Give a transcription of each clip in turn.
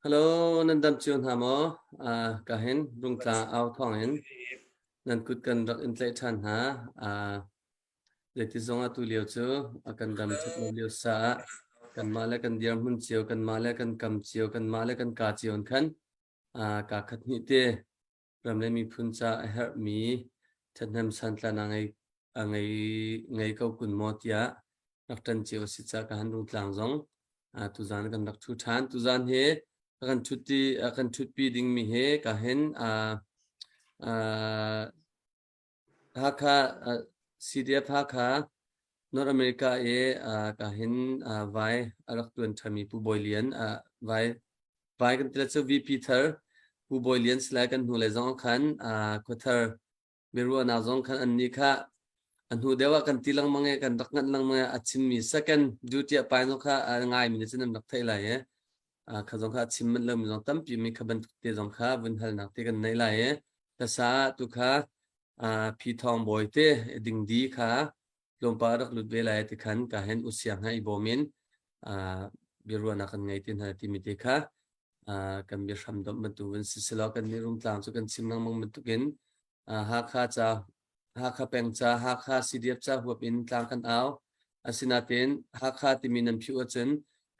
Hello, nan dam cio hna maw? Ka hin Rungtla au thawng in nan kut kan rak in tlaih ṭhan hna. Zeiti zong ah tu lio cu a kan dam ṭhat lo lio saah kanmah le kan dirhmun cio, kanmah le kan kam cio, kanmah le kan ka cio in khan kaa khat hnih te ram le miphun ca a herhmi ṭhathnem santlan a ngei a ngei ngei ko kun maw tiah rak ṭan cio a si caah ka han Rungtlang zong tuzan kan rak ṭhu ṭhan. Tuzan hi a kan ṭhutti a kan ṭhutpi dingmi hi ka hin Hakha CDF Hakha North America i ka hin vai a rak ṭuan ṭhami Pu Bawi Lian vai vai kan ti le cu VP thar Pu Bawi Lian si lai kan hnulei zong khan khuathar biaruahnak zong khan annih kha a hnu deuh ah kan ti lengmang i kan rak nganh lengmang i a chimmi second duty a pai zong kha a ngaimi nih cun an rak theih lai i kha zong kha a chim manh lomi zong tampi mi kha bantuk te zong kha vun halnak te kan nei lai i tasa tu kha phi thawng bawi te dingdi kha tlawmpal rak lut ve lai ti khan ka hen usiang ha i bawm in biaruahnak kan ngei ti hna timi te kha kan biahram domh bantuk vun si selaw kan nih Rungtlang cu kan chim lengmang bantukin Hakha ca Hakha peng ca Hakha CDF ca huap in tlang kan au. Asinain Hakha timi nan phiu ahcun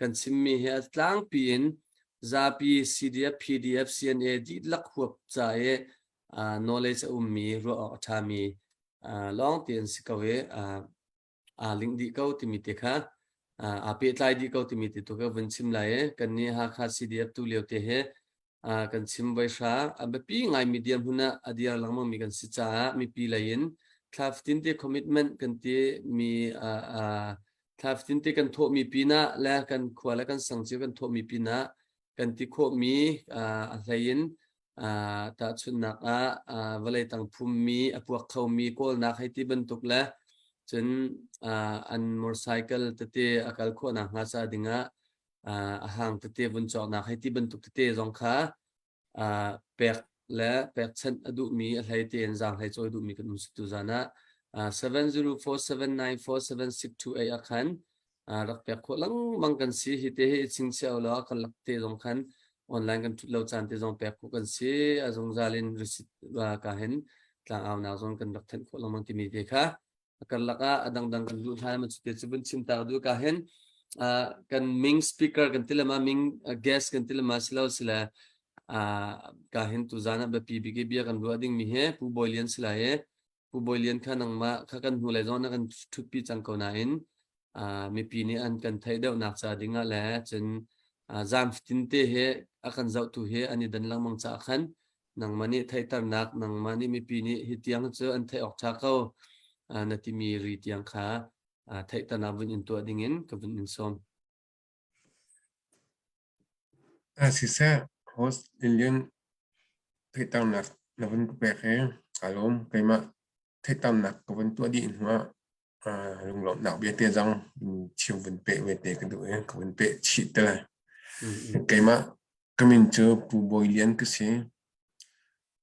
kan chimmi hi a tlangpi in zapi CDF, PDF, CNA dihlak huap ca i knowledge a ummi ruah awk a ṭhami lawng te an si ko i aa link dih ko timi te kha aa pehtlai dih ko timi te tu ka vun chim lai i kannih Hakha CDF tu lio te hi kan chim voi hra a biapi ngaimi dirhmun ah a dir lengmang mi kan si caah mipi lei in thla fatin te commitment kan ti mi thla fatin te kan thawhmi pinah le kan khua le kan sang cio kan thawhmi pinah kan ti khawhmi a hlei in Tahchunhnak ah vawlei tang phummi, a puak khomi kawlnak hei ti bantuk le cun an motorcycle tete a kal khawhnak hnga ca dingah a hang tete vun cawknak hei ti bantuk tete zong kha pek le pekchanh a duhmi a hlei tein zaanghlei cawi duhmi kan um si tuzan ah 7047947628 ah khan rak pek khawh lengmang kan si. Hi te hi i chingchiah law kan lak te zong khan online kan ṭhut lo caan te zong pek khawh kan si. A zungzal in receipt ka hin tlangaunak zong kan rak thanh khawh lengmang timi te kha a karlak ah a dangdang kan duh hlan ma cu te cu vun chim ta du ka hin kan ming speaker kan ti lema ming guest kan ti lema silo sile ka hin tu zan ah biapi bik bia kan ruah ding mi he Pu Bawi Lian sila he Pu Bawi Lian kha nangmah kha kan hnulei zong na kan ṭhutpi cang ko nain mipi nih an kan theih deuhnak ca dingah le cun zaam fatin te he a kan zohtu he an i dan lengmang caah khan nangmah nih theihternak nangmah nih mipi nih hi tiang cu an theih awk ṭha ko na timi ri tiang kha theihternak vun in tuah dingin ka vun in sawm. Siseh, host Lilian theihternak na vun ka pek i kaa lawm. Keimah theihternak ka vun tuah dih hnu ah lunglawmhnak vialte zong chim vun peh ve te ka duh i ka vun peh chih te lai. Keimah ka min cu Pu Bawi Lian ka si.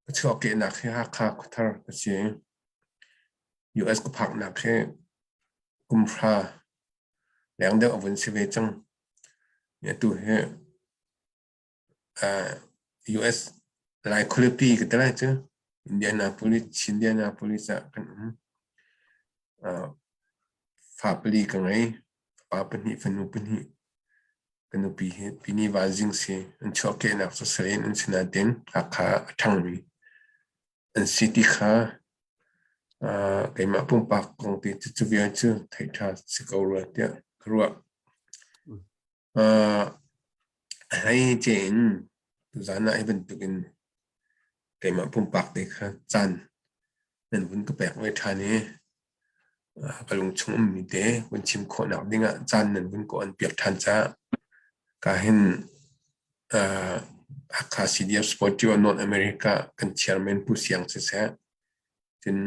Ka chuahkehnak hi Hakha Khuathar ka si. US ka phaknak hi kum hra leng deuh a vun si ve cang. Atu hi US Lai khualipi ka ti lai cu Indianapolis, Chindianapolis ah kan um. Fa pali ka ngei. Fapa pahnih, fanu pahnih. Ka nupi hi Pini Vanzing si. An chuahkehnak cu Salen an si nain Hakha a ṭhangmi an si ti kha keimah pumpak kong te cu vial cu theih ṭha si ko rua tiah ka ruah. A hleice in tuzaan ah hi bantukin keimah pumpak te kha caan nan vun ka pek ve ṭhan i ka lungchung ummi te vun chim khawhnak dingah caan nan vun ka on piak ṭhan caah ka hin Hakha CDF Sportio North America kan chairman Pu Siang siseh, cun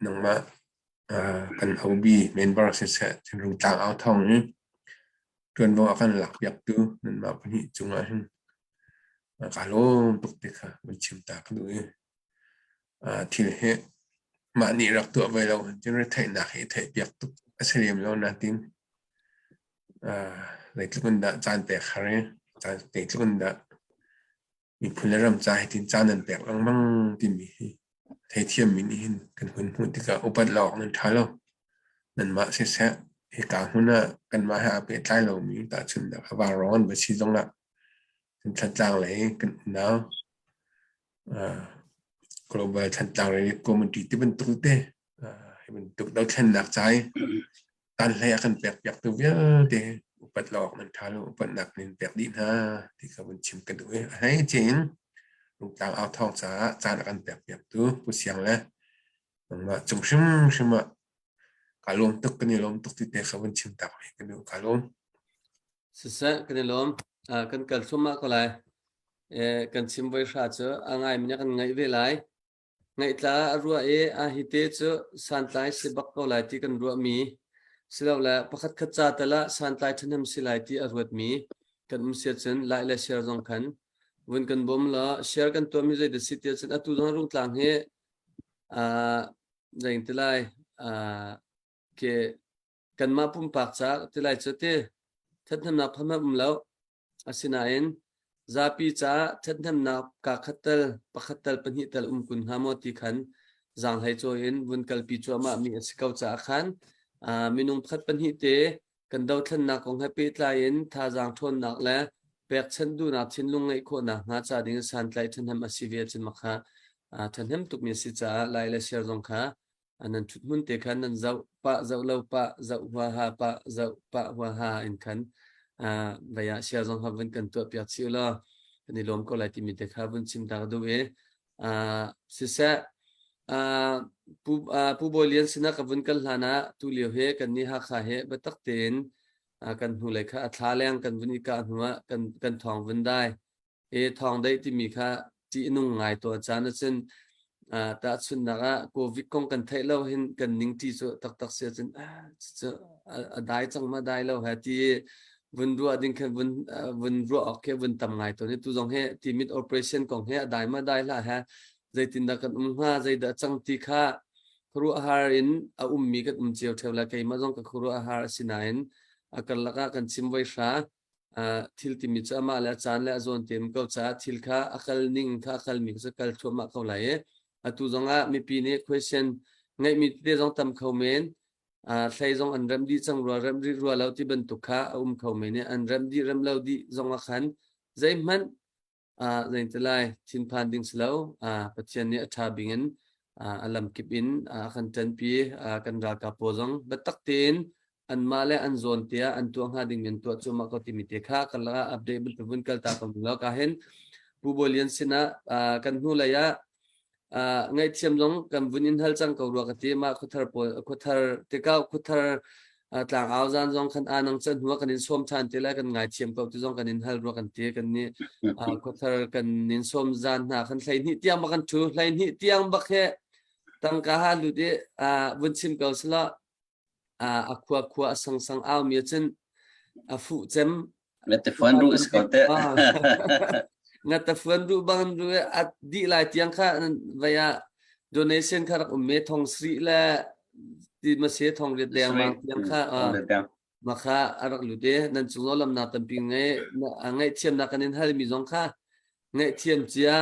nangmah kan OB member siseh, cun Rungtlang Au Thawng i ṭuanvo a kan lakpiaktu nanmah pahnih cungah hin kaa lawm tuk ti kha vun chim ta ka duh i thil hi mah nih rak tuah ve lo cun retheihnak hi theihpiak tuk a si lem lo nain Zeitluk in dah caan pek har i zeitluk in dah. Miphun le ram ca hitin ca nan pek lengmang timi hi theithiammi nih hin kan hun hmuh tikah upat lo awk nan ṭha lo. Nanmah siseh, hika hmun ah kanmah he aa pehtlai lomi tahchunhnak ah vaurawng an va si zongah Thantlang lei kan unau global Thantlang Relief Committee ti bantuk te hi bantuk dothlennak ca i tan hlei a kan pek piaktu vialte upat lo awk nan ṭha lo, upatnak nan pek dih hna ti kha vun chim ka duh i a hleice in Rungtlang au thawng caah caan a kan pek piaktu Pu Siang le nangmah cung hrimhrim ah kaa lawm tuk, kan i lawm tuk ti te kha vun chim tak ve ka duh, kaa lawm. Siseh, kan i lawm. Kan kal thluahmah ko lai. Kan chim voi hra cu a ngai mi kan ngaih ve lai. Ngaihtla a ruah i a hi te cu santlai si bak ko lai ti kan ruahmi silole pakhatkhat ca tal ah santlai ṭhahnem si lai ti a ruatmi kan um si ahcun like le share zong khan vun kan bawm law share kan tuahmi zeidah si ti ahcun atu zong Rungtlang hi zei ti lai ke kanmah pumpak ca ti lai cu ti ṭhathnemnak pham um lo. Asinain zapi caah ṭhathnemnak kaa khat tal, pakhat tal, pahnih tal um kun hnga maw ti khan zaanghlei cawi in vun kalpi cuahmah mi a si ko caah khan minung pakhat pahnih te kan dothlennak kong he pehtlai in thazaang ṭhawnnak le pekchanh duhnak thinlung ngeih khawhnak hnga ca ding santlaih ṭhahnem a si ve ahcun makha ṭhahnem tukmi a si caah lai le share zong kha nan ṭhut hmun te khan nan zoh pah zoh lo pah zoh huaha pah zoh pah huaha in khan vei ah share zong kha vun kan tuah piak chih law kan i lawm ko lai timi te kha vun chim ta ka duh i siseh Pu Pu Bawi Lian sinah ka vun kal hlan ah tu lio he kan nih Hakha he biatak tein kan hnulei kha a thla leng kan vun i kah hnu ah kan kan thawng vun dai i thawngdaih timi kha ṭihnung ngai tawn caan ahcun tahchunhnak ah COVID kong kan theih lo hin kan ning ṭi cu taktak si ahcun cu a dai cang ma dai lo he ti vun ruah ding khan vun vun ruah awk khi vun tam ngai tawn i tu zong hi timit operation kong he a dai ma dai hlah he zeitindah kan um hnga zeidah cang ti kha khuaruahhar in a ummi kan um cio ṭheo la keimah zong ka khuaruahhar a si nain a karlak ah kan chim voi hra thil timi cu amah le a caan le a zawn te um ko caah thil kha a kal ning kha a kalmi cu kal thluahmah ko lai i atu zongah mipi nih question ngeihmi tete zong tam kho men hlei zong an remh dih cang rua remh rih rua lo ti bantuk kha a um kho men i an remh dih remh lo dih zong ah khan zeihmanh zei lai thinphan ding si lo Pathian nih a ṭha bing in a lamkip in a kan ṭanpi kan ralkap pawl zong biatak tein anmah le an zawn te ah an tuah hnga ding an tuah cuahmah ko timi te kha kan lakah update bantuk vun kal ta ko lo ka hin Pu Bawi Lian sinah kan hnu lei ah ngaihthiam zong kan vun in hal cang ko rua ka ti mah khuathar pawl khuathar tikau khuathar tlangau zan zong khan anang chan hnu kan in sawm than te lai kan ngaithiam ko ti zong kan in hal rua kan ti kan ni khuathar kan in sawm zan hna kan hlei hnih tiang bak kan thu hlei hnih tiang bak he tangka ha lut i vun chim ko sala a khua khua a sang sang au mi cun a fuh cem Ngatafuan ru is ko te. Ngatafuan ru bang ru a di lai tiang kha vaya donation kha rak um me thong sri le ti ma se thong riat deng bang tiang kha ma kha a rak lut e nan chung lam na tampi ngai ngai thiam na kan in hal mi zong kha ngai thiam cia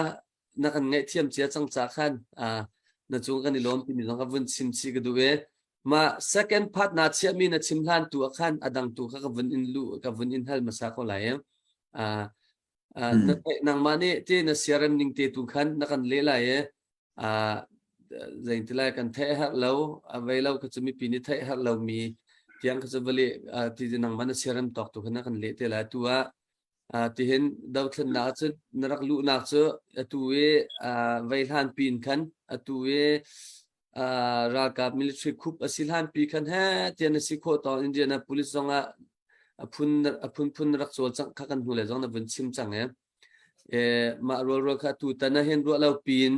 na kan ngaihthiam cia cang ca khan na cung kan i lawm timi zong ka vun chim chih ka duh i ma second part na chiahmi na chim hlan tu ah khan a dang tu kha ka vun in lu ka vun in hal hmasa ko lai na nangmah nih ti na siarem ning te tu khan na kan le lai i zei ti lai kan theih herh lo a vei lo ka cu mipi nih theih herh lo mi tiang ka cu vale ti nangmah na siarem tawk tu khan na kan leh te lai tu ah Tihin dothlennak cun na rak luhnak cu atu i vei hlan pin khan atu i ralkap military coup a si hlan pi khan he tian na si khawh tawng Indianapolis zong ah a phun a phunphun na rak cawlcangh kha kan hnu le zong na vun chim cang e. Mah rualrual kha tu tan ah hin ruah lo pin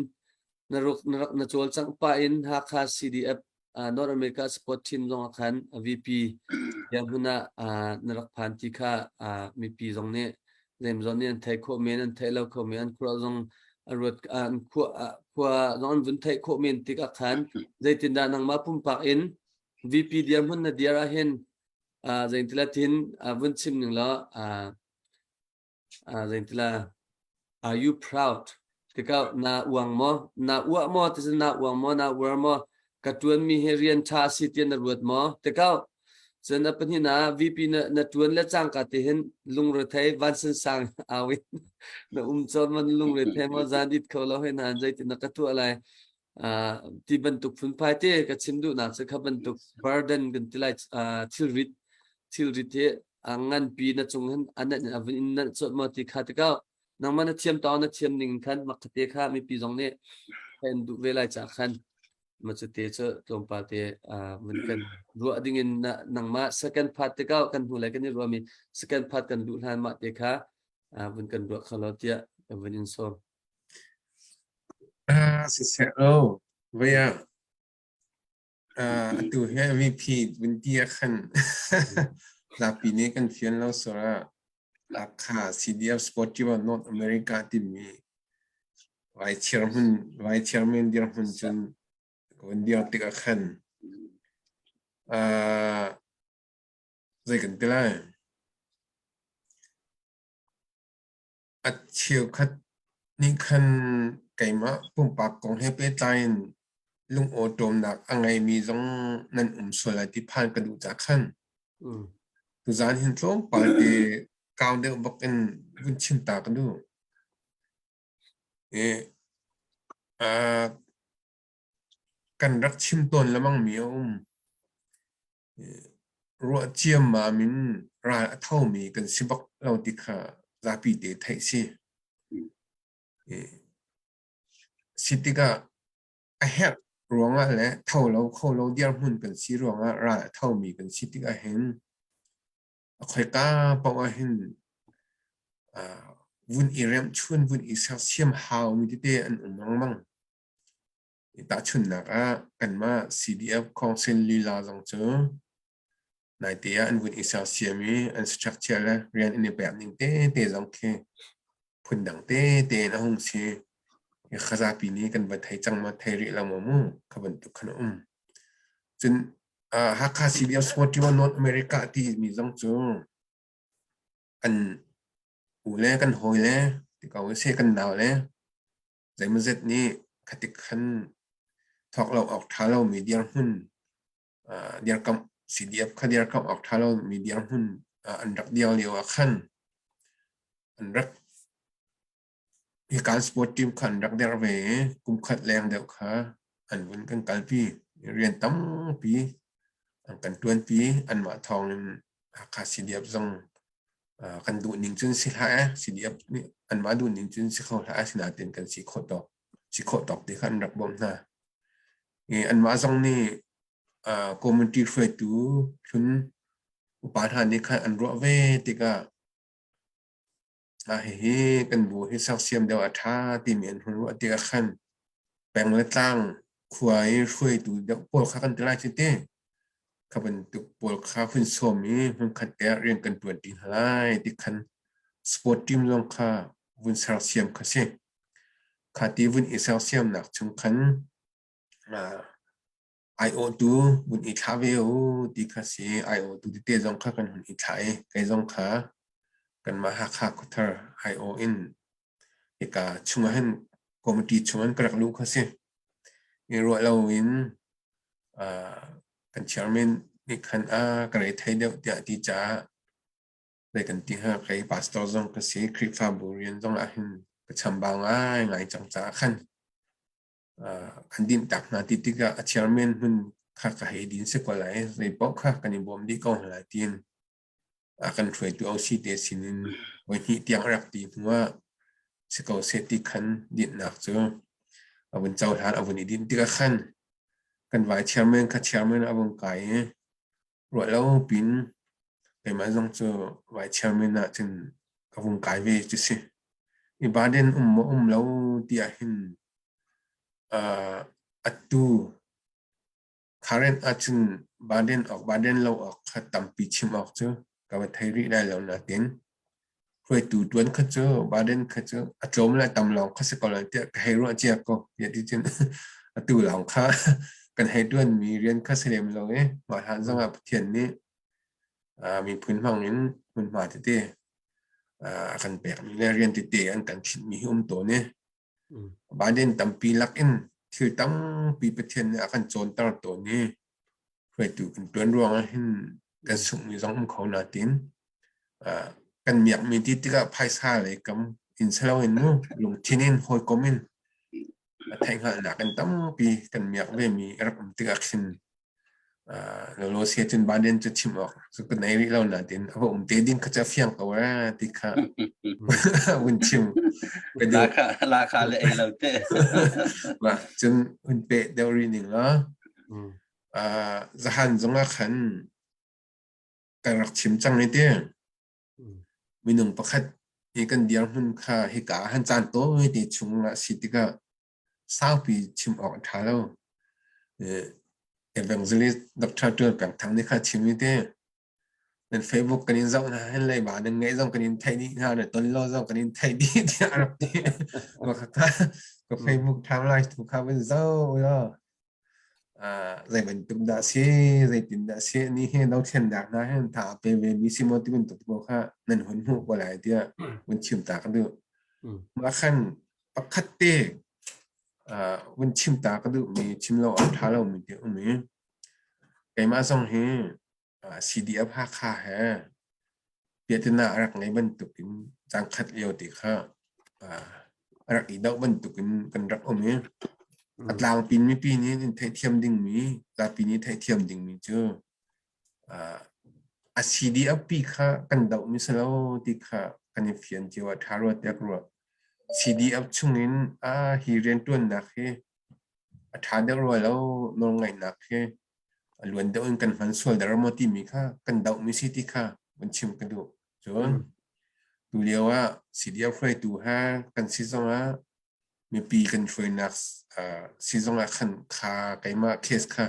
na ruk na rak na cawlcangh pah in Hakha CDF North America Sport Team zong ah khan VP dirhmun ah na rak phan ti kha mipi zong nih zeimawzat nih an theih khawh men, an theih lo kho men, an khua zong a ruat an khua khua zong an vun theih khawh men tikah khan zeitindah nangmah pumpak in VP dirhmun na dir ahhin zeintila tin vun chim ning law zeintila Are you proud? Tikah na uang maw? Na uah maw? Ti na uang maw? Na uar maw? Ka tuanmi hi rian ṭha a si tiah na ruat maw? Tikah cun a pahnih ah VP na tuan le cangka ti hin lungrethei vansan sang au in na um cawn man lungrethei maw zan it kho lo hin han zeitin na ka tuah lai ti bantuk phunphai te ka chim duhnak cu kha bantuk burden kan ti lai thilrit thilrit hi a nganpi na cung hin a nat a vun in nalh cawt maw ti kha tikah nangmah na thiam taw na thiam ning khan makhate kha mipi zong nih kan duh ve lai ca khan ma cu te cu tlawmpal te vun kan ruah ding in nangmah second part tikah kan hnu lai kan i ruahmi second part kan duh hlan mah te kha vun kan ruah kho lo tiah kan vun in sawm. Siseh o, voi ah atu hi VP vun ti ah khan zapi nih kan fian lo sur ah Hakha CDF Sportiva North America timi vai chairman vai chairman dirhmun cun ka vun dir tikah khan zei kan ti lai? A cheukhat nih khan keimah pumpak kong he pehtlai in lungawṭawmnak a ngeimi zong nan um sual lai ti phan ka duh caah khan tuzaan hin tlawmpal te kau deuh bak in vun chim ta ka duh. I, kan rak chim tawn lengmangmi a um. Ruah ciammam in ral a thomi kan si bak lo ti kha zapi te theih si. Si tikah a herh ruangah le tho lo kho lo dirhmun kan si ruangah ral a thomi kan si tikah hin a khoika paoh ah hin vun i remh chun vun i sersiam haumi tete an um lengmang. Tahchunhnak ah kanmah CDF Council lila zong cu naite ah an vun i sersiam i an structure le rian an i pek ning tete zong khi phundang tete in a hung si. Khazapi nih kan va thei cang ma thei rih lo maw mu kha bantuk khan a um. Cun Hakha CDF Sportivo North America timi zong cu kan u le kan hawi le ti ko seh kan nau le Zeimawzet nih khatik khan thawk lo awk ṭha lomi dirhmun dirkamh CDF kha dirkamh awk ṭha lomi dirhmun an rak dir lio ah khan an rak hikan sport team kha an rak der ve i kum khat leng deuh kha an vun kan kalpi. Rian tampi an kan ṭuanpi. Anmah thawng in Hakha CDF zong kan duh ning cun si hlah eh CDF nih anmah duh ning cun si kho hlah asinain kan si khawh tawk si khawh tawk ti kha an rak bawmh hna. I anmah zong nih community hruaitu hlun upa hna nih khan an ruah ve tikah Hihi kan bu hi sersiam deuh a ṭha timi an hun ruah tikah khan peng le tlang khua i hruaitu deuh pawl kha kan ti lai cu ti. Kha bantuk pawl kha hun sawm i hmunkhat te ah rian kan ṭuanṭi hna lai ti khan sport team zong kha vun sersiam kha si. Kha ti vun i sersiamnak chung khan Aiawhtu vun i thlah ve u ti kha si. Aiawhtu tete zong kha kan hun i thlah i kei zong kha kanmah Hakha khuathar aiawh in hika chungah hin committee chungin ka rak luh kha si. I ruah loin kan chairman nih khan a ka re thei deuh tiah a ti caah zei kan ti hnga kei pastor zong ka si Khrihfabu rian zong ah hin ka chambau ngaingai cang caah khan Kan dinhtak hna ti tikah a chairman hmun kha ka hei din si ko lai. Zei paoh kha kan i bawm dih ko hna lai tiin a kan hruaitu OC te sinin voihnih tiang a rak ti hnuah si ko seh ti khan dinhnak cu a vun cohlan a vun i dinh tikah khan kan vai chairman kha chairman a vung kai i ruah lo pin keimah zong cu vai chairman ah cun ka vung kai ve cu si. I Baden um maw um lo ti ahhin atu current ahcun Baden awk Baden lo awk kha tampi chim awk cu ka va thei rih lai lo natin hruaitu ṭuan kha cu Baden kha cu a tlawm le a tam lawng kha si ko lai tiah ka hei ruah cia ko. Tiah ti cun atu lawng kha kan hei ṭuanmi rian kha si lem lo i mah hlan zongah Pathian nih miphun hmang in hmunhma tete. A kan pekmi le rian tete an kan khinhmi hi um tawn i Biden tampi lakin thil tampi Pathian nih a kan cawnter tawn i hruaitu kan ṭuan ruangah hin kan sunghmi zong um kho natin kan miakmi ti tikah phaisa lei kam in si loin mu lungthin in hawikom in a theihhngalhnak in tampi kan miak vemi a rak um tikah khin Lolo sia cun Biden cu chim awk cu ka nei rih lo natin a va um te ding kha cu a fiang ko eh ti kha vun chim ka duh. La kha le ei lo te. Mah cun hun pe deuh rih ning la. Zahan zongah khan kan rak chim cang ni ti. Minung pakhat hi kan dirhmun kha hika han caan tawi te chung ah si tikah saupi chim awk a ṭha lo. Evangelist Dr. Tuan Peng Thang nih kha chim i te nan Facebook kan in zoh hna hin leiba nan ngeih zong kan in theih dih hna na ton lo zong kan in theih dih tiah a rak ti. Ka ka Facebook timeline tu kha vun zoh law zei bantuk dah si zeitin dah si ni hi dothlennak hna hin tha pe ve mi si maw ti bantuk pawl kha nan hun hmuh ko lai tiah vun chim ta ka duh. Mah khan pakhat te vun chim ta ka duh mi chim lo a ṭha lo mi te um i keimah zong hi CDF Hakha he piahtana a rak ngei bantukin cangkhat lio te kha a rak i doh bantukin kan rak um i a tlangpin mipi nih in theihthiam dingmi zapi nih theihthiam dingmi cu a CDF pi kha kan doh mi si lo ti kha kan i fian cio a ṭha rua tiah ka ruah. CDF chungin a hi rianṭuannak hi a ṭha deuh rua lo nawlngaihnak hi a luan deuh in kan hman sual der maw timi kha kan dohmi si ti kha vun chim ka duh. Cun tu lio ah CDF hruaitu ha kan si zongah mipi kan hruainak si zongah khan kha keimah case kha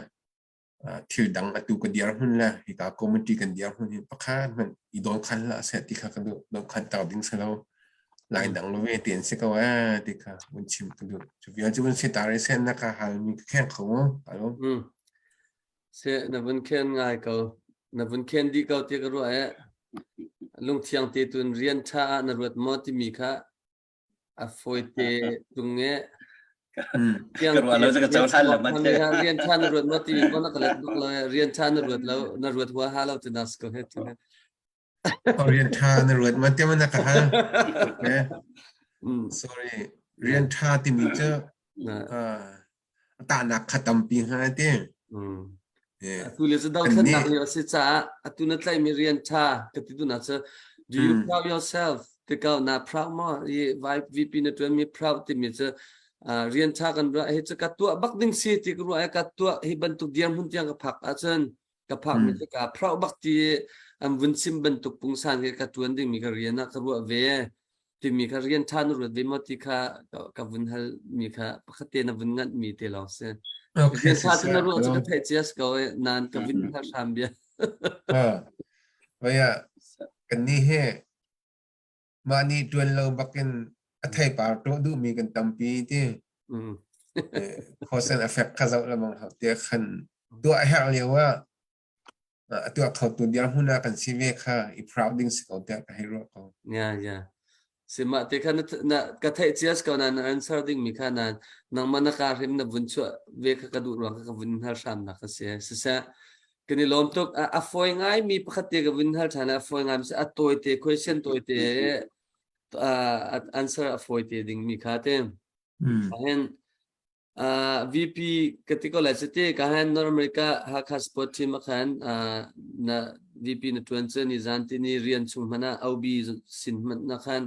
thil dang atu ka diar hun le hika committee kan diar hun hi pakhat hmanh i dawn khan la seh ti kha ka duh dawn khan tar ding si lo lai dang lo ve ti an si ko eh ti kha vun chim ka duh cu vial cu vun si tar i sen na ka hal mi ka kheng kho mu alo Se na vun khen ngai ko na vun khen di ko ti ka ruah eh lungthiang te tun rian tha ah na ruat maw timi kha A fawite tung e. Ka ruah lo ka cohlan lo man te. Rian tha na ruat ma ti ko na ka let bak lo rian tha na ruat lo na ruat hua ha lo ti nas ko he tu. Rian tha na ruat ma te man ka ha. Okay. Sorry. Rian tha timi cu tahnak kha tampi hnga ti. Atu le cu dothlennak lio a si caah atu na tlaihmi rian ṭha ka ti duhnak cu do you proud yourself tikau na proud maw i VP na ṭuanmi proud timi cu rian ṭha kan ruah hi cu ka tuah bak ding si ti ka ruah i ka tuah hi bantuk dirhmun tiang ka phak ahcun ka phakmi cu ka proud bak ti an vun chim bantuk pungsan hi ka ṭuan dingmi ka rian ah ka ruah ve timi kha rian ṭha na ruat ve maw ti kha ka vun hal mi kha pakhat te na vun nganh mi te lawng si. Okay, rian ṭha cu na ruah cu ka theih cia si ko e nan ka vun hal hram bia. Vaya kan ni he mah nih ṭuan lo bakin a theipar tuah duhmi kan tampi ti. Cause and effect kha zoh lamang hau te khan tuah herh lio ah a tuah khotu dirhmun ah kan si ve kha i proud ding si ko tiah ka hei ruah ko. Yeah, yeah. Sima te kha na ka theih cia ko na na answer ding mi kha na nangmah na ka hrim na vun chuah ve kha ka duh ruang kha ka vun hal hram nak ka si. Siseh kan i lawm tuk a fawi ngai mi pakhat te ka vun hal than a fawi ngai mi a tawi te question tawi te answer a fawi te ding mi kha te. Hin VP ka ti ko lai cite ka han North America Hakha Sport Team ah khan na VP na tuan cu ni zan ti ni rian chung hmanh ah OB sin hmanh na khan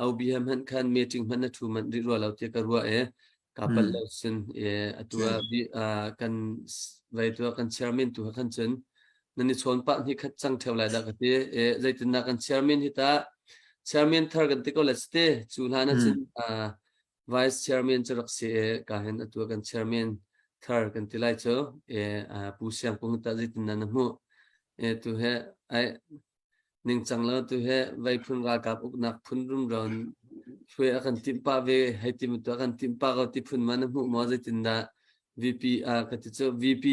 OB he hmanh khan meeting hmanh na thu manh rih rua lo ti ka ruah e ka pal lo sin e atu ah kan vai tu kan chairman tu khan cun nan i chawn pah hni khat cang theu lai dah ka ti e zeitindah kan chairman hi ta chairman thar kan ti ko lai cite cu hlan ah cun Vice Chairman cu rak si i ka hin atu kan chairman thar kan ti lai cu e Pu Siang Pung tah zeitin na hmuh e tu he ai ningcang lo tu he vei phun ralkap uknak phun rumro hruai a kan timh pah ve hei ti tu a kan timh pah ko ti phun ma na hmuh maw zeitin dah VP a ka ti cu VP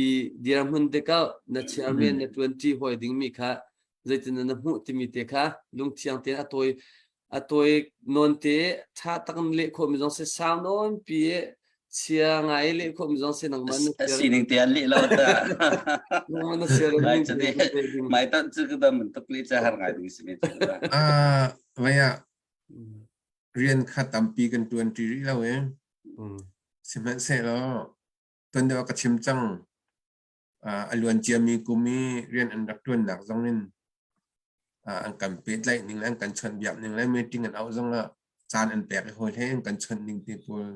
dirhmun te kau na chairman na tuanti hoi ding mi kha. Zeitin na hmuh timi te kha lungthiang tein a tawi a tawi nawn te tha tak in leh khawh mi zong si sau nawn pi chia ngai leh khawh mi zong si nangmah na sining te an leh lo ta nangmah na sia mai chu mai tan chu ka dam tuk li cha har ngai ding si mi chu ah vaya rian kha tampi kan tuan ti rih lo e sihmanhsehlaw tuan deuh ka chim cang a luan ciami kum i rian an rak ṭuannak zong in an kan pehtlaih ning le an kan chawnhbiak ning le meeting an auh zong ah caan an pek i hawi hlei an kan chawnh ning ti pawl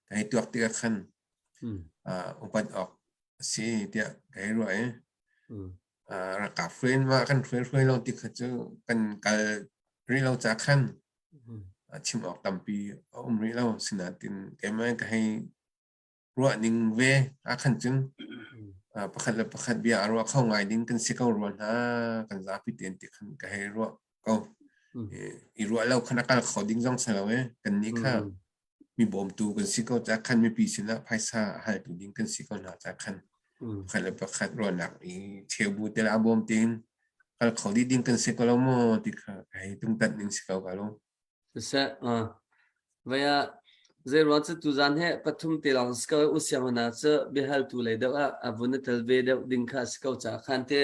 ka hei tuak tikah khan upat awk a si tiah ka hei ruah i ralkap hruai in mah kan hruai hruai lo ti kha cu kan kal rih lo ca khan chim awk tampi a um rih lo. Sinain keimah ka hei ruah ning ve ah khan cun pakhat le pakhat bia a ruah kho ngai ding kan si ko rua hna kan zapi tein ti khan ka hei ruah ko. I ruah lo khan a kal kho ding zong si lo e kan nih kha mi bawmtu kan si ko ca khan mipi sinah phaisa a haltu ding kan si ko hna ca khan pakhat le pakhat ruahnak i cheubu te la bawm tein kal kho dih ding kan si ko lo maw ti kha ka hei tungtat ning si ko ka lo. Siseh, vei ah zeiruang cu tuzaan he pathum te lawng si ko u siang hna cu biahaltu lei deuh ah a vun i tel ve deuh ding kha a si ko caah khan te.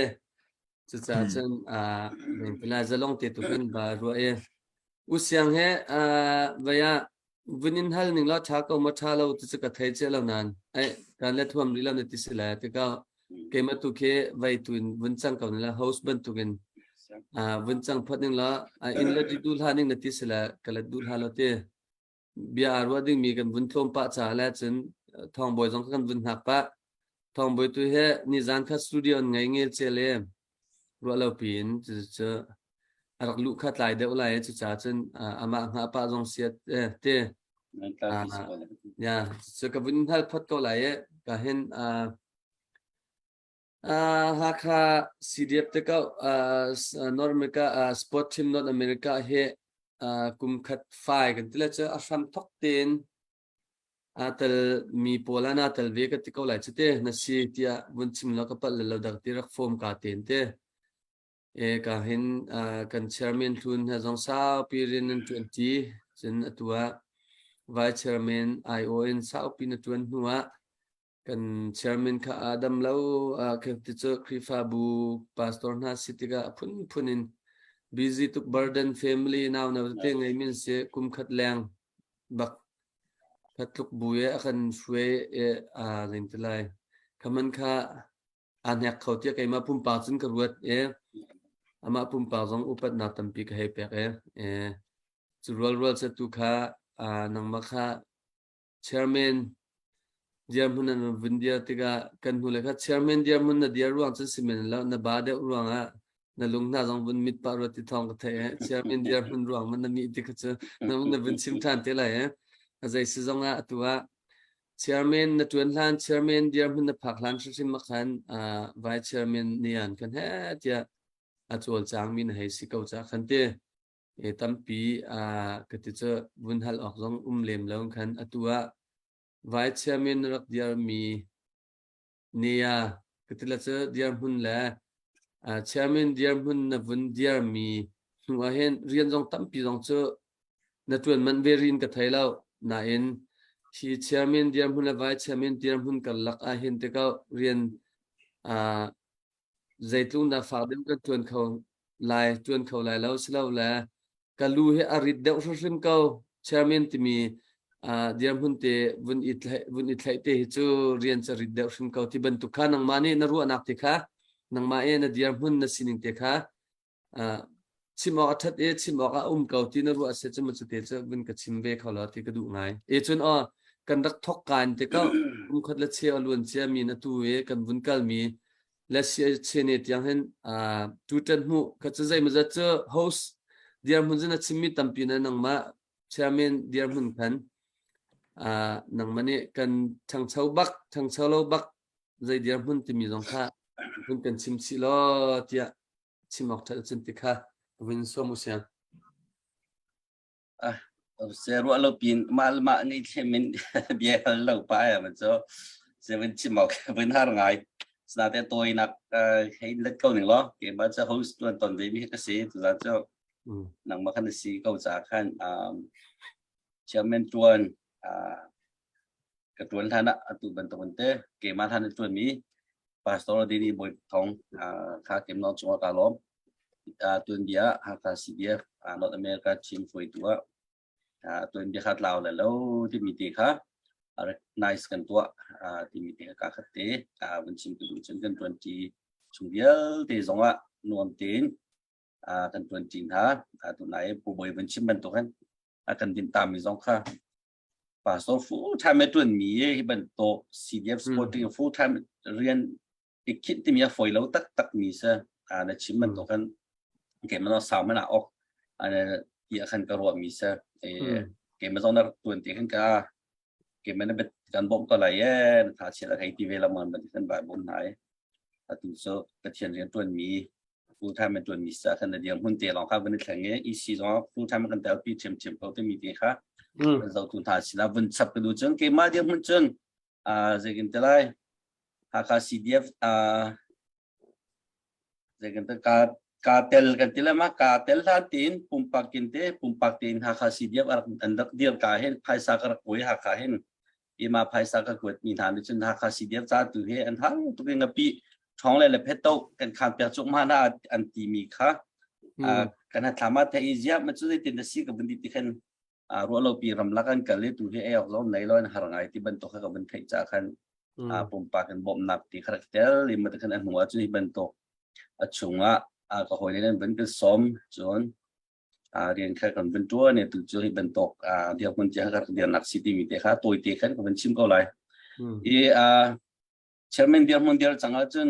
Cucaah cun uh, zalong te tu khin ba ruah i u siang he vei ah vun in hal ning law ṭha ko maw ṭha lo ti cu ka thei cia lo nain ai kan le thuam rih lo na ti si le tikah keimah tu khi vei tu in vun cang ko ni la host bantukin vun cang phot ning la in le du hla ning na ti si le ka let duh hla lo ti bia aa ruah dingmi kan vun tlawm pah caah le cun thawngbawi zong kan vun hngak pah thawngbawi tu he nizan kha studio an ngei ngel cel e ruah lo piin cu a rak luh kha tlai deuh lai cucaah cun amah hngah pah zong siat te ya cu ka vun hal phot ko lai e ka hin Hakha CDF te ko North America Sport Team North America hi kum khat fai kan ti le cu a hram thok tein aa tel mi pawl ah naa tel ve ka ti ko lai cu te na si tiah vun chim law ka palh le lo dak ti rak form ka ten te. E ka hin kan chairman hlun he zong saupi rian an ṭuan ṭi. Cun atu ah vice chairman IO in saupi na ṭuan hnu ah kan chairman kha a dam lo ti cu Khrihfabu pastor hna si tikah a phunphun in busy tuk burden family nau no tete ngei min si kum khat leng bak khat tluk bu e a kan hruai e a ling ti lai khaman kha aa hnek kho tiah keimah pumpak cun ka ruat i amah pumpak zong upatnak tampi ka hei pek i cu rualrual cu tu kha nangmah kha chairman dirhmun an vun dir tikah kan hnu le kha chairman dirhmun na dir ruang cun si men lo na ba deuh ruangah na lung hna zong vun mit pah ruat ti thawng ka theih i chairman dirhmun ruang man na mi ti kha cu na vun chim ṭhan te lai i a zei si zong ah atu ah Chairman na ṭuan hlan, chairman dirhmun na phak hlan hrimhrim ah khan vice chairman nian kan he tiah a cawlcangmi na hei si ko ca khan ti. E tampi ka ti cu vun hal awk zong um lem lo khan atu ah vice chairman na rak dirmi Nia ka ti la cu dirhmun le chairman dirhmun na vun dirmi hnu ah hin rian zong tampi zong cu na ṭuan manh ve rin ka thei lo. Nain hi chairman dirhmun le vice chairman dirhmun karlak ah hin tikah rian zeitlung dah fak deuh kan ṭuan kho lai ṭuan kho lai lo silo le ka lu hi a rit deuh hrimhrim ko. Chairman timi dirhmun te vun i thlaih vun i thlaih te hi cu rian ca rit deuh hrim ko ti bantuk kha nangmah nih na ruahnak te kha nangmah i na dirhmun na sining te kha chim awk a ṭhat i chim awk a um ko ti na ruah si cu cu te cu vun ka chim ve kho lo ti ka duh ngai. E cun aw kan rak thok kaan te ko kum khat le cheu a luan cia mi na tu i kan vun kal mi le chene tiang hin tutan hmuh kha cu zeimawzat cu host dirhmun cu na chimmi tampi na nangmah chairman dirhmun khan nangmah nih kan ṭhangcho bak ṭhangcho lo bak zei dirhmun timi zong kha vun kan chim chih law tiah chim awk ṭhat cun ti kha vun sawm u siang. Ah, se ruah lo pin mal ma ni thlem in bia hal lo pa ya man cho se vun chim awk vun har ngai. Sate tawinak hei let ko ning law keimah cu host tuan ton ve mi ka si tuzan cu nangmah khan si ko ca khan chairman tuan ka tuan hlan ah atu bantuk te keimah hlan tuan mi pastor Dini Bawi Thong kha kem nong chungah ka lawm tuan bia Hakha CDF North America team hruaitu ah tuan bia kha tlau le lo timi te kha recognize kan tuah timi te ka khat te vun chim tu duh cun kan tuan ti chung vialte zongah nuam tein kan tuan ti hna. Tunai Pu Bawi vun chim bantuk hin a kan din ta mi zong kha pastor full time tuan mi hi bantuk CDF supporting full time rian i khinh timi a fawi lo taktak mi si. Na chim bantuk khan keimah sau man ah ok ti ah khan ka ruah mi si. Keimah zong na rak tuan ti khan ka keimah na bet kan bawmh ko lai e, na tha chia la hei ti ve la mon ban kan bai bawm hna i atu cu Pathian rian tuan mi full time in tuan mi sa khan na diam hun te long kha van i thleng e EC zong full time kan tel pi thiam thiam ko te mi te kha kan zo tu hna sina vun chap ka du cun keimah diam hun cun zeikin te lai Hakha CDF zeikin te ka ka tel kan ti le ma ka tel hlan tin pumpak kin te pumpak tin Hakha CDF an rak dir ka hin phaisa ka rak kuai Hakha hin ima phaisa ka kuat mi hna nih cun Hakha CDF ca tu he an hang tuk in ngapi thong le le phet to kan khan piak cuk ma na an ti mi kha kan thlama the i zia ma chu tin da si ka bundi ti khan ruahlopi ramlak an kal i tu hi ei awk zong nei lo in har ngai ti bantuk kha ka vun theih ca khan pumpak in bawmhnak ti kha rak tel i mate khan a hnu ah cun hi bantuk a chungah ka hawi le nan vun kan sawm cun rian kha kan vun tuan i tu cu hi bantuk dirhmun tiang ka rak dirnak si timi te kha tawite khan ka vun chim ko lai. I chairman dirhmun dir cang ahcun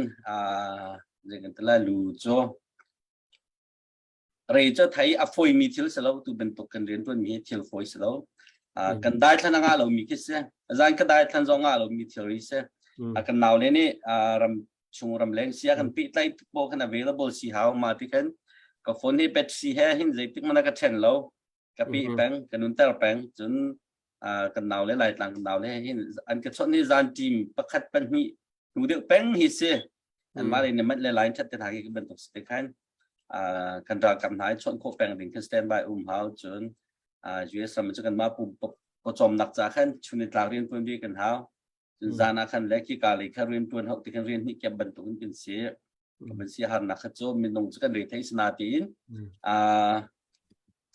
zei kan ti lai lu cu Rei cu thei a fawimi thil si lo, tu bantuk kan rianṭuanmi hi thil fawi si lo. Kan daithlan a ngah lomi khi si. Zan ka daithlan zong ngah lomi thilri si. Kan naule nih ram chung ramleng si a kan pehtlai tuk paoh khan available si hau ma ti khan ka phone hi battery he hin zeitik hmanh ah ka ṭhen lo. Ka peh peng, ka nunter peng. Cun kan naule Laitlang kan naule hin an ka chawnh hi zan ṭim pakhat pahnih hnu deuh peng hi si. Anmah le nih le line ṭhat te hna khi bantuk si te khan kan ralkap hna i chawnh khawh peng ding khan standby um hau. Cun US ram cu kanmah pum pawcawmnak ca khan chun i tlak rian ṭuan ve kan hau. Cun zan ah khan le khika lei kha rian ṭuan hau ti khan rian hnih kiap bantuk in kan si. Kan si harnak kha cu minung cu kan re thei sana tiin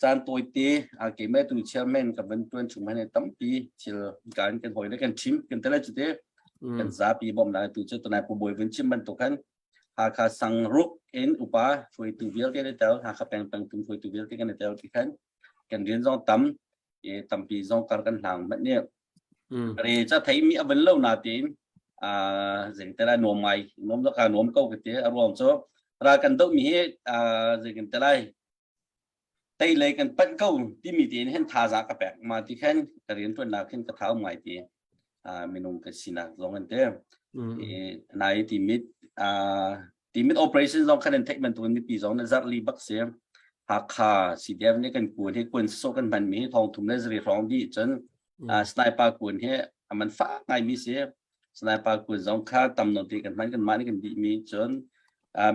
caan tawite keimah tu chairman ka van ṭuan chung han tampi thil kan kan hawi le kan thim kan tele cu te kan zapi bawmhnak tu cu tunai pu bawi vun chim bantuk khan Hakha sangruk in upa hruaitu vialte ne tel Hakha peng peng tum hruaitu vialte kan tel ti khan kan rian zong tam e tampi zong kar kan hlang mat ne re cha thei mi avan lo na tin a zeng te la nuam ngai nuam ka nuam ko ke te a ruang chu ra kan do mi hi a zeng te lai Tei lei kan panh ko timi tein hin thazaang ka pek. Mah ti khan ka rianṭuannak khin ka thau ngai ti minung ka sinak zong an ti. Nai timit timit operation zong khan an theih bantukin mipi zong na zarh li bak si. Hakha CDF nih kan kun hi kun so kan hman mi hi thong thum le zari hrawng dih cun sniper kun hi a man fak ngai mi si. Sniper kun zong kha tam nawn te kan hman kan mah nih kan dih mi cun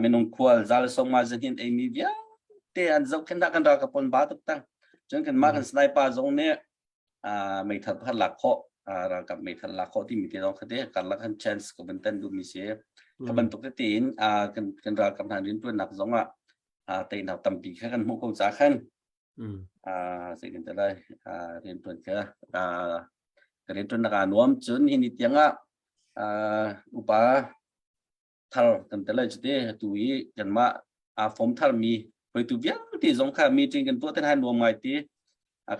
minung khual zal song ma zan hin ei mi vialte an zohkhenh dah kan ral ka pon ba tuk tang cun kan mah kan sniper zong nih meithal pakhat lak khawh ralkap meithal lak khawh timi te zong kha te karlak han chance ka van tan duhmi si kha bantuk te in kan kan ralkap hna rian tuannak zong ah teinak tampi kha kan hmuh ko ca khan Zei kan ti lai rianṭuan kha ka rianṭuannak aa nuam. Cun hi ni tiang ah upa thar kan ti lai cu te atu i kanmah aa fom tharmi hruaitu vialte zong kha meeting kan tuah te hna nuam ngai ti.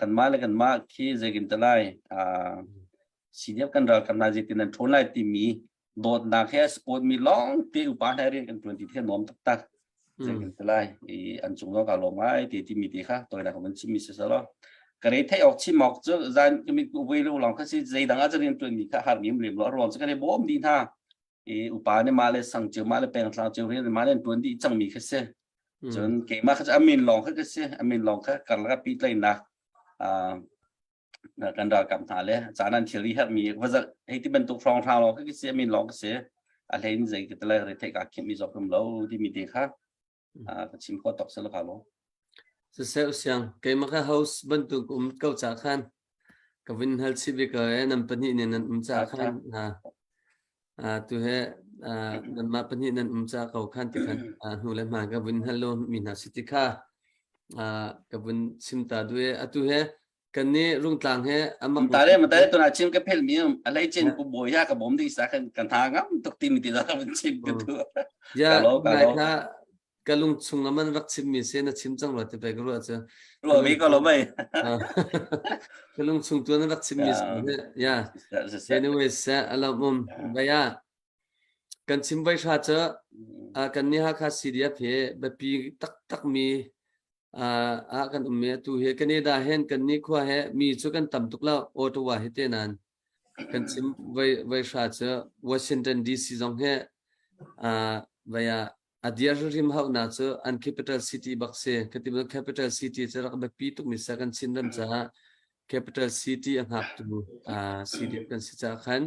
Kanmah le kanmah khi zei kan ti lai senior kan ralkap hna zeitin an ṭhawn lai timi dawtnak he support mi lawng te upa hna rian kan tuan ti the nuam taktak zei kan ti lai i an cung zong ka lawm ngai ti ti mi ti kha toinak kan chim mi si selo ka rei thei ok chim ok cu zan mi voi lu long kha si zei dang a rian tuan mi kha har mi lem lo ruang chu kan i bawm di hna i upa ne ma le sang chiu ma le peng tlang chiu rian ma le tuan di chang mi kha si cun keimah kha amin long kha ka si amin long kha karlak pi tlainak kan ralkap hna le caan an thilri herhmi va hei ti bantuk hrawnghrang lawng khi si amin lawng si. A hlei in zei ka ti lai re theih ka khim mi zok um lo timi te kha ka chim kho tok sel ka lo. Siseh usiang keimah kha host bantuk um ko ca khan ka vun hal chih ve ko e nan pahnih nih nan um ca khan tu he nanmah pahnih nan um ca ko khan ti khan hnu le hma ka vun hal lo mi hna si ti kha ka vun chim ta du e atu he kan nih rungtlang he amak Tare ma tare tuna chim ka phel mi a lei chen pu boy ya ka bom ding sa kan kan tha ngam tuk ti mi ti da kan chim ka tu. Ya ngai kha ka lung chung aman rak chim mi se na chim cang lo te pe ka ruah chu. Lo mi ko lo mai. Ka lung chung tu na rak chim mi se ya. Anyway se alam um baya kan chim vai sha cha kan ni Hakha CDF he biapi taktak mi ah kan um mi atu hi Canada hen kan ni khua he mi cu kan tam tuk lo Ottawa hi te nan kan chim vai vai hra cu Washington DC zong he vai ah a dir rim hau na cu an capital city bak si kati capital city cu rak biapi tuk mi sa kan Chin ram caah capital city a hngak tu city kan si ca khan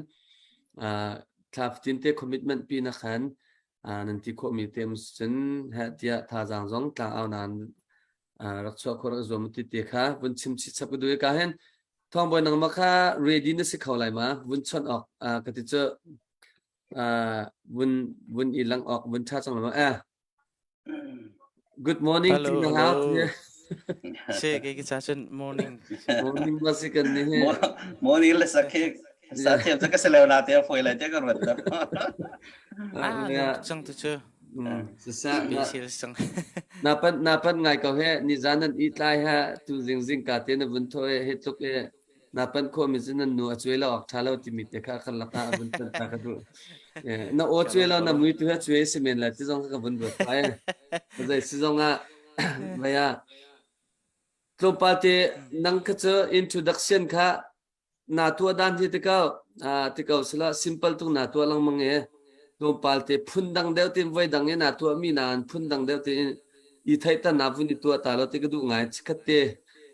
thla fatin te commitment pi na khan nan ti khawhmi te cun heh tiah thazaang zong tlangau nan rak chuah khawh rak zuam ti te kha vun chim chih chap ka duh ka hen thawng bawi nangmah kha ready na si kho lai ma vun chawnh awk ka ti cu vun vun i lang awk vun tha cang ma eh Good morning Hello, to the hello. house. Se ke ki cha chun morning. Morning ma si kan ni he. Morning le sakhe sa thiam ka se leo na te foi lai te kan rat ta. Ah, no chang tu chu. Sa Be sil sang. Na pan na pan ngai ko he ni zan nan i tlai ha tu zing zing ka te na vun tho he tluk e na pan kho mi zin nan nu a chuai lo ak tha lo ti mi te kha kan laka vun tan ta ka du na o chuai lo na mui tu ha chuai si men la ti zong ka vun ruat pai zai si zong ah vaya tlawmpal te nang kha cu introduction kha na tua dan hi te ko te ko sila simple tuk na tua lengmang e tlawmpal te phun dang deuh tin voi dang e na tua mi na phun dang deuh tin i theih ta na vun i tua ta lo ti ka duh ngai chikhat te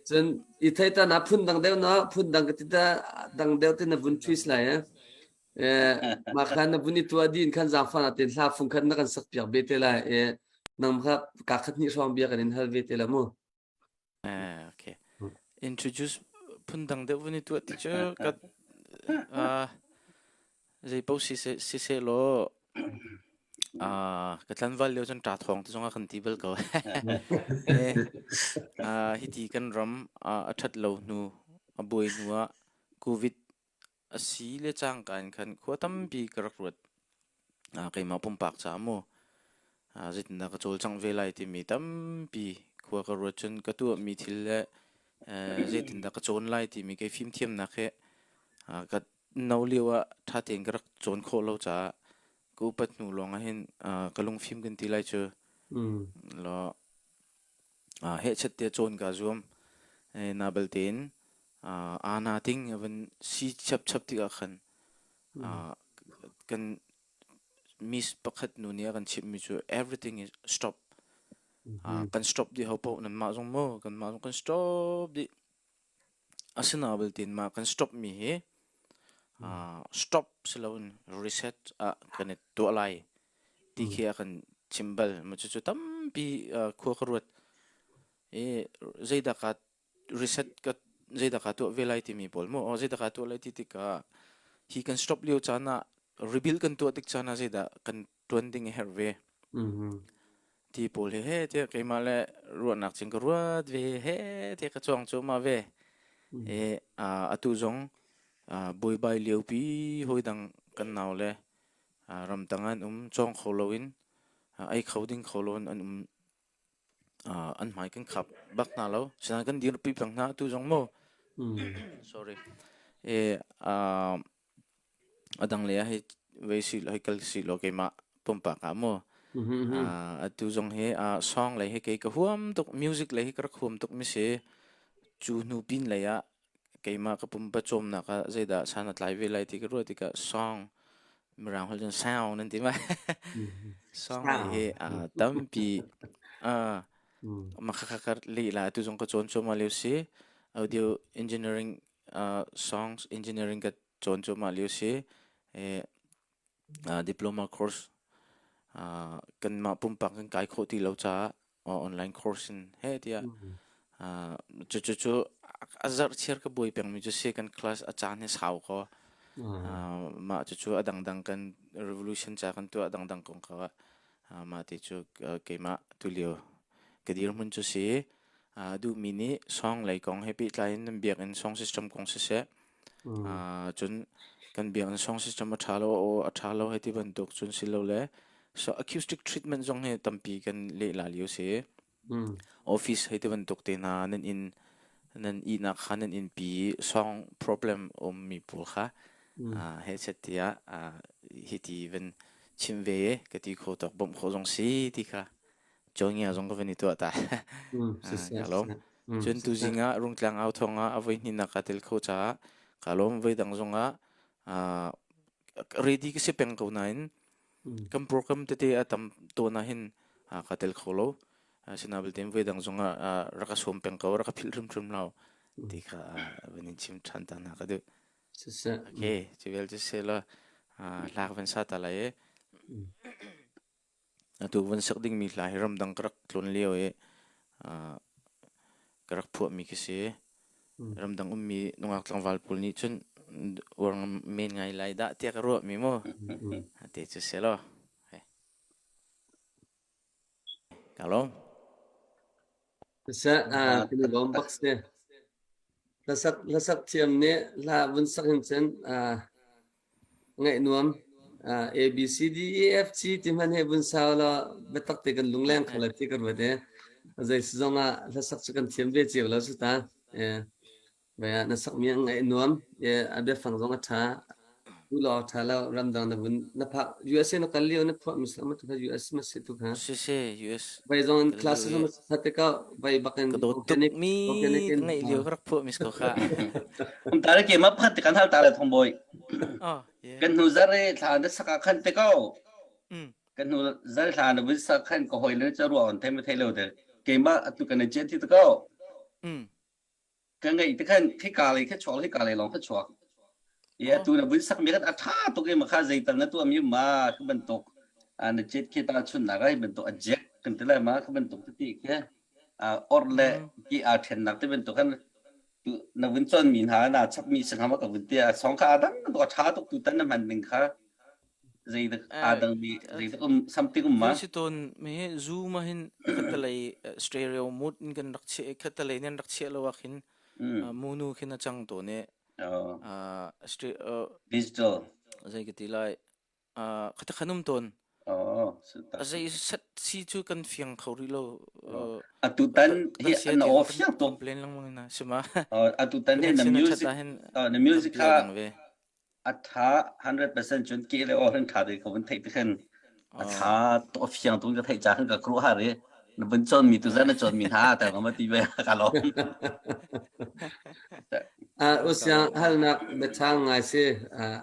cun i theih ta na phun dang deuh na phun dang ka ti ta dang deuh te na vun twist lai eh eh ma khan na vun i tua din khan zaangfa na ten hla fung khat na kan sak piak be te lai eh nang kha ka khat ni hrawng bia kan in hal ve te la mu. Eh, okay. Introduce phun dang deuh vun i tuah ti cu ka uh, zei paoh si se si se law uh, ka tlanval lio cun ṭa thawng te zong a kan ti bal ko. Eh, uh, hiti kan ram uh, a ṭhat lo hnu a buai hnu ah COVID a si le cangka in khan khua tampi ka rak ruat. Keimah pumpak caah mu zeitindah ka cawlcangh ve lai timi tampi khua ka ruat cun ka tuahmi thil le zeitindah ka cawn lai timi kei fimthiamnak hi ka no lio ah ṭha tein ka rak cawn khawh lo caah ka upat hnu lawng ah hin ka lungfim kan ti lai cu. Law hehchet te cawn kaa zuam. Na balte in aa ting a van si chapchap tikah khan kan miss pakhat nu nih a kan chimhmi cu everything is stop. Kan stop dih ho paoh nanmah zong maw kanmah zong kan stop dih. Asinain belte mah kan stop mi hi stop si loin reset ah kan i tuah lai ti khi a kan chim bal. Mah cucu tampi khua ka ruat. I zeidah ka reset ka zeidah ka tuah ve lai timi pawl mu zeidah ka tuah lai ti tikah hi kan stop lio caan ah rebuild kan tuah tik caan ah zeidah kan tuan ding a herh ve ti pawl he he tiah keimah le ruahnak cing ka ruat ve he tiah ka cuang cuahmah ve e atu zong buaibai liopi hawi dang kan nau le ramtang an um cawng kho loin ei kho ding kho loin an um an hmai kan khap bak hna lo sinain kan dirpi peng hna atu zong mu sorry e a dang le ah hei vei si hei kal si law keimah pumpak ah mu atu zong hi song lei hi kei ka huam tuk music lei hi ka rak huam tuk mi si cu hnu pin lei ah keimah ka pumpa cawmnak ah zeidah san a tlai ve lai ti ka ruah tikah song mirang holh cun sound nan ti ma song lei hi tampi ma kha kha leh la atu zong ka cawn cuahmah lio si audio engineering songs engineering ka cawn cuahmah lio si. Diploma course kanmah pumpak kan kai khawh ti lo caah online course in heh tiah cucu cu a zarh chiar ka buai pengmi cu si kan class a caan hi sau ko. Mah cucu a dangdang kan revolution ca kan tuah dangdang kong kha mah ti cu keimah tulio ka dirhmun cu si. Duhmi nih song lei kong he pehtlai in nan biakinn song system kong siseh cun kan biakinn song system a ṭha lo aw a ṭha lo hei ti bantuk cun si lo le so acoustic treatment zong hi tampi kan lehla lio si. Office hei ti bantuk te hna nan inn nan ihnak kha nan innpi song problem ummi pawl kha hei chet tiah hiti van chim ve ka ti kho tawk bawmh khawh zong si ti kha Cawngia zong ka van i tuah ta. Ka lawm. Cun tuzing ah Rungtlang au thawng ah a voi hnihnak kaa tel kho caah ka lawm. Voi dang zong ah ready ka si peng ko nain kan program tete a tam tawn ah hin ka tel kho lo. Asinain belte voi dang zong ah rak ka sawm peng ko, rak ka philh hrimhrim lo ti kha van in chim ṭhan ta hna ka duh. Siseh. Okay, cu vial cu si law hla ka van sa ta lai i. Atu van sak dingmi hla hi ramdang ka rak tlawn lio i ka rak phuahmi khi si. Ramdang ummi nungak tlangval pawl nih cun uar men ngai lai dah tiah ka ruahmi mu. Te cu si law. Ka lawm. Siseh, kan i lawm bak si. Hlasak hlasak thiam nih hla vun sak hin cun ngaih nuam. A B C D E F G ti hmanh he vun sau law biatak te kan lungleng kho lai ti ka ruat i zei si zong ah hlasak cu kan thiam ve cio lo su ta. Vai na sakmi an ngaih nuam. A biafang zong a ṭha. Tu law ṭha lo ramdang na vun na phak USA na kal lio na phuah mi ma tu kha US ma si tu kha. Si si US. Vai zong in class zong na te ka vai bakin ka dawt tuk mi organic in ngaih lio ka rak phuah mi ko kha. Um ta le ke ma phat kan hal ta le thong boy. Oh yeah. Kan hnu zare thla na saka khan te ko. Kan hnu zare thla na vun sak khan ka hoi le cha ruang on thai ma thai lo de. Keima atu kan chen ti te ko. Ka ngeih te khan khika lei kha chuak hika lei lawng kha chuak i atu na vun sak mi khan a ṭha tuk i ma kha zeital na tuah mi ma kha bantuk na chet khi ta chun nak ai bantuk a jek kan ti lai ma kha bantuk ti khi or le ki a ṭhen nak te bantuk khan na vun chon mi hna na chap mi sang ma ka vun tia song kha adang to ṭha tuk tu tan na man ning kha zei dak aa dang mi zei dak um something um ma si ton me zu ma hin khatalei stereo mode in kan rak che khatalei nan rak che lo ah khin munu khin a chang to ne digital zei ka ti lai khata khanum ton oh zei set si chu kan fiang kho ri lo atu tan hi an off fiang to complain lengmang na sima atu tan hi na music na music kha A ṭha 100% cun ke le aw hin ṭha dei ko vun theih ti khin a ṭha to fiang tung ka theih ca khin ka kruh har i na vun cawn mi tu zan na cawn mi hna ta ma ti ve ka lawm. Uh, usiang halnak biachang ngai si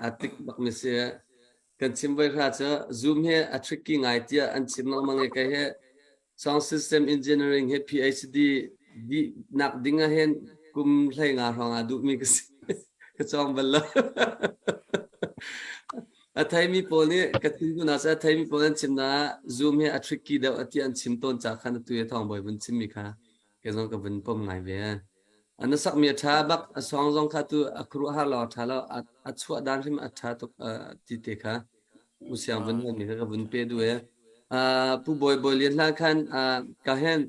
a tik bak mi si kan chim voi hra cu Zoom hi a tricky ngai tiah an chim lengmang i kei hi Sound System Engineering hi PhD dih nak ding ah hin kum hlei nga hrawng ah duhmi ka si. Ka cawng bal lo. A theimi pawl nih ka thin kun ah a theimi pawl an chim na Zoom hi a tricky deuh ati an chim tawn ca khan atu hi thawng bawi vun chimmi kha ke zong ka vun pom ngai ve. An na sakmi a ṭha bak a song zong kha tu a khuaruahhar lo a ṭha lo a chuah dan hrim a ṭha tuk ti te kha. Usiang vun hal mi kha ka vun pe duh e. Pu Bawi Bawi Lian hlan khan ka hen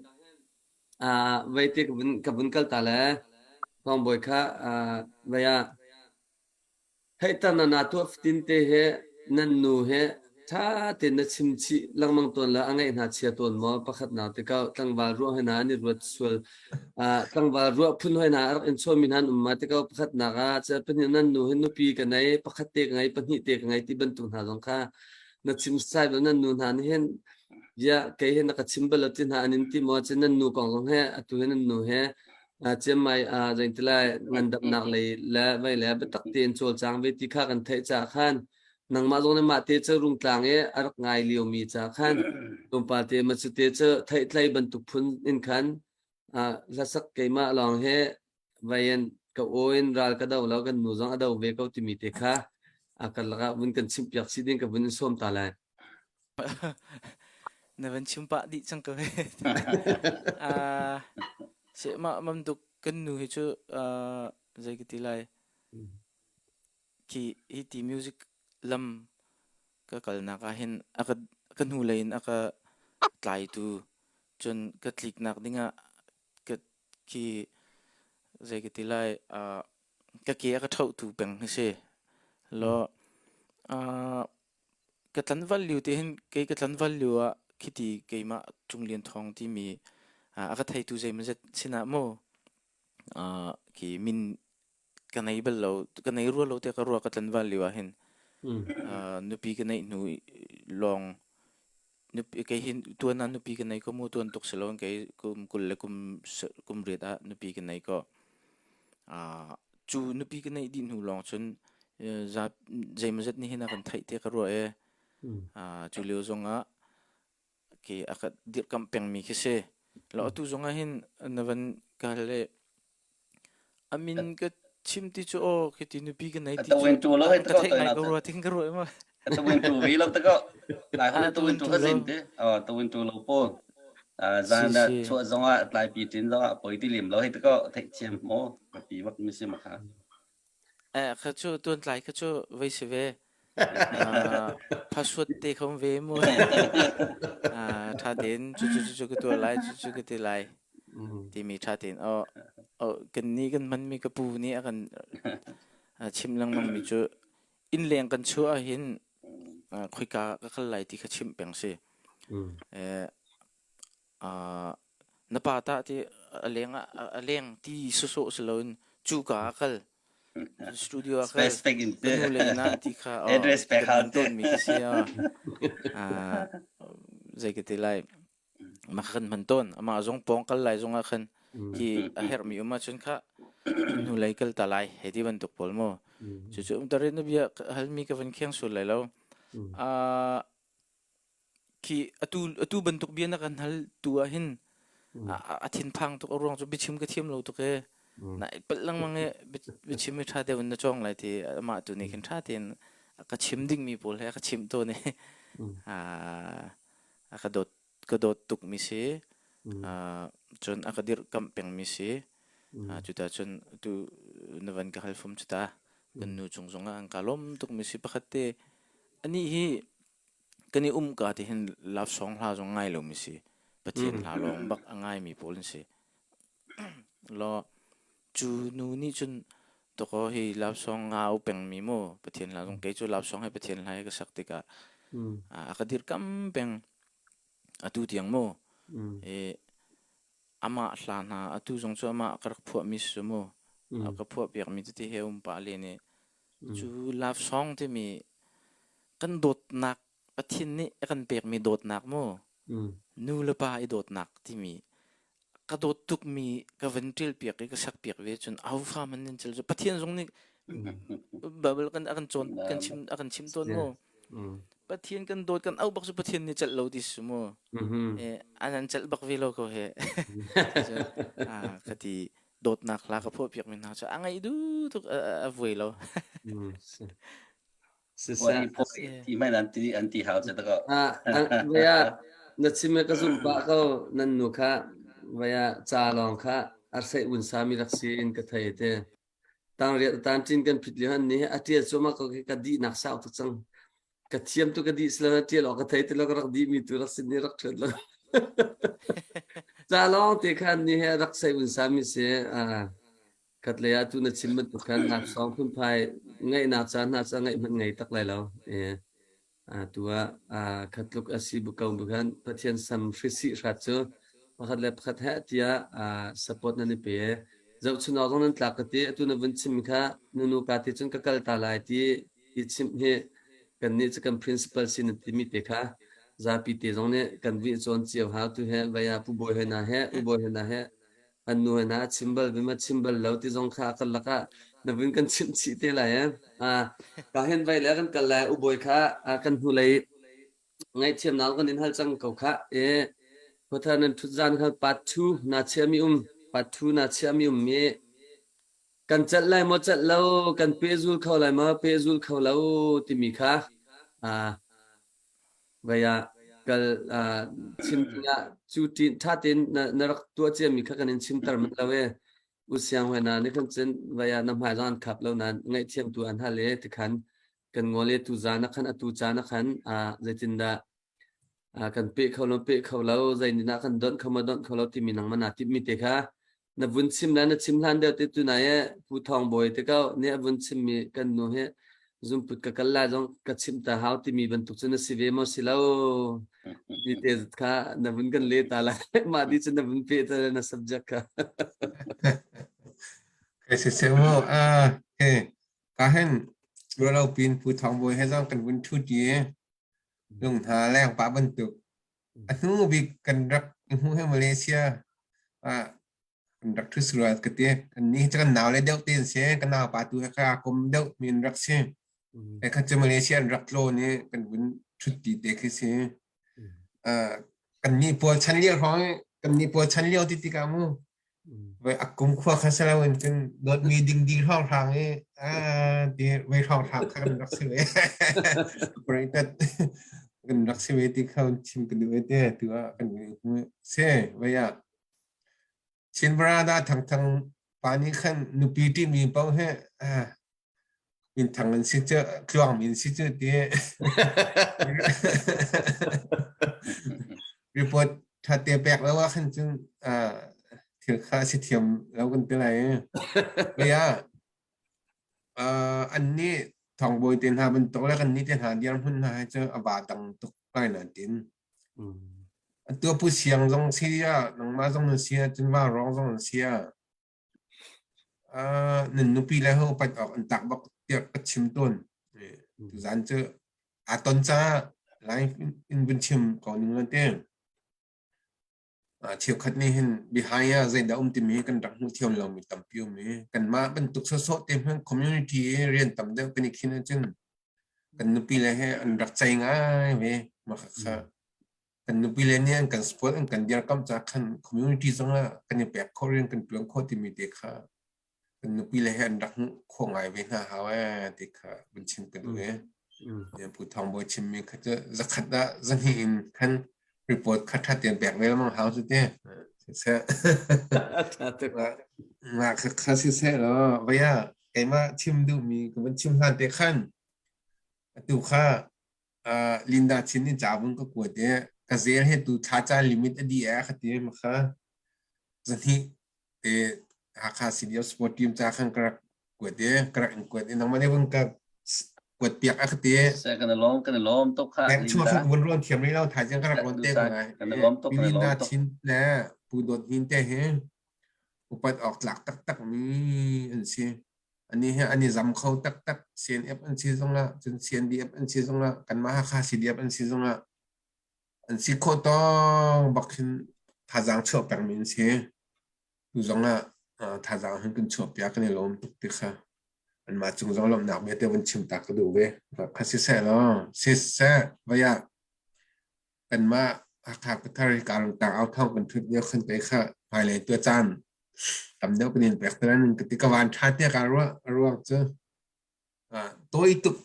vei te ka vun ka vun kal ta le Thawng Bawi kha vei ah theihter na na tuah fatin te he nan nu he ṭha tein na chim chih lengmang tawn le a ngaih hna chia tawn maw pakhat nau te kau tlangval ruah hoi hna an i ruat sual tlangval ruah phun hoi hna a rak in chawmi hna an um ma te ko pakhatnak ah pahnih nan nu hi nupi ka nei pakhat te ka ngei pahnih te ka ngei ti bantuk hna zong kha na chim sai bal nan nu hna nih hin bia kei he na ka chim bal lo ti hna an in ti maw cun nan nu kong zong he atu he nan nu he ciammai zeingtilai ngandamnak lei le vei le biatak tein cawlcang ve ti kha kan theih caah khan nangmah zong nih mah te cu rungtlang i a rak ngai liomi ca khan tlawmpal te ma cu te cu theihtlei bantuk phun in khan hlasak keimah lawng he vai in ka aw in ral ka do lo kan nu zong a do ve ko timi te kha. A karlak ah vun kan chimpiak chih ding ka vun in sawm ta lai. Na van chim pah dih cang ko. Ah, se mah bantuk kan nu hi cu ah, zei ka ti lai. Khi hi ti music lam ka kalnak ah hin a ka ka hnulei in a ka tlaitu cun ka tliknak dingah ka khi zei ka ti lai ah ka ke a ka ṭhohtu peng hi si. Law ah ka tlanval lio te hin kei ka tlanval lio ah khiti keimah Cung Lian Thawng timi a ka theitu zeimawzat sinah maw khi min ka nei bal lo ka nei rua lo tiah ka ruah ka tlanval lio ah hin nupi ka neih hnu lawng nupi kei hin tuan ah nupi ka nei ko mu tuan tuk si lo kei kum 20 le kum kum riat ah nupi ka nei ko Cu nupi ka neih dih hnu lawng cun zeimawzat nih hin a kan theih tiah ka ruah i cu lio zongah khi a ka dirhkamh pengmi khi si. Lo atu zongah hin na van ka hal i a min ka chim ti cu aw khi ti nupi ka nei ti cu ka theih ngai ko rua tin ka ruah ma. Tawin tu vi lo ta ko. Lai hon tawin tu ka zin te. Tawin tu lo po. Zan da chuah zongah tlai pi tin zongah poi ti lim lo hei ta ko theih thiam mo ka pi bak mi si ma kha. Eh kha cu tuan tlai kha cu vei si ve. Password te khom ve mu. Tha tein cu cu cu ka tuah lai cu cu ka ti lai. Timi tha tein oh oh kan ni kan hman mi ka pu nih a kan chim lengmang mi cu innleng kan chuah ahhin khoika ka kal lai ti kha chimh peng si. Na pa tah ti a leng a leng ti sawsawh si loin cuka ah kal studio ah kal ka nu le inn ah ti kha address pek kan tawnmi khi si zei ka ti lai Mah kha kan hman tawn. Amah zong pawng kal lai zongah khan hi a herhmi um ahcun kha hnulei kal ta lai hei ti bantuk pawl mu. Cucu umtar in na bia halmi ka van kheng sual lai lo. Uh, khi atu atu bantuk bia na kan hal tu ah hin a thinphang tuk a ruang cu biachim ka thiam lo tuk e. Na palh lengmang i biachim hi ṭha deuh in na cawng lai ti amah tu nih khin ṭha tein a ka chim dingmi pawl he a ka chimh tawn i a ka dawt ka dawt tukmi si. Cun a ka dirhkamh pengmi si. Cuta cun tu na van ka hal fum cuta kan nu cung zongah an ka lawm tukmi si pakhat te anih hi kan i um ka ti hin love song hla zong ngai lomi si. Pathian hla lawng bak a ngaimi pawl an si. Law cu nu nih cun takaw hi love song nga u pengmi mu Pathian hla zong kei cu love song hi Pathian hla hi ka sak tikah a ka dirkam peng atu tiang mu i amah hla hna atu zong cu amah ka rak phuahmi si mu a ka phuah piakmi tete he um pah len i cu love song timi kan dawtnak Pathian nih a kan pekmi dawtnak mu nu le pa i dawtnak timi ka dawt tukmi ka van ṭial piak i ka sak piak ve cun ahofa hmanh nan cel cu Pathian zong nih Bible kan a kan cawn kan chim a kan chim tawn mu Pathian kan dawt kan auh bak cu Pathian nih celh lo ti si mu eh an an celh bak ve lo ko he ka ti dawtnak hla ka phuah piak mi hna cu a ngaih du tuk a vuai lo Siseh. Ti hmanh an ti an ti hau che ta ko. Ah, vaya na chim ka zumh pah ko nan nu kha vaya ca lawng kha arsei un sa mi rak si in ka thei te. Tang riat tan tin kan phit liu han ni a tial chu ma ko ka di nak sau tu chang. Ka thiam tu ka di sila na tial ok ka thei te lo ka rak di mi tu rak sin ni rak thret lo. Ca lawng te khan ni he rak sei un sa mi si ah Khatlei ah tu na chim bantuk khan laksawng phunphai ngeihnak caan hna cu a ngeih hmanh ngei tak lai lo. Tu ah khat tluk a si bu ko bu khan Pathian sam hrisih hrat cu pakhat le pakhat heh tiah support nan i pe. Zohchun awk zong nan tlak ka ti. Atu na vun chim kha nunu ka ti cun ka kal ta lai ti i chimh hi kannih cu kan principal si na timi te kha zapi te zong nih kan vih cawn cio hau tu he vaya pu bawi he na he u bawi he na he an nu hna a chim bal bima chim bal lo ti zong kha a karlak ah na vun kan chimh chih te lai eh. Ah, ka hen vai le kan kal lai u bawi kha kan hnulei ngaihthiamnak kan in hal cang ko kha e khuathar nan thut zan kha part 2 na chiami um part 2 na chiami um mi. Kan celh lai maw celh lo, kan pehzul kho lai maw pehzul kho lo timi kha vai ah kal chim dingah cu ṭha tein na rak tuah ciami kha kan in chimter manh lo e. U Siang hoi na nih khan cun vai ah na hmai zong an khap lo nain ngaihthiam tu an hal e tikhan kan ngol i tu zan ah khan atu caan ah khan zeitindah kan peh kho lo peh kho lo zei nih dah kan donh kho maw donh kho lo timi nangmah naa timhmi te kha na vun chim le na chim hlan deuh te tu nai e Pu Thawng Bawi te ko nih a vun chimmi kan nu hi zungput ka kal lai zong ka chimh ta hau timi bantuk cu na si ve maw si lo ni te kha na vun kan le ta lai mah di cu na vun pe ta na subject kha. Kai se se mo a he ka hen lo pin Pu Thawng Bawi he zong kan vun thu ti lung hna leng pah bantuk a hnu bik kan rak hmu he Malaysia ah kan rak thu sual ka ti kan ni cu kan nau le deuh te an si kan nau pa tu he kha kum deuh mi an rak si e kha cu Malaysia an rak tlawn i kan vun thut ti te khi si kan ni pawl chan lio hrawng kan ni pawl chan lio ti tikah mu Voi a kum khua kha si loin cun dawtmi dingdi hrawnghrang i ti voi hrawnghrang kha kan rak si ve. Operated kan rak si ve ti kha chim ka duh te tu ah kan se vai ah Chin Brada thangthang pa nih khan nupi ṭimi paoh he minthang an si cu tluang min si cu ti report ṭhate pek lo ah khan cun thil kha si thiam lo kan ti lai. Bia an nih thawngbawi te hna bantuk le kan nih te hna dirhmun hna hi cu a va dang tuk lai na tin. Atu pu siang zong si ah nangmah zong na si ah cun va rong zong na si ah Nan nupi le ho upat awk an tlak bak tiah ka chim tawn. Tuzaan cu aa ton caah live in vun chim ko ning la te. Cheukhat nih hin behind ah zeidah um timi kan rak hmuh thiam lomi tampi um i kanmah bantuk sawsawh te hmanh community i rian tam deuh kan i khin ahcun kan nupi le he an rak cei ngai ve. Mah kha Kan nupi le nih an kan support an kan dirkamh caah khan community zong ah kan i pek khawh rian kan ṭuan khawh timi te kha kan nupi le he an rak hmuh khawh ngai ve hna hau ee ti kha vun chim ka duh ee. Pu Thawng Bawi chimmi kha cu zakhat ah zahnih in khan report kha ṭha tein pek ve lengmang hau cu te. Siseh. Mah kha kha siseh law vai ah keimah chim duhmi ka vun chim hlan te khan atu kha Linda Chin nih ca vun ka kuat i ka zel he tu thla caan limit a dih eh ka ti ma kha zahnih te Hakha CDF sport team ca khan ka rak kuat i ka rak in kuat i nangmah nih vun ka kuat piak a ka ti. Se kan i lawm kan i lawm tuk kha. Bank chung khan vun rawn thiam rih lo thaizing ka rak rawn te ko lai. Kan i lawm tuk kan i lawm tuk. Linda Chin le Pu Dawt Hnin te hi upat awk tlak taktak mi an si. Ani hi an i zam kho taktak. CNF an si zongah, cun CNDF an si zongah, kanmah Hakha CDF an si zongah an si khawh tawng bak hin thazaang chuah pengmi an si. Tu zongah thazaang hin kan chuah piak kan i lawm tuk ti kha anmah cung zong lawmhnak bia te vun chim ta ka duh ve. Kha siseh law, siseh, vai ah kanmah Hakha Pathar hi karang au thawng kan thut lio khan kei kha hmailei tua caan tam deuh kan in pek te nan ka ti ka van tha te ka ruah ruang cu toi tuk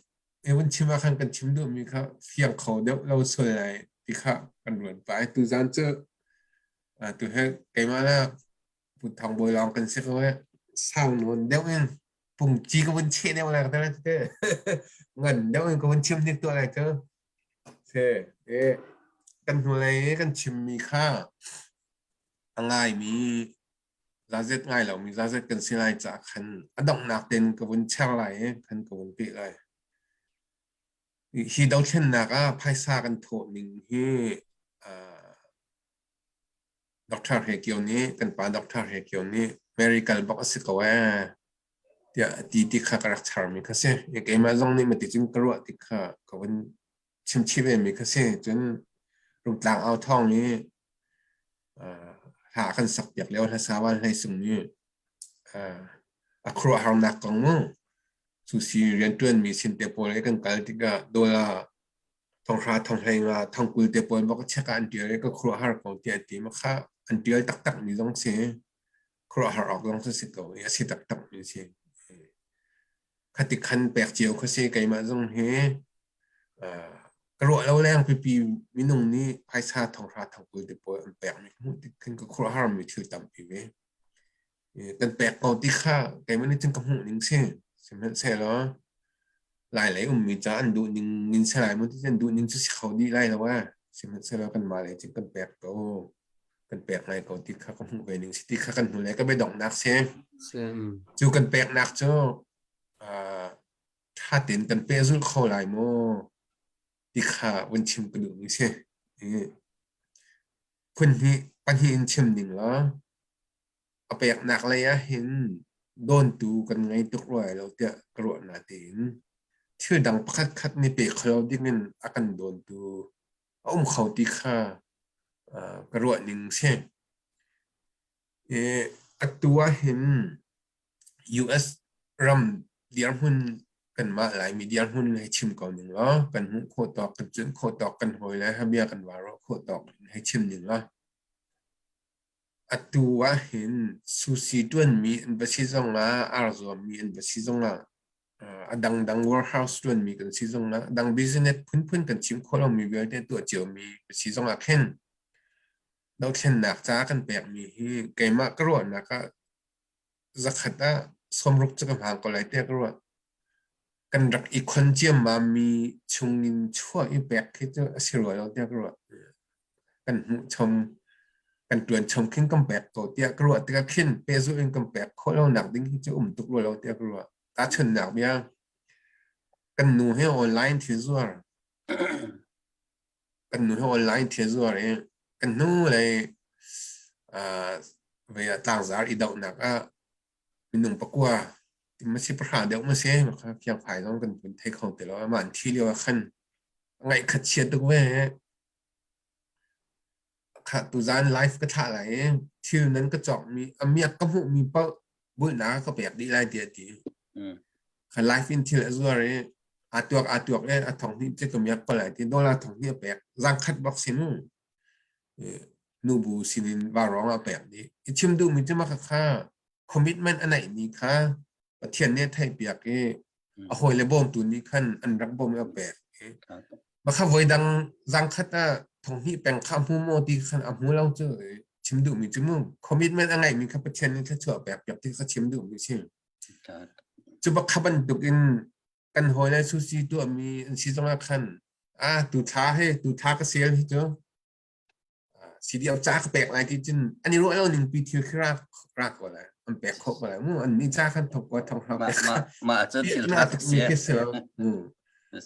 e vun chim ah khan kan chim duh mi kha fiang kho deuh lo sual lai ti kha kan ruan pa tu zan cu tu he keimah la Pu Thang Bawi lawng kan si ko e sau nawn deuh in pungci ka vun cheh deuh lai ka te ngan deuh in ka vun chim hnik tuah lai cu Se e kan hnulei i kan chimmi kha a ngaimi zazet ngai lomi zazet kan si lai caah khan a donghnak tein ka vun cher lai i khan ka vun peh lai. Hi dothlennak ah phaisa kan thawh ning hi uh, Dr. He Kio nih kan pa Dr. He Kio nih Mary kal bak a si ko ee tiah a ti ti kha ka rak charmi kha si. Keimah zong nih mati cun ka ruah ti kha ka vun chimchih ve mi kha si. Cun Rungtlang au thawng nih hla kan sak piak lio hlasa Van Hlei Sung nih a khuaruahharnak kong mu cu si rianṭuanmi sin te pawl he kan kal tikah dollar thonghra thonghlei nga thongkul te pawl bak check ah an ṭial i ka khuaruahhar ko tiah a ti. Mah kha an ṭial taktak mi zong si. Khuaruahhar awk zong cu si ko i a si taktak mi si. Khati khan pek cio kha si keimah zong hi ka ruah lo leng pipi minung nih phaisa thonghra thongkul te pawl an pek mi hmuh tik khin ka khuaruahhar mi thil tampi ve. Kan pek ko ti kha keimah nih cun ka hmuh ning si. Sihmanhsehlaw Lai lei ummi ca an duh ning in si lai mu ti an duh ning cu si kho dih lai lo ee. Sihmanhsehlaw kanmah lei cun kan pek ko. Kan pek ngai ko ti kha ka hmuh ve ning si ti kha kan hnu le ka biadonghnak si. Cu kan peknak cu ṭha tein kan pehzulh kho lai maw ti kha vun chim ka duhmi si. Phun hnih pahnih in chim ning law a peknak lei ah hin dawntu kan ngei tuk rua lo tiah ka ruah natein thil dang pakhat khat nih pe kho lo dingin a kan dawntu a um kho ti kha ka ruah ning si. Atu ah hin US ram dirhmun kanmah Laimi dirhmun hei chim ko ning law kan hmuh khawh tawk kan cuanh khawh tawk kan hawi le bia kan var khawh tawk in hei chim ning law Atu ahhin sushi ṭuanmi an va si zongah, ar zuammi an va si zongah, a dangdang warehouse ṭuanmi kan si zongah, a dang business phunphun kan chim khawh lomi vialte tuah ciomi va si zongah khin dothlennak ca kan pekmi hi keimah ka ruahnak ah zakhat ah sawmruk cu ka hmaan ko lai tiah ka ruah. Kan rak i khon ciammammi chungin chuah i pek khi cu a si rua lo tiah ka ruah. Kan hmuh chom, kan ṭuan chom khin kan pek ko tiah ka ruah tikah khin pehzulh in kan pek khawh lonak ding hi cu um tuk rua lo tiah ka ruah. Tahchunhnak bia, kan nu hi online thil zuar. Kan nu hi online thil zuar i kan hnu lei uh, vei ah tlangzar i dohnak ah minung pakua masi pahra deuh ma si fiangfai zong kan vun thei kho ti lo amah an thi lio ah khan ngaih khat chia tuk ve kha tuzan live ka thlah lai i thil nan ka cawk mi a miak ka hmuh mi paoh bulhnak ka pek dih lai tiah ti kha live in thil a zuar i aa tuak aa tuak le a thong hnih cu ka miak ko lai ti dollar thong hnih a pek zang khat bak si mu nubu sinin vaurawng ah pek dih. I chim duhmi cu mah kha commitment a neihmi kha Pathian nih a theihpiak i a hawile bawmtu nih khan an rak bawm i a pek. Mah kha voidang zangkhat ah thonghnih peng kha a hmu maw ti khan a hmu lo cu chim duhmi cu mu commitment a ngeihmi kha Pathian nih thluachuah pek piak ti kha chim duhmi si. Cu bak kha bantuk in kan hawile sushi tuahmi an si zongah khan ah tu thla he tu thla ka sel hi cu CDF ca ka pek lai ti cun an i ruah lo ning pi thil khi ra ra ko lai an pek khawh ko lai mu an ni ca khan thok ko thong hau mah mah mah cu thil tha tuk si si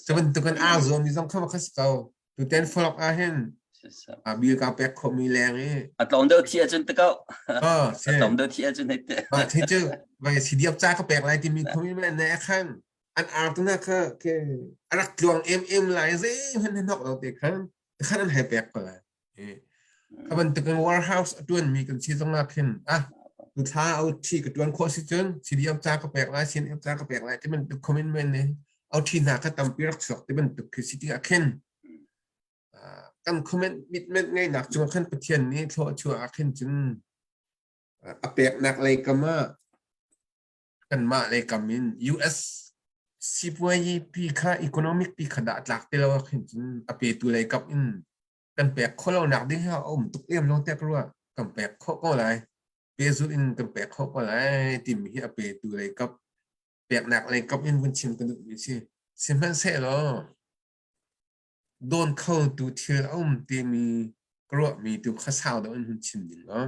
cu bantuk in aa zuam mi zong kha kha si ko tuten folok ah hin a bil ka pek khawh mi leng i a tlawm deuh thi ahcun te ko a tlawm deuh thi ahcun hei te ma thi cu vai CDF ca ka pek lai timi commitment ne khan an ar tu na kha ke a rak tluang em em lai zei hmanh hnok lo te khan khan an hei pek ko lai. Kha bantuk in warehouse a tuanmi kan si zong ah khin ah tu thla au thi ka tuan khawh si cun CDF ca ka pek lai CNF ca ka pek lai ti bantuk commitment ne au thi hna kha tampi rak chuak ti bantuk khi si tikah khin kan commitment ngeinak cung khan Pathian nih thlawh chuah ah khin cun a peknak lei kam ah kanmah lei kam in US sipuayi pi kha economic pi kha dah tlak ti lo ah khin cun a petu lei kap in kan pek khawh lo nak ding hi a um tuk lem lo tiah ka ruah. Kan pek khawh ko lai. Pehzulh in kan pek khawh ko lai timi hi a petu lei kap peknak lei kap in vun chim ka duhmi si. Sihmanhsehlaw dawn khotu thil a um timi ka ruahmi tu kha sau deuh in hun chim ding lo.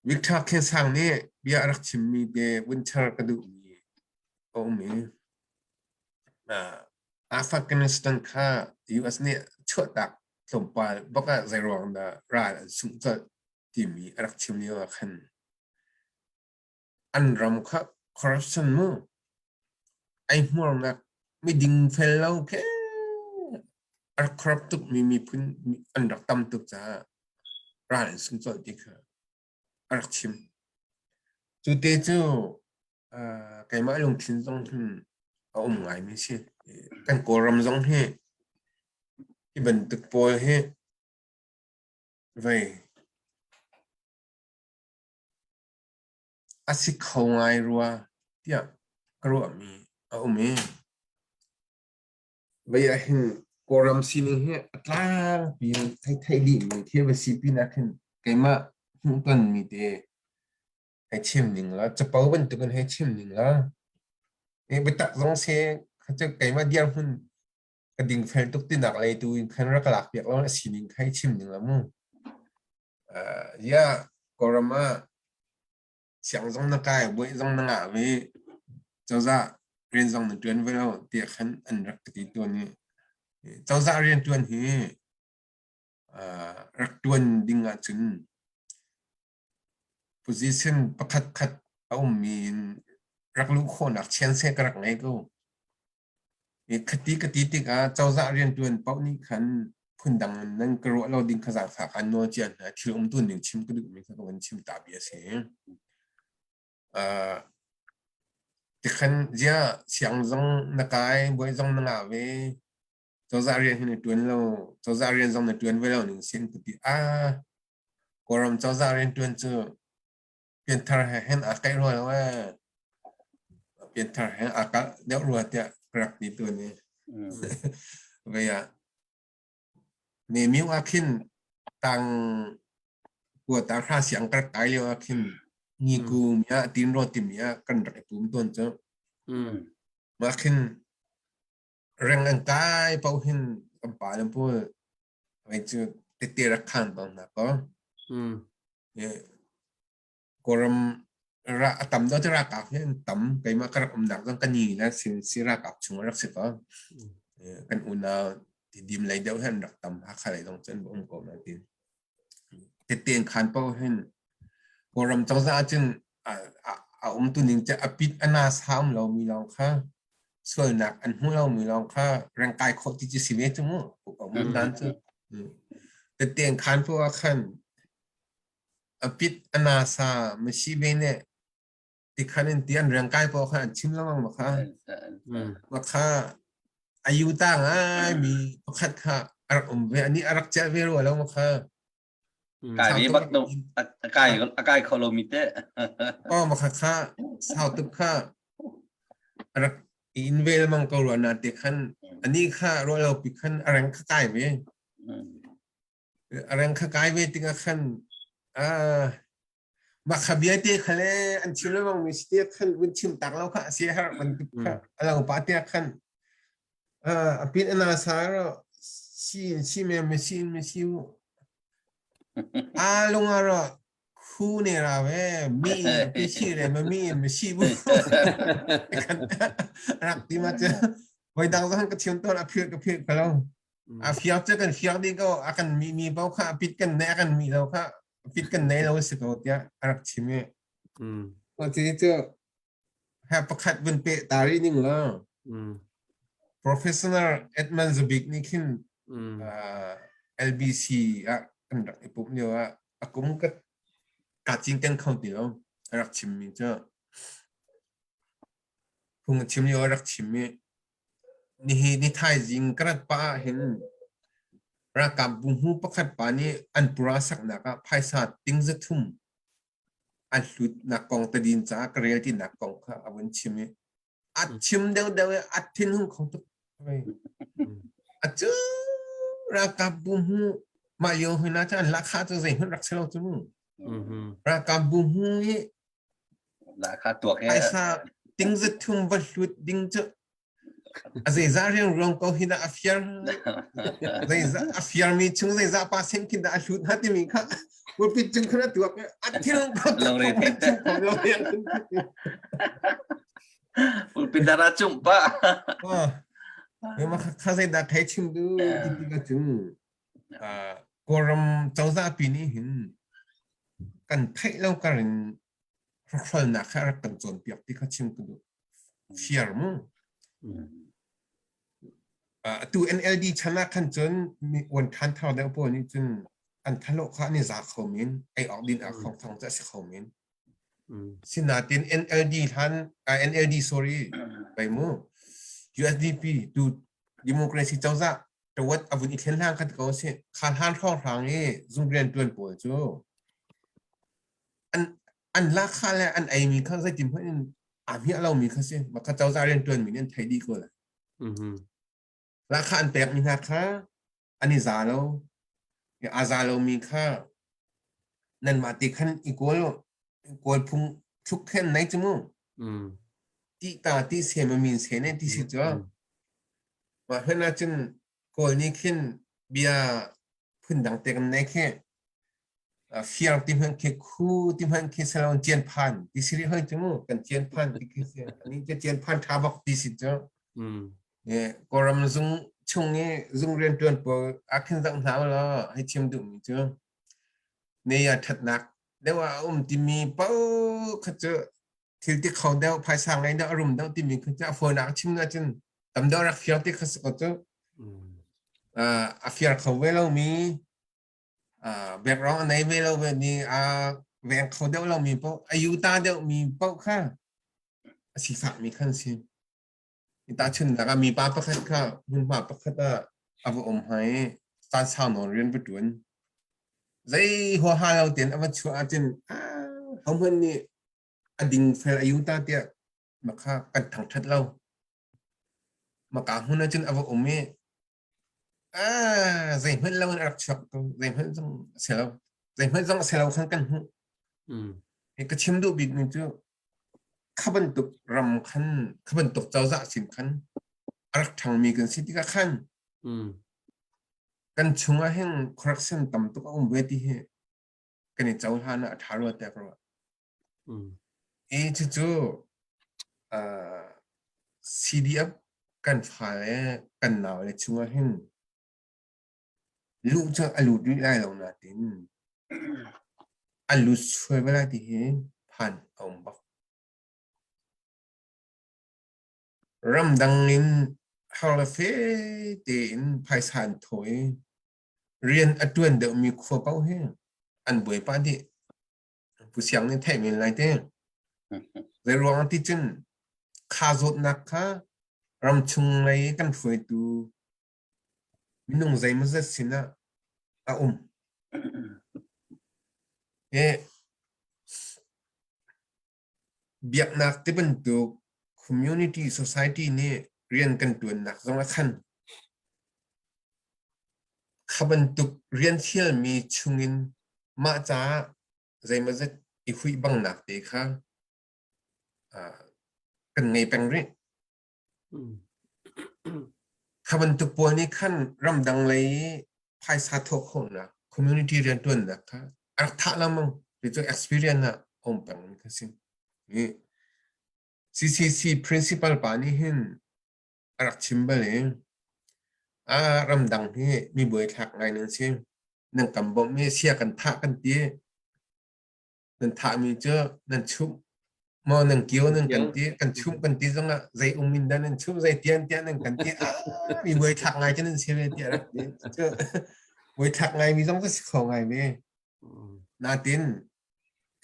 Victor Khensang nih bia a rak chimmi te vun char ka duhmi a um i Afghanistan kha US nih chuahtak tlawmpal bak ah zeiruang dah ral an sungh colh timi a rak chim lio ah khan an ram kha corruption mu ei hmuarnak miding fel lo khi a rak corrupt tukmi miphun an rak tam tuk caah ral an sung colh ti kha a rak chim. Cu te cu keimah lungthin zong hin a um ngaimi si. Kan Kawlram zong hi hi bantuk pawl hi vei. A si kho ngai rua tiah ka ruahmi a um i vei ah hin Kawlram sining hi a tlangpi in theih dihmi thil va si pinah khin keimah hmuhtonmi te hei chim ning la capo bantukin hei chim ning la biatak zong se kha cu keimah dirhmun ka dingfel tuk tinak lei tu in khan rak lak piak lo a sining kha i chim ning la mu. Ya Kawlram ah siang zong na kai buai zong na ngah ve cozah rian zong na ṭuan ve lo tiah khan an rak ka ti tawn i cozah rian ṭuan hi rak ṭuan ding ahcun position pakhat khat a ummi in rak luh khawhnak chianse ka rak ngei ko. Khati ka ti tikah cozah rianṭuan paoh nih khan phundang nan ka ruah lo ding kha zaangfah kaan nawl cia hna. Thil umtu ning chim ka duhmi kha ka van chim ta bia a si. Uh, tikhan zia siang zong na kai, bawi zong na ngah ve, cozah rian hi na ṭuan lo, cozah rian zong na ṭuan ve lo ning sin ka ti. Ah, Kawlram cozah rianṭuan cu pianthar he hin aa kaih rua lo ee. Pianthar he aa kalh deuh rua tiah ka rak ti tu ni. Vei ah me miu ah khin tang kua ta hra siang ka rak kai lio ah khin ni ku mi ah tin ro ti mi ah kan rak i pum tawn cu. Mah khin reng an kai paoh hin kan pa le pawl vei cu tete rak khan tawn hna ko. Kawlram ra a tam deuh cu ralkap hi an tam. Keimah ka rak umnak zong ka ni le sin si ralkap chung a rak si ko. Kan unau Tidim lei deuh hi an rak tam. Hakha lei zong cu an um ko nain. Tete an khan paoh hin Kawlram cozah ahcun a umtu ning cu a pit a na sa um lomi lawng kha sualnak an hmu lomi lawng kha rengkai khawh ti cu si ve cu mu. Um dan cu. Tete an khan paoh ah khan A pit a nasa masi ve nih tikhan in ti an riangkai paoh kha an chim lengmang ma kha. Ma kha a yu ta ngai mi pakhat kha a rak um ve ani a rak celh ve rua lo ma kha. Kai ve bak no a kai a kai kho lo mi te. Oh ma kha kha sau tuk kha a rak in ve lengmang ko rua na te khan ani kha ruah lo pi khan a reng kha kai ve. A reng kha kai ve tikah khan ah mah kha bia te kha le an chim lengmang mi si te khan vun chim tak lo kha a si har bantuk kha a lo pa te khan a pin ana sa ro si in si me me si in me si u a lung a ro khu ne ra ve mi pi si le ma mi in me si bu rak ti ma che voi dang zong ka chim tawn a phil ka phil ka lo A fiang cu kan fiang dih ko. A kan mi mi paoh kha a pit kan nei, a kan mi lo kha a pit kan nei lo si ko tiah a rak chim i. Ti cu ha pakhat vun pe ta rih ning law. Professional Edmund Zubik nih khin LBC ah kan rak i pumh lio ah a kum ka ka cingken kho ti lo a rak chimmi cu phung a chim lio a rak chim i Nihi ni thaizing ka rat pah ahhin ralkap buhmu pakhat pa nih an pura saknak ah phaisa ting 300 an hlutnak kong tadin caah ka rel tinak kong kha a vun chim i a chim deuhdeuh i a thinhung kho tuk. A cu ralkap buhmu mah lio huna cu an lahkhah cu zeihmanh rak si lo cu mu. Ralkap buhmu hi Lahkhah tuak he. Phaisa ting 300 va hlut ding cu a zeizah riangruang ko hi dah a fiar zeizah a fiarmi chung zeizah pa sen khin dah a hlut hna timi kha pulpit cung khan a tuak a thil Lungre thei te. Pulpit dara cung pa. Ma kha zeidah thei chim du ti ti ka cung Kawlram cozah pi nih hin kan theih lo kar in hrawkhralnak kha a rak kan cawnpiak ti kha chim ka duh. Fiar mu. Atu NLD chan ah khan cun mi uan ṭhan thar deuh pawl nih cun an thalawh kha an i za kho men, ei awk din ah khong thang cu a si kho men. Sinain NLD hlan, NLD sorry, bai mu, USDP tu democracy cozah tawat a vun i thlen hlang khat ko si. Kha hlan hrawnghrang i zung rian ṭuan pawl cu an. An lahkhah le an eimi kha zeitin hmanh in aa hmiah lomi kha si. Mah kha cozah rianṭuanmi nih an theih dih ko lai. Lahkhah an pekmi hna kha an i za lo. Aa za lomi kha nanmah te khan i kawl kawl phung thluk khen nei cu mu. Ti ta ti se ma min se ne ti si cu. Mah hlan ahcun Kawl nih khin bia phundang te kan nei khi fiar ti hmanh khi khu ti hmanh khi salon cian phan ti si rih hoi cu mu kan cian phan ti khi si ani cu cian phan tha bak ti si cu Kawlram zung chung i zung riantuan pawl a khin zang hna law hei chim duh mi cu ne ya thatnak deuh ah a um timi paoh kha cu thil ti kho deuh phaisa ngei deuh a rum deuh timi kha cu a fawinak chim na cun tam deuh rak fiar ti kha si ko cu a fiar kho ve lomi background a nei ve lo ve ni a veng kho deuh lomi paoh a yuta deuh mi paoh kha a sifak mi khan si. Tahchunhnak ah mipa pakhat kha hmunhma pakhat ah a va um hna i caan sau nawn rian va ṭuan. Zei huaha lo tein a va chuah ahcun hohmanh nih a dingfel a yuta tiah mah kha kan thangṭhat lo. Maka hmun ahcun a va um i ah zeihmanh lo in a rak chuak ko zeihmanh zong a si lo zeihmanh zong a si lo khan kan hmuh mm. ka chim duh bik mi cu kha bantuk ram khan kha bantuk cozah sin khan a rak ṭhangmi kan si tikah khan mm. kan chungah hin corruption tam tuk a um ve ti hi kan i cohlan ah a ṭha rua tiah ka ruah I cucu CDF kan fale kan naule chungah hin luh cu a lut rih lai lo nain a lut sual ve lai ti hi phan a um bak. Ramdang in har le fe tein phaisa an thaw i rian a ṭuan deuhmi khua paoh hi an buai pah dih. Pu Siang nih theih men lai te. Zei ruang ti cun kha zawtnak kha ramchung lei kan hruaitu minung zeimawzat sinah a um. E, biaknak ti bantuk community society nih rian kan tuannak zong a khan. Kha bantuk rian thialmi chungin mah caah zeimawzat i huih bangnak te kha kan ngei peng rih. Kha bantuk pawl nih khan ramdang lei phaisa thawh khawhnak community riantuannak kha a rak thah lengmang. Ti cu experience ah a um peng mi kha si. CCC principal pa nih hin a rak chim bal i a ramdang hi mi buaithlak ngai nan si. Nan kan bawmh i sia kan thah kan ti. Nan thahmi cu nan chumh maw nan kio nan kan ti kan chumh kan ti zongah zei um in dah nan chumh zei tian tiah nan kan ti ah mi buaithlak ngai cu nan si ve tiah rak ti. Cu buaithlak ngai mi zong cu si kho ngai ve. Natin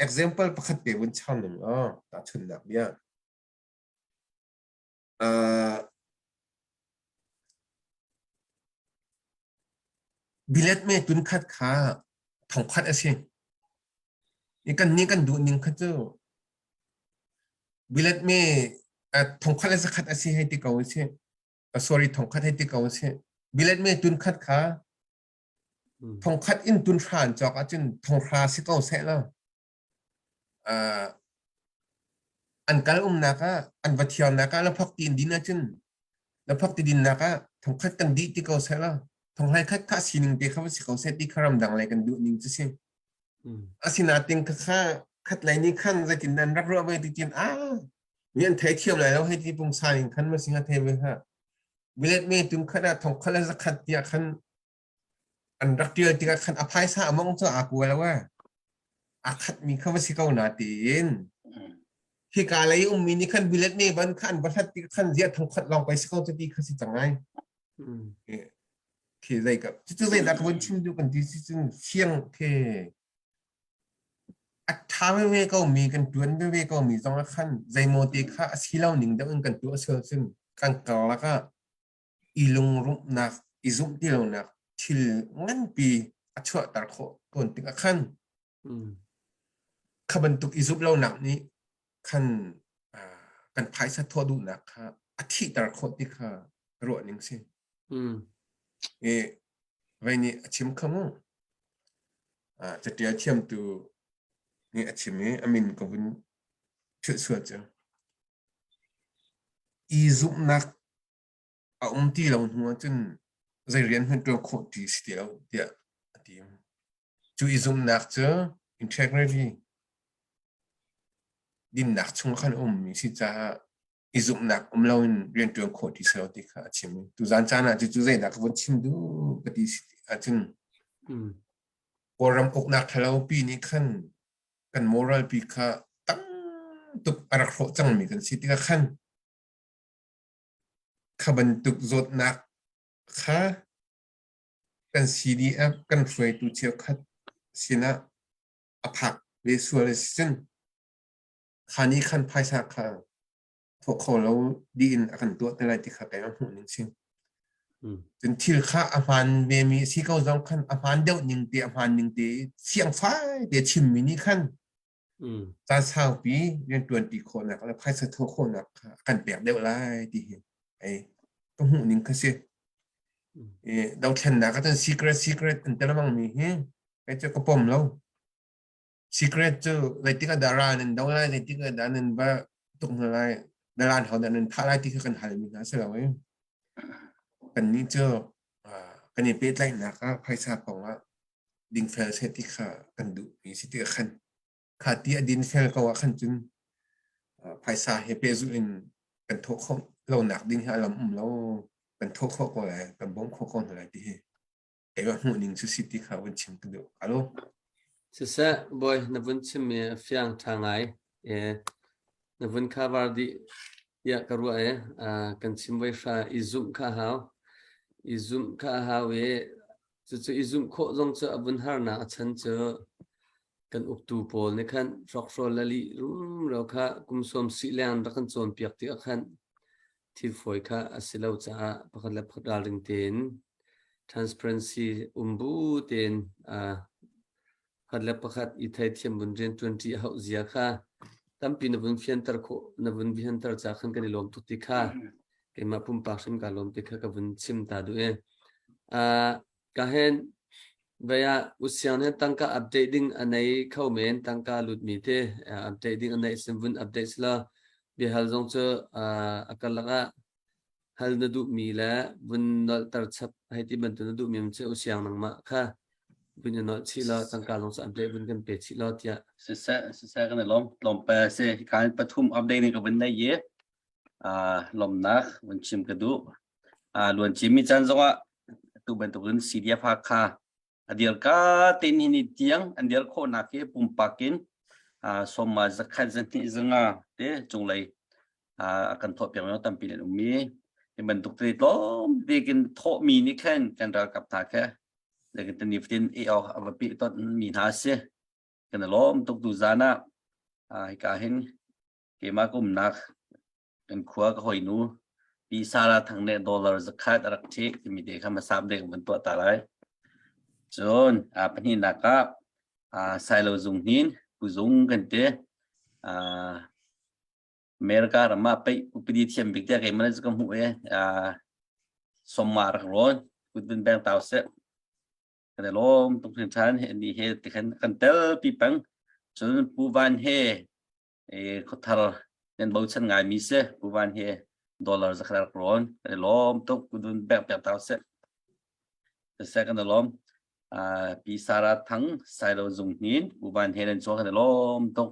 example pakhat te vun cham ning aw tahchunhnak bia. Bilet me tunkhat kha thongkhat a si. I kan nih kan duh ning kha cu bilet me thongkhat le zakhat a si hei ti ko si. Sorry thongkhat hei ti ko si. Bilet me tunkhat kha thongkhat in tun hra an cawk ahcun thonghra si ko seh law an kal umnak ah an va thiarnak ah laphak ti in din ahcun laphak ti dinnak ah thongkhat kan dih ti ko seh law thonghlai khat kha sining te kha va si ko seh ti kha ramdang lei kan duh ning cu si. Asinain kha kha khat lei nih khan zeitin nan rak ruah ve ti tin ah mi an thei thiam lai lo hei ti pungsan in khan ma singa thei ve ha bilet me tum khat ah thongkhat le zakhat tiah khan an rak ṭial tikah khan a phaisa a mong cu aa kua lo ee. Aa khatmi kha va si ko na tiin. Hika lei ummi nih khan bilet ne ban kha an va hlat tikah khan ziah thongkhat lawng pei si ko cu ti kha si cang ai. Khi zei ka cucu zeidah ka vun chim duh kan ti si cun fiang khi a ṭha veve ko mi kan ṭuan veve ko mi zong ah khan zeimaw te kha a si lo ning deuh in kan tuah sual cun kan karlak ah i lungrumhnak, i zumh ti lonak thil nganpi a chuahter khawh tawn tikah khan. Kha bantuk i zumh lonak nih khan kan phaisa thawh duhnak kha a thihter khawh ti kha ruah ning si. I vei nih a chim kha mu. Catial thiamtu nih a chim i a min ka vun philh sual cu. I zumhnak a um ti lo hnu ahcun zei rian hmanh ṭuan khawh ti si ti lo tiah a ti. Cu i zumhnak cu integrity dinnak chung khan a ummi si caah i zumhnak um loin rianṭuan khawh ti si lo ti kha a chim. Tuzaan caan ah cucu zeidah ka vun chim duh ka ti si ahcun Kawlram uknak ṭhalo pi nih khan kan moral pi kha tam tuk a rak hrawh cangmi kan si tikah khan kha bantuk zawtnak kha kan CDF kan hruaitu cheukhat sinah a phak ve sual a si cun kha nih khan phaisa kha thawh kho lo dih in a kan tuah te lai ti kha keimah hmuh ning si. Cun thil kha a hmaan vemi a si ko zong khan a hmaan deuh ning te a hmaan ning te fiangfai te chimmi nih khan caan saupi rianṭuan ṭi khawhnak le phaisa thawh khawhnak kha a kan pek deuh lai ti hi ei ka hmuh ning kha si. I dothlennak ah cun secret secret an ti lengmang mi hi kei cu ka pom lo. Secret cu zeitik ah dah ral nan do lai, zeitik ah dah nan va tuk hna lai, dalan ho dah nan thah lai ti kha kan halmi hna si lo i kannih cu kan i pehtlaihnak ah phaisa kong ah dingfel seh ti kha kan duhmi si tikah khan kha ti a dinfel ko ah khan cun phaisa he pehzulh in kan thawh khawh lonak ding hi a lam um lo kan thawh khawh ko lai kan bawmh khawh ko hna lai ti hi keimah hmuh ning cu si ti kha vun chim ka duh alo Siseh bawi na vun chimmi a fiang ṭha ngai e na vun cover dih tiah ka ruah e kan chim voi hra i zumh kha a hau i zumh kha a hau i Cucu i zumh khawh zong cu a vun harnak a chan cu kan uktu pawl nih khan hrokhrawl le lih rumro kha kum sawm sih leng rak kan cawnpiak tikah khan thil fawi kha a si lo caah pakhat le pakhat ralring tein transparency um bu tein pakhat le pakhat i theithiam vun rianṭuanṭi a hauh zia kha tampi na vun fianter khawh na vun fianter ca khan kan i lawm tuk ti kha keimah pumpak hrim kaa lawm ti kha ka vun chim ta duh i ka hen vaya usiang he tangka update ding a nei kho men tangka lut mi te update ding a nei sim vun update sila biahal zong cu a karlak ah hal na duhmi le vun nolhter chap hei ti bantuk na duhmi cu usiang nangmah kha vun i nolh chih law tangka zong cu update vun kan pe chih law tiah siseh siseh kan i lawm tlawm pe si kan pathum update ni ka vun nei ye lawmnak vun chim ka duh luan cimi caan zongah tu bantukin CDF Hakha a dir ka tein hi ni tiang an dir khawhnak hi pumpak in sawma zakhat zahnih zanga te cunglei a kan thawh piak mi tampi an um mi hi bantuk te tlawm bikin thawhmi nih khan kan ralkap hna khe le kan ni fatin e awk a va pi ton mi hna si kan lawm tuk tu zan ah hika hin keimah ka umnak kan khua ka hawinu pi Sara Thang nih dollar zakhat a rak ṭhik timi te kha hmasa bik van tuah ta lai. Cun pahnihnak ah Sailo Zung Hnin Pu Zung kan ti. America ram ah peih upadi thiam bik tiah keimah nih ka hmuh i sawmma rak rawn kut vun beng tau seh. Kan i lawm tuk hringhran ni he tikhan kan tel pi peng. Cun Pu Van he khuathar nan bochan ngaimi si Pu Van hi dollar zakhat rak rawn kan i lawm tuk kudun bek piak tau seh seh kan i lawm pi Sara Thang Sailo Zung Hnin Pu Van he nan chuak kan i lawm tuk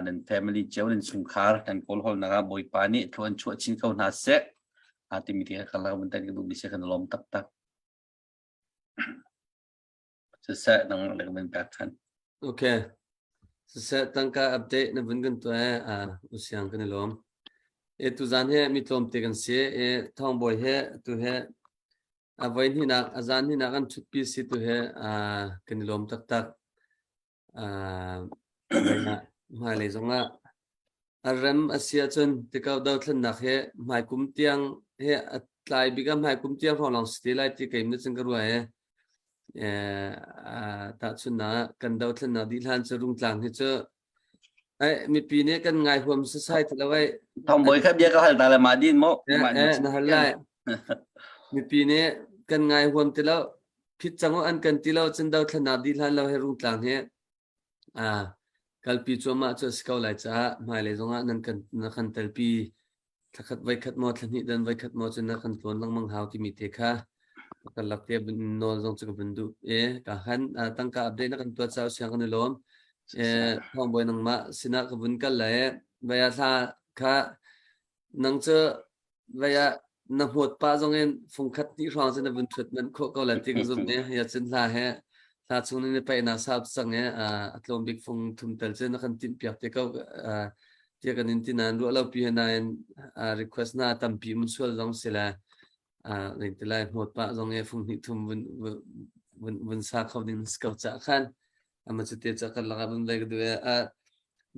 nan family cio nan chungkhar kan kawl hol nak ah Bawipa nih thluan chuah chin ko hna seh timi te kan lak mun tan ka duh mi si kan i lawm taktak Siseh nang le kan pek than. Okay. Siseh tangka update na vun kan tuah a usiang kan i lawm. E tu zan he mi tlawm te kan si e thong boy he tu he a voi hnih nak a zan hnih nak an thut pi si tu he a kan i lawm taktak. Hmailei zongah a rem a si ahcun tikau dothlennak hi hmaikum tiang he a tlai bik ah hmaikum tiang hrawng lawng si te lai ti keim nih cun ka ruah i. Tahchunhnak kan dothlennak dih hlan cu Rungtlang hi cu ai mipi nih kan ngai huam sasai ti lo ai. Thong Bawi kha bia ka hal ta le ma din mo. Eh, na hal lai. Mipi nih kan ngai huam ti lo. Phit cang an kan ti lo cun dothlennak dih hlan lo he Rungtlang hi ah kalpi cuahmah cu a si ko lai caah hmailei zongah nan kan na kan telpi thlakhat voikhat maw thlahnih dan voikhat maw cu na kan tlawn lengmang hau timi te kha kan lak te nawl zong cu ka vun duh e ka han tangka update na kan tuah caah siang kan i lawm e thawng bawi nangmah sinah ka vun kal lai vaya thla kha nang cu Vei ah na hmuat pah zong in fungkhat hnih hrawng cu na vun ṭhut manh khawh ko lai ti ka zumh i ya cun hla he hla chung nih na paihnak sau cang i a tlawm bik fung thum tel cu na kan timh piak te ko tiah kan in ti nain ruah lo pi he nain request na tampi mun sual zong si le ring ti lai hmuat pah zong i fung hnih thum vun vun vun sa kho ding si ko cah khan ama cu te ca kan lakah vun vei ka duh i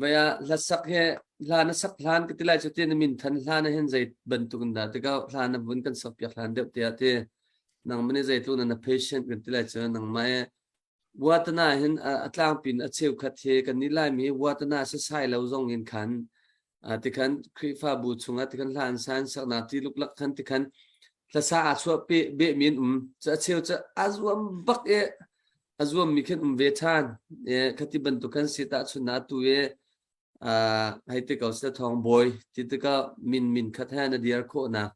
Vai ah hlasak he hla na sak hlan ka ti lai cu ti na min than hlan ah hin zei bantuk in dah tikah hla na vun kan sak piak hlan deuh tiah ti nangmah nih zeitluk na na patient kan ti lai cu nangmah i watana hin a tlangpin a cheukhat he kan nih laimi watana sasai lo zong in khan tikhan Khrihfabu chungah tikhan hla an san saknak ti luklak khan tikhan hlasa aa chuah pe beh min um cu a cheu cu a zuam bak i a zuammi khin um ve ṭhan. Khati bantuk khan si tahchun na tu i hei ti ko seh thawng bawi ti tikah min min khat he na diar khawhnak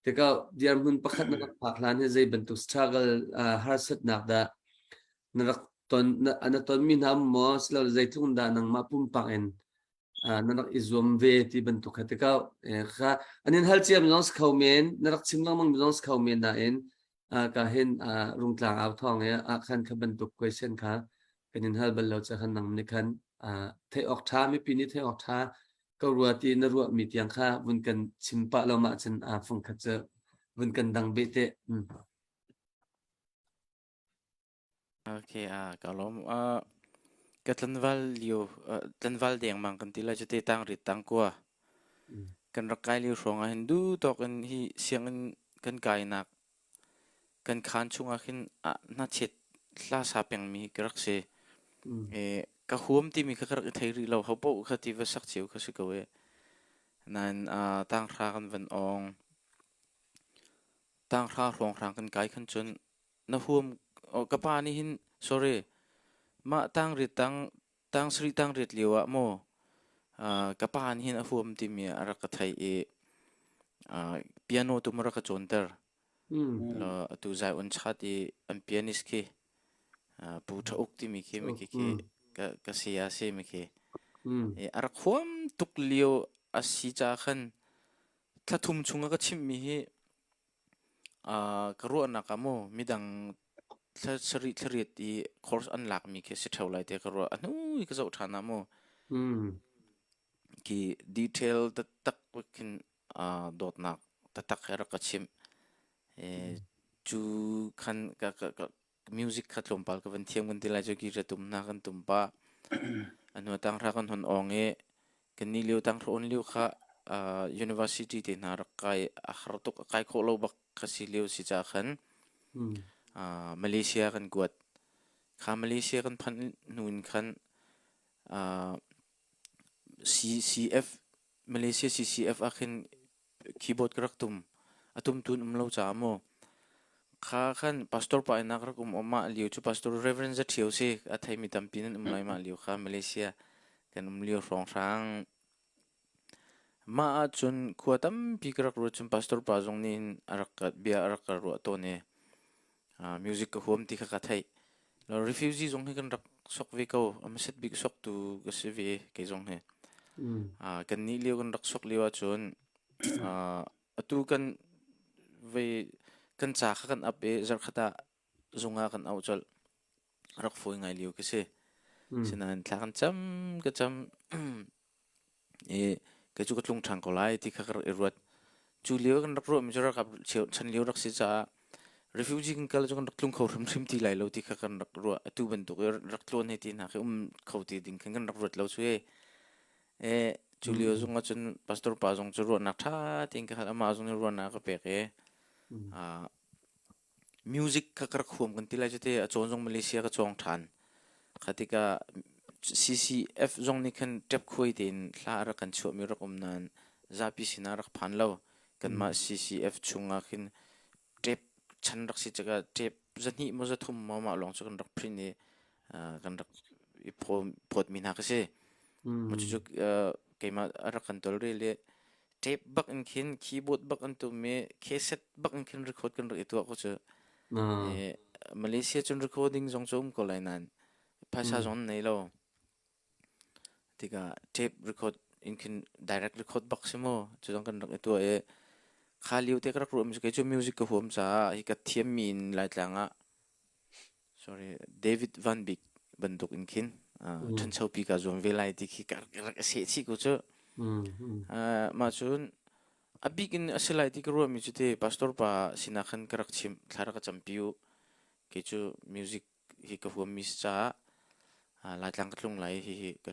tikah dirhmun pakhat na rak phak hlan hi zei bantuk struggle harsatnak dah na rak ton na tonmi hna maw silo zeitluk dah nangmah pumpak in na rak i zuam ve ti bantuk kha tikah kha an in hal ciam zong si kho men na rak chim lengmang zong si kho men nain ka hin rungtlang au thawng i ah khan kha bantuk question kha kan in hal bal lo ca khan nang nih khan theih awk ṭha mipi nih theih awk ṭha ka rua ti na ruah mi tiang kha vun kan chim pah lo mah cun fung khat cu vun kan dang beh te. Okay, ah ka lawm. Ah ka tlanval lio tlanval dengmang kan ti lai cu te tang rit tang kua. Kan rak kai lio hrawng ah hin du tawk in hi sianginn kan kainak kan khaan chungah khin ah hnachet hla sa pengmi ka rak si. E, ka huam timi kha ka rak i thei rih lo. Ho paoh kha ti va sak cio kha si ko e. Nain ah tanghra kan van ong. Tanghra hrawnghrang kan kai khan cun na huam ka pa nih hin sorry mah tangriat tang tang sarih tangriat lio ah maw ka pa nih hin a huam timi a rak ka theih i piano tu ma rak ka cawnter atu zai on chat i an pianist khi pu tha uk timi khi mi khi khi ka ka saya si mi khi a rak huam tuk lio a si ca khan thla thum chung a ka chimh mi hi Ka ruahnak ah maw midang thla sarih thlariat i course an lakmi khi a si ṭheo lai tiah ka ruah. A hnu i ka zoh ṭhan ah maw khi detail taktak khin dawtnak taktak he rak ka chimh. Cu khan ka, ka, ka, music kha tlawmpal ka van thiam kan ti lai cu guitar tum hna kan tum pah. A hnu tanghra kan hon awng i kannih lio tanghra on lio kha uh, university te hna rak kai a har tuk a kai khawh lo bak ka si lio si ca khan uh, Malaysia kan kuat. Kha Malaysia kan phanh hnu in khan uh, CCF Malaysia CCF ah khin keyboard ka rak tum. A tum tun um lo caah maw kha khan pastor pa in rak um mah lio cu pastor Reverend Za Ṭhio si a theimi tampi nan um lai mah lio kha Malaysia kan um lio hrawnghrang mah ahcun khua tampi ka rak ruat cun pastor pa zong nih hin a rak ka bia a rak ka ruah tawn i music ka huam ti kha ka theih. Refugee zong hi kan rak sok ve ko. A hmasat bik soktu ka si ve kei zong hi. Kan nih lio kan rak sok lio ahcun atu kan ve kan ca kha kan ap i zarhkhat ah zung ah kan auh colh. Rak fawi ngai lio ka si. Sinain thla kan cam ka cam i kei cu ka tlung ṭhan ko lai ti kha ka rak i ruat. Cu lio kan rak ruahmi cu ralkap chan lio rak si caah refugee kan kal cu kan rak tlung kho hrimhrim ti lai lo ti kha kan rak ruah. Atu bantuk i rak tlawn hei ti hna khi um kho ti ding khan kan rak ruat lo cu e. E cu lio zong ahcun pastor pa zong cu ruahnak ṭha tein ka hal. Amah zong nih ruahnak a ka pek i ah. Music kha ka rak huam kan ti lai cu te a cawn zong Malaysia ka cawng ṭhan. Kha tikah CCF zong nih khan ṭep khuai tein hla a rak kan chuahmi rak um nain zapi sinah rak phan lo. Kanmah CCF chungah khin ṭep chan rak si tikah ṭep zahnih maw zathum maw mah lawng cu kan rak print i kan rak i phawtmi hna ka si. Cucu keimah a rak kan tawlrel i tape bak in khin keyboard bak an tum i cassette bak in khin record kan rak i tuah ko cu. Malaysia cun recording zong cu um ko lai nain phaisa zong an nei lo. Tikah tape record in khin direct record bak si mu cu zong kan rak i tuah i kha lio te ka rak ruah mi cu kei cu music ka huam caah hi ka thiammi in Laitlang ah sorry David Van Bik bantuk in khin ṭhanchopi ka zuam ve lai ti khi ka rak i seh chih ko cu. Mah cun a bik in a si lai ti ka ruahmi cu te pastor pa sinah khan ka rak chimh thla rak ka campi u kei cu music hi ka huammi si caah Laitlang ka tlung lai hi hi ka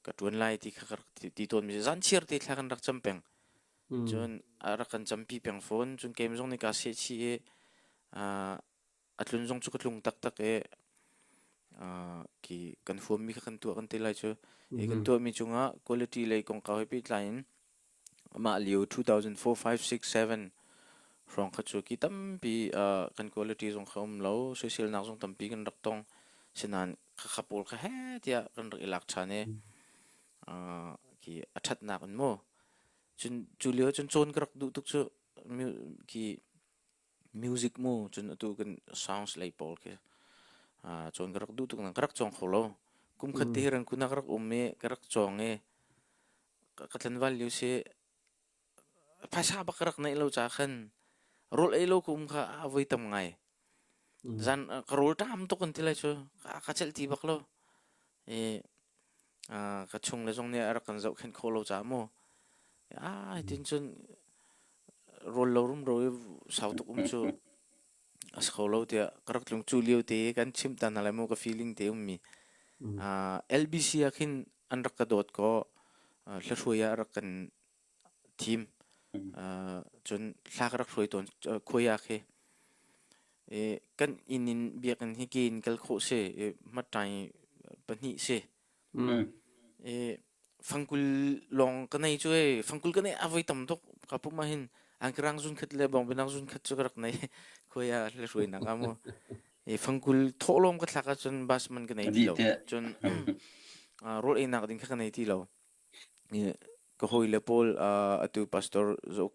ka ṭuan lai ti kha ka rak ti tawnmi si. Zan chiar te thla kan rak cam peng. Cun a rak kan campi peng fawn. Cun keim zong nih kaa seh chih i a tlun zong cu ka tlung taktak i khi kan huammi kha kan tuah kan ti lai cu. Hi kan tuahmi cungah quality lei kongkau he pehtlai in Mah lio 2004, 5, 6, 7 hrawng kha cu ki tampi kan quality zong kha um lo, soiselnak zong tampi kan rak tong. Sinain khakha pawl kha he tiah kan rak i lak ṭhan i khi a ṭhatnak in mu. Cun cu lio cun cawn ka rak duh tuk cu khi music mu cun atu kan sounds lei pawl khi cawn ka rak duh tuk nain ka rak cawng kho lo. Kum khat te hi Rangoon ah ka rak um i ka rak cawng i ka tlanval lio si phaisa bak ka rak neih lo ca khan rawl ei lo ka um kha a voi tam ngai. Zan ka rawl ṭam tuk an ti lai cu ka celh ti bak lo. I ka chung le zong nih a rak kan zohkhenh khawh lo caah mu. Ah hitin cun rawl lo rumro i sau tuk um cu a si kho lo tiah ka rak tlung cu lio te kan chimh ta hna lai mu ka feeling te ummi. LBC ah khin an rak ka dawt ko hlahruai ah rak kan thim. Cun hla ka rak hruai tawn khuai ah khi. Kan inn in biakinn hi ke in kal khawh si i hmatṭai pahnih si. I fangkul lawng ka nei cu e fangkul ka nei a voi tam tuk ka pum ah hin angkerang zun khat le bawngbenang zun khat cu ka rak nei khuai ah le hruainak ah mu i fangkul thawhlawm ka thlak ahcun bus man ka nei ti lo cun rawl einak ding kha ka nei ti lo i ka hawile pawl atu pastor zuk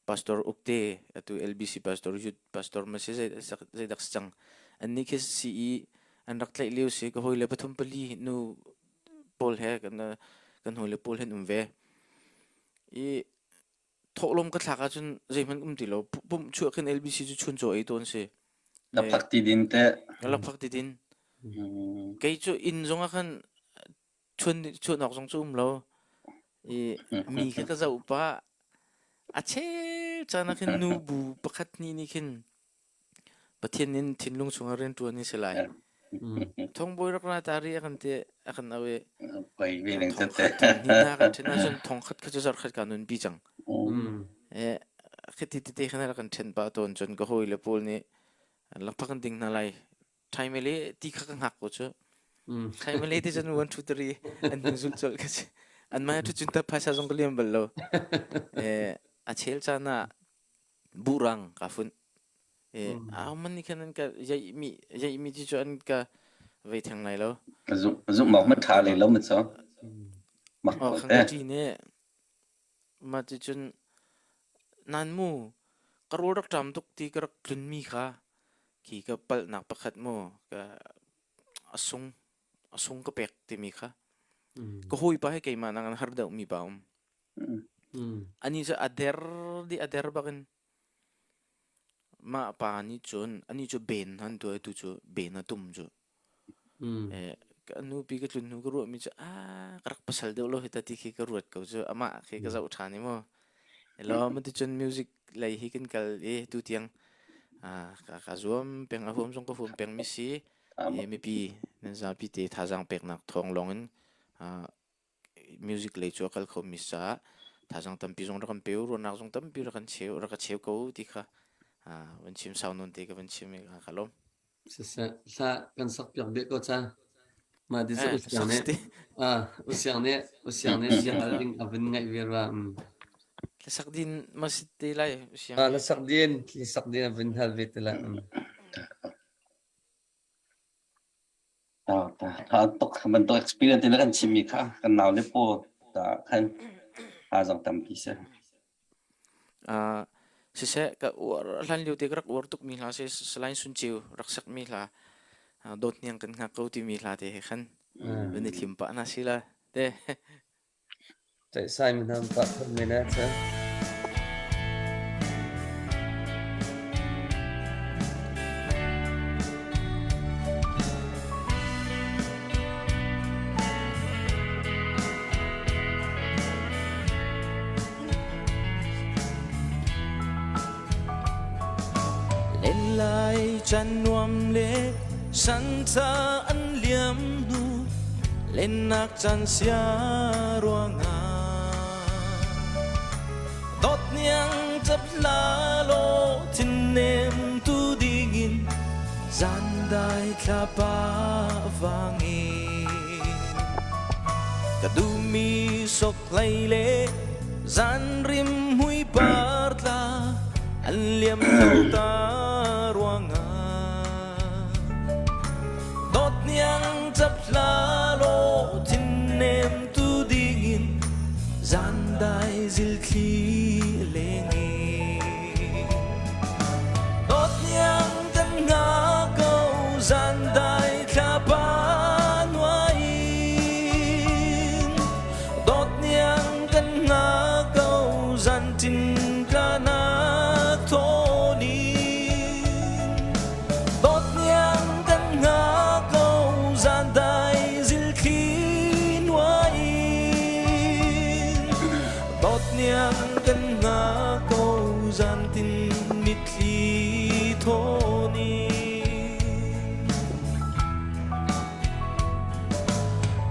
Pastor Ukte, atu LBC pastor, youth pastor ma si zeidak si cang. Annih khi CE an rak tlaih lio si ka hawile pathum pali nu pawl he kan kan hawile pawl hen um ve. I thawhlawm ka thlak ahcun zeihmanh um ti lo. Pumh chuah khin LBC cu chun chaw ei tawn si. Lakphak ti din te. Lakphak ti din. Kei cu inn zong ah khan chuan chuan awk zong cu um lo i mi kha ka zoh pah a chel caan ah khin nu bu pakhat nih nih khin Pathian in thinlung chungah rian ṭuan ni si lai thongbawi rak ra ta ri a kan ti a kan au i thongkhat thong hnih hna kan ṭhen ahcun thongkhat kha cu zarhkhat ka nun pi cang e khiti tete khan rak kan ṭhen pah tawn cun ka hawile pawl nih lakphak kan ding hna lai Thaimele ti kha ka hngak ko cu. Thaimele ti cun 1 2 3 an hnu zulh colh ka si. An mah ṭhu cun ta phaisa zong ka liam bal lo. Eh, a chel caan ah buhrang ka funh. Eh, a man nih khan an ka yaih mi yaih mi ti cu an ka vei theng lai lo. Zumh mak ma ṭha lei lo ma cu. Mak Oh, ko khang te. ka ṭi ne. Mah ti cun nan mu ka rawl rak ṭam tuk ti ka rak tlun mi kha khi ka palhnak pakhat mu ka a sung a sung ka pek timi kha ka hawipa he keimah nak in har deuh mi pa um ani cu a der di a der bakin mah pa nih cun ani cu ben han tu tu cu ben a tum cu Ka nupi ka tlun hnu ka ruahmi cu ah ka rak pasal deuh lo hi ta ti khi ka ruat ko cu amah khi ka zoh ṭhan i mu. Elaw maticun music lei hi kan kal i tutiang ka ka zuam peng a huam zong ka huam peng mi si. Mipi nan zapi te thazaang peknak thawng lawng in music lei cu a kal khomi caah thazaang tampi zong rak kan pe u, ruahnak zong tampi rak kan cheu rak ka cheu ko ti kha. Van chim sau nun te ka van chim i ka lawm. Siseh, hla kan sak piak beh ko ca. Mah ti cu usiang nih usiang nih usiang nih bia hal ding a vun ngaih ve rua. Hlasak din ma si te lai usiang. Hlasak din, hlasak din a vun hal ve te lai. Ta ta tha tuk bantuk experience te na kan chimmi kha kan nau le paw ta khan ha zong tampi si. Siseh, ka uar hlan lio te ka rak uar tukmi hla si Salai Sun Ceu rak sakmi hla Dawt Hniang kan hngak ko timi hla te he khan van i thlim pah hna si la te. Sai mi hnam pah thon men eh cha. Len lai chan nuam le santa an liam hnu lennak chan sia ruangah dawt niang tap la lo thin nem tu dingin zan dai thlapa vangin ka duhmi sok hlei le zanrim mui par tla an liam lo ta ruangah dawt niang tap hla law thin nem tu dingin zan dai zilthli lengin Dawt niang kan nga ko zan dai thlapa nuai in Dawt niang kan nga ko zan tin tlanak thawnin Dawt niang kan nga ko zan dai zilthli nuai in Dawt niang kan nga ko zan tin mitthli thawnin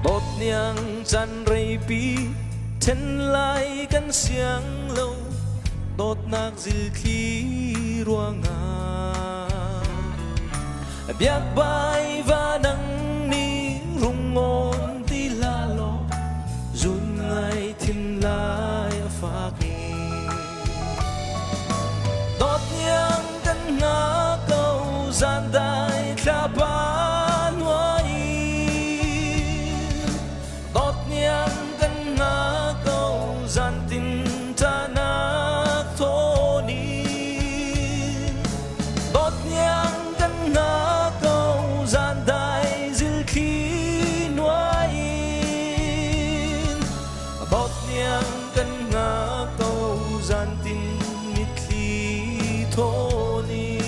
Dawt niang chan reipi then lai kan siang lo dawtnak zilthli ruangah biak bai va nang ni rungon ti la lo zun ngai thin lai a fak i Dawt niang kan nga ko zan dai thlapa nuai Dawt niang kan nga ko zan tin tanak thawnin Dawt niang kan nga ko zan dai zilthli nuai Dawt niang kan nga ko zan tin mitthli thawnin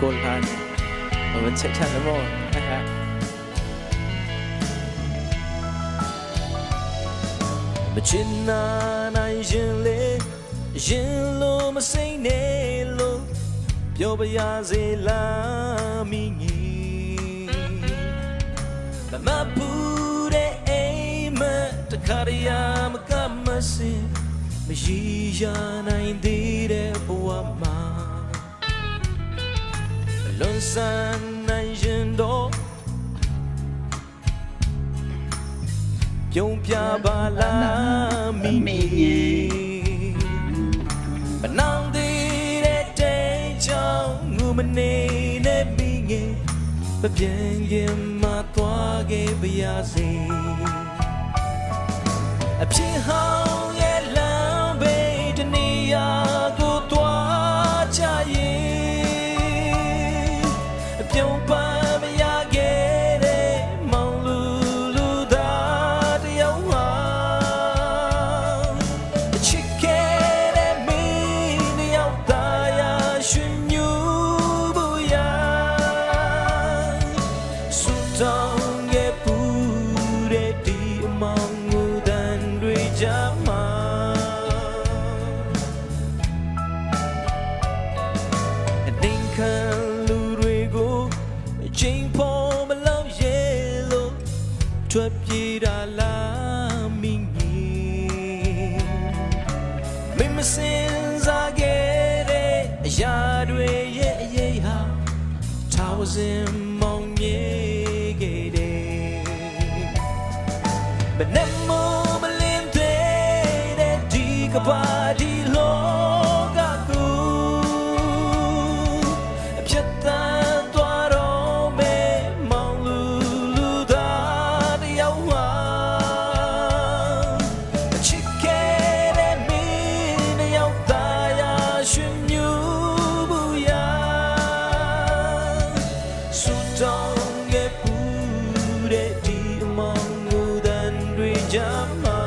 Kawl hlan van check ṭhan le maw? Machin na nai jin le jin lo ma sei ne lo pyo ba ya ze la mi ngi ma ma pu de ai ma ta kariya ma ka ma sin ma yi ya nai di de bwa ma လွန်ဆန်နိုင်ရင်တော့ပြုံးပြပါလားမိမိမနောင်သေးတဲ့တိတ်ချောင်းငူမနေနဲ့မိငယ်မပြန်ရင်မသွားခဲ့ပါရစေအဖြစ်ဟောင်းရဲ့လမ်းဘေးတနေရာကိုသွားကြရင်အပြုံးပန်းမရခဲ့တဲ့မောင်လူလူသားတယောက်ဟာချစ်ခဲ့တဲ့မင်းတယောက်သားရရှင်ညူဘူးရ ဆုတောင်းရဲ့ပူတဲ့ဒီအမောင်ငူတန်တွေကြမှာ ထွက်ပြေးတာလားမိငယ်မင်းမစင်စားခဲ့တဲ့အရာတွေရဲ့အရေးဟာထာဝစဉ်မောင်မြေခဲ့တယ်ဘယ်နဲ့မှမလင်းတဲ့ဒီကဘာဒီလောကကိုအဖြစ်တန်သွားတော့မေမောင်လူလူသားတယောက်ဟာချစ်ခဲ့တဲ့မင်းတယောက်သားရရှင်မြူဘူးရာဆူတောင်းခဲ့ပူတဲ့ဒီအမောင်ငူတန်တွေကြမှာ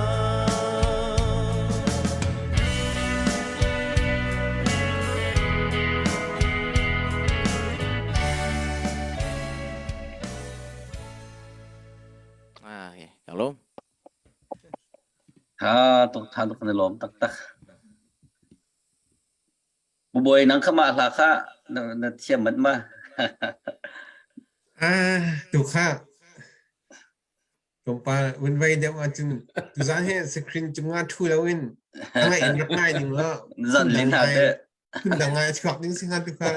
Ah, okay. Ka lawm. Tha tuk tha tuk kan i lawm taktak. Bubawi nang kha mah hla kha na, na thiam manh ma? Ah, tu kha tlawmpal vun vei deuh ahcun tuzaan hi screen cungah ṭhu loin a ngaih in rak ngai ding law Zan lin ha te. phundang ngai a chuak ding si hnga tu kha.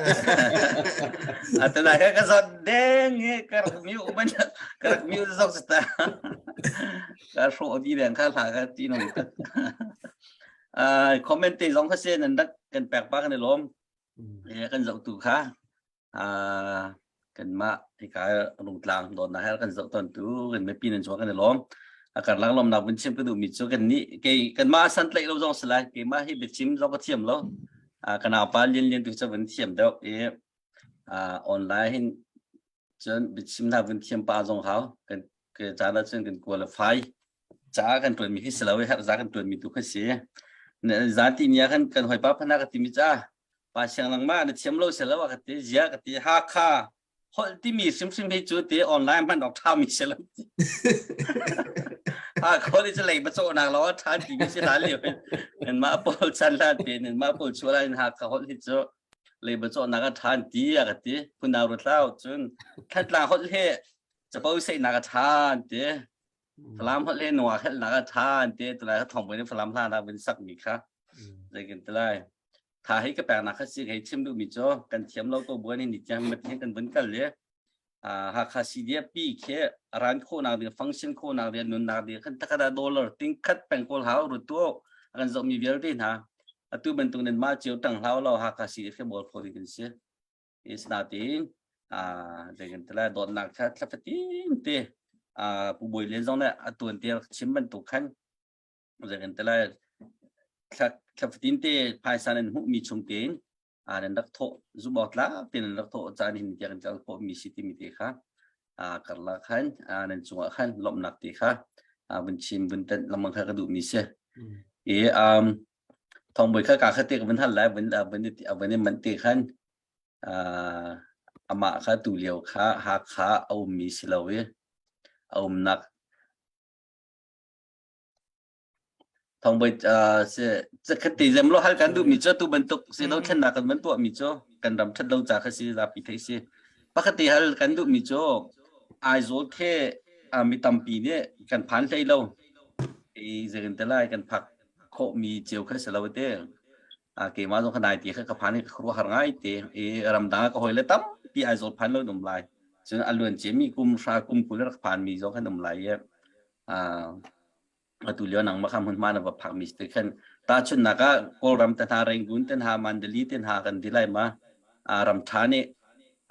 Atu lai ka zot deng i ka rak mute man ka rak mute zok ta. Ka hrawh di deng kha hla ka ti nong tak. Ah comment te zong kha se nan rak kan pek pa kan i lawm. Eh kan zoh tu kha kanmah hika Rungtlang dawtnak he kan zoh tawntu kan mipi nan cungah kan i lawm. A karlak lawmnak vun chim ka duhmi cu kan nih kei kanmah santlaih lo zong si lai keimah hi biachim zong ka thiam lo. Ka naupa Lian Lian tu cu vun thiam deuh i online hin cun biachim hna vun thiam pa zong hau. Kan caan ah cun kan qualify caah kan ṭuanmi hi si lo i herhza kan ṭuanmi tu kha si. Zan ti ni ah khan kan hawipa phana ka timi ca pa siang langma na thiam lo selo ka ti zia ka ti Hakha holh timi hrimhrim hi cu ti online hman awk ṭha mi si lo Hakha holh cu lei ba cawhnak lo a ṭha timi si hlan lio nan mah pawl chan hlan te nan mah pawl chuah in Hakha holh hi cu lei ba cawhnak a ṭha ti a ka ti phunau rutlau cun Thantlang holh hi capo seihnak a ṭha ti Falam holh hi nungak helnak a ṭha an ti tulai kha thawng in Falam hla na vun sak mi kha zeikin tilai tha hi ka peknak kha si hei chim duhmi cu kan thiam lo ko buan in ni tiang mat hin kan vun kal le Hakha CDF pi khi ran khawhnak ding function khawhnak ding nunnak ding khan takada dollar ting khat peng kawl hau ru tu kan zoh mi vialte hna atu bantuk nan ma cio tang hlau lo Hakha CDF khi bol kho ding kan si Asinain zeitintiah dawtnak kha thla fatin te Pu Bawi Lian zong nih a tuan te chim bantuk khan zeitintiah thla fatin te phaisa nan hmuhmi chung tein nan rak thawh zumh awk tlak tein nan rak thawh caan hin tiang kan kal khawhmi si timi te kha karlak khan nan cungah khan lawmhnak te kha vun chim vun tanh lengmang kha ka duhmi si. I Thawng Bawi kha ka kha te ka vun hal lai vun vun vun i manh te khan amah kha tulio kha Hakha a ummi si lo i a umnak Thawng Bawi si khat te zem lo hal kan duhmi cu tu bantuk si lo thlennak kan van tuahmi cu kan ram ṭhat lo ca kha si zapi theih si. Pakhat te hal kan duhmi cu Aizawl the mi tampi nih kan phan hlei lo. I zeitin te lai kan phak khawhmi cio kha si lo te. Keimah zong kha nai ti kha ka phan i ka khuaruahhar ngai te i ramdang ah ka hawile tampi Aizawl phan lo an um lai. Cun a luan ciami kum hra kum 20 rak phanmi zong kan um lai i atu lio nangmah kha hmunhma na va phakmi si khan tahchunhnak ah Kawlram te hna Rangoon te hna Mandalay te hna kan ti lai ma ram ṭha nih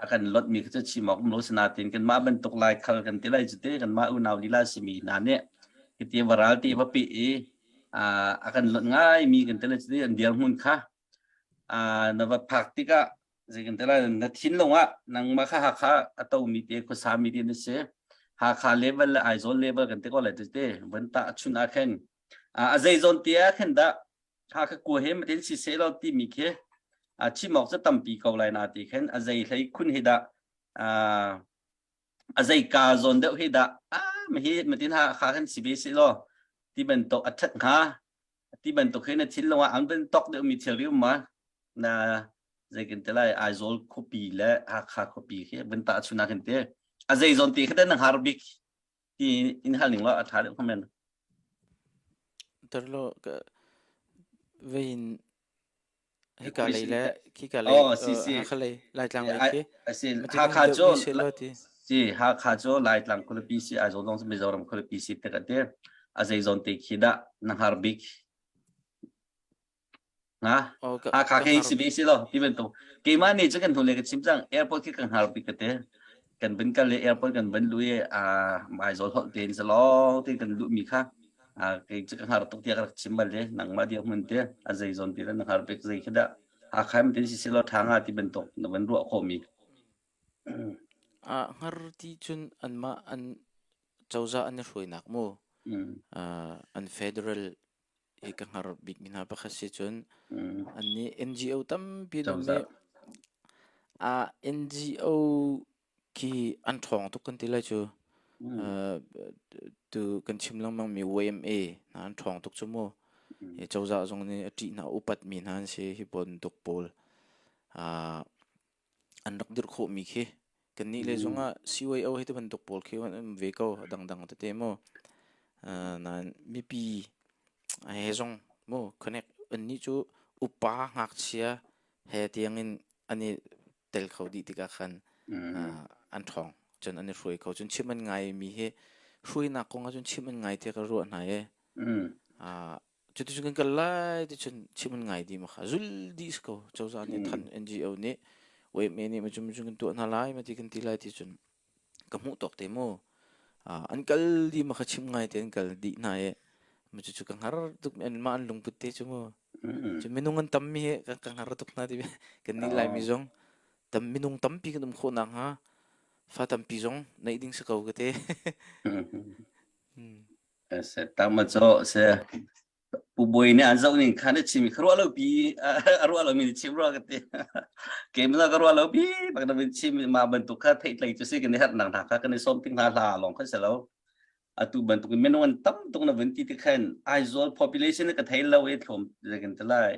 a kan lotmi kha cu chim awk um lo sinain kanmah bantuk lai khal kan ti lai cu te kanmah unau lila simi hna nih hiti varal ti va peh i a kan lot ngaimi kan ti lai cu te an dirhmun kha na va phak tikah zei kan ti lai na thinlung ah nangmah kha Hakha a tomi te khuasami te na si Hakha level le Aizawl level kan ti ko lai te van tah chun ah khin a zei zawn te ah khin dah Hakha kua he matin si se lo timi khi a chim awk cu tampi ko lai na ti khin a zei hlei khun hi dah a zei ka zawn deuh hi dah a hi matin Hakha khan si ve si lo ti bantuk a that hnga ti bantuk hi na thinlung ah an van tok deuhmi thil ri um ma na zeikin te lai Aizawl khuapi le Hakha khuapi khi vun tah chun ah khin te a zei zawn ti khi te na har bik. Ti in hal ning law a ṭha deuh hnga Tarlo ka vein hika lei le khika lei Oh, si si. Hakha lei Laitlang lei khi. Si Hakha cu si Hakha cu Laitlang khualipi si Aizawl zong Mizoram khualipi si te ka ti. A zei zawn te khi dah na hngar bik? Nga Hakha khi si ve si lo ti bantuk. Keimah nih cu kan hnu le ka chim cang airport khi kan hngar bik ka ti. Kan van kal le airport kan van lu i Aizawl holh tein zalong tein kan luhmi kha kei cu ka hngar tuk tiah ka rak chim bal le nangmah dir hmun te a zei zawn ti le na hngar bik zei khi dah Hakha in tin si si law ṭha nga ti bantuk na van ruah khawhmi. Hngar ti cun anmah an cozah an i hruainak mu an federal hi ka hngar bik mi hna pakhat si cun an nih NGO tampi an um i ah NGO khi an ṭhawng tuk kan ti lai cu. Tu kan chim lengmang mi YMA hna an ṭhawng tuk cu mu. Hi cozah zong nih a ṭih hna upat mi hna an si hi bantuk pawl an rak dirh khawhmi khi kannih lei zongah CYO hi ti bantuk pawl khi an um ve ko a dangdang tete mu. Nain mipi he zong mu connect annih cu upa ngakchia he tiangin an i tel kho dih tikah khan an ṭhawng cun an i hruai kho cun chim an ngai mi hi hruainak kong ah cun chim an ngai tiah ka ruah hna i cuticun kan kal lai ti cun chim an ngai dih ma kha zul dih si ko cozah nih than NGO nih YMA nih macun macun kan tuah hna lai ma ti kan ti lai ti cun ka hmuh tawk te mu an kal dih ma kha chim ngai te an kal dih hna i ma cucu ka hngar tuk an mah an lungput te cu mu Cu minung an tammi hi ka hngar tuk hna ti kan nih Laimi zong tam minung tampi kan um khawh nakhnga fa tampi zong neih ding si ko ka ti. Se tama cho se pu boi ne an zoh ning khan a chim ka ruah lo pi a ruah lo mi ni chim rua ka ti. Kem la ka ruah lo pi bak na bin chim ma bantuk kha theih tlei chu si kan i hat nang hna kha kan i som ting hna hla long khan se lo. Atu bantuk in minung an tam tuk na vun ti ti khan Aizawl population ka thei lo i thlom kan ti lai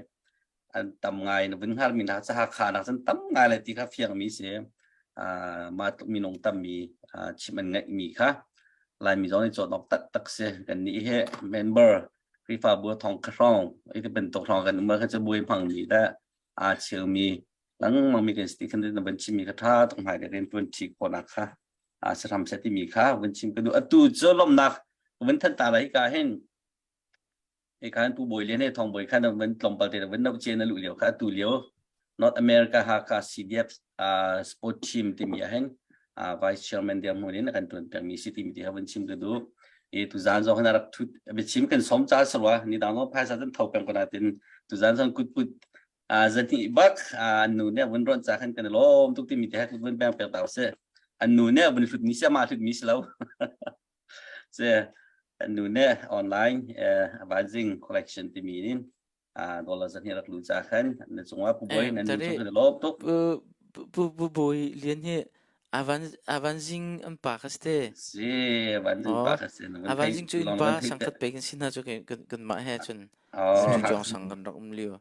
an tam ngai na vun hngar mi hna ca Hakha nak cun tam ngai lai ti kha fiang mi si ma tluk minung tam mi chim an ngaih mi kha Laimi zong nih cawn awk tak tak si kan nih hi member Khrihfabu thong kha hrawng i ti bantuk hrawng kan um kha cu buai hmang mi dah aa cheu mi lengmang mi kan si ti khan na van chim mi kha tha tuk hmai rian tuan ṭi khawhnak kha a sahram seh timi kha vun chim ka duh atu cu lawmhnak vun than ta lai ka hin e khan pu bawi lian he thong bawi khan vun tlawmpal te vun no che na lu lio kha atu lio North America Hakha CDF uh, sport team timi ah hin uh, vice chairman dir hmun in kan tuan peng mi si timi ti ha vun chim ka duh e tu zan zong na rak thut biachim kan som cha sarwa ni dang no phaisa cun tho peng ko na tin tu zan zong kut put zan bak an nu nih vun ron ca khan kan i lawm tuk timi te vun beng pek ta se an nu nih vun hlut mi si ama hlut mi si lo se an nu nih online advising collection timi in dollar zan hi rak lu ca khan na cungah pu boy nan nu cung kan i lawm tuk pu pu boy lian hi avan avan zing an pa kha ste si avan zing pa kha si avan zing cu in pa sangkhat pe kan sin na cu kan kan mah he cun Cuang sang kan rak um lio.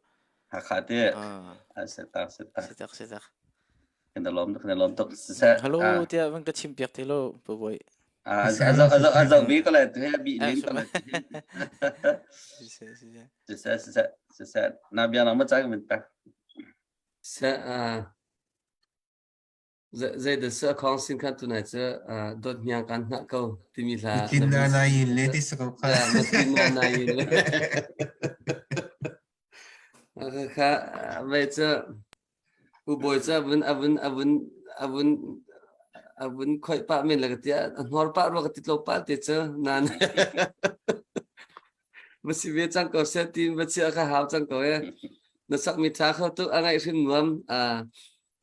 Hakha te. Ah. Se tak se tak. Se tak se tak. Kan da lom kan da lom tuk. Se. Hello tiah van ka chim piak te lo pu boy. Ah azo azo azo bi ko le tu he bi lim ko le. Si si si. Si se si se se na bia na ma cha ka min ta. Se ah Zeidah si a khawng sin khan tunai cu dawt hniang kan hngah ko timi hla. Matin na na yin le ti sa ko kha. Matin na na yin le. Kha ve cu u bawi cu avun avun avun avun avun khoih pah men le ka tia a hnor pah rua ka ti tlo pah te cu nan va si ve cang ko seh tin va chia kha hau cang ko e na sak mi tha kho tu a ngaih hrim nuam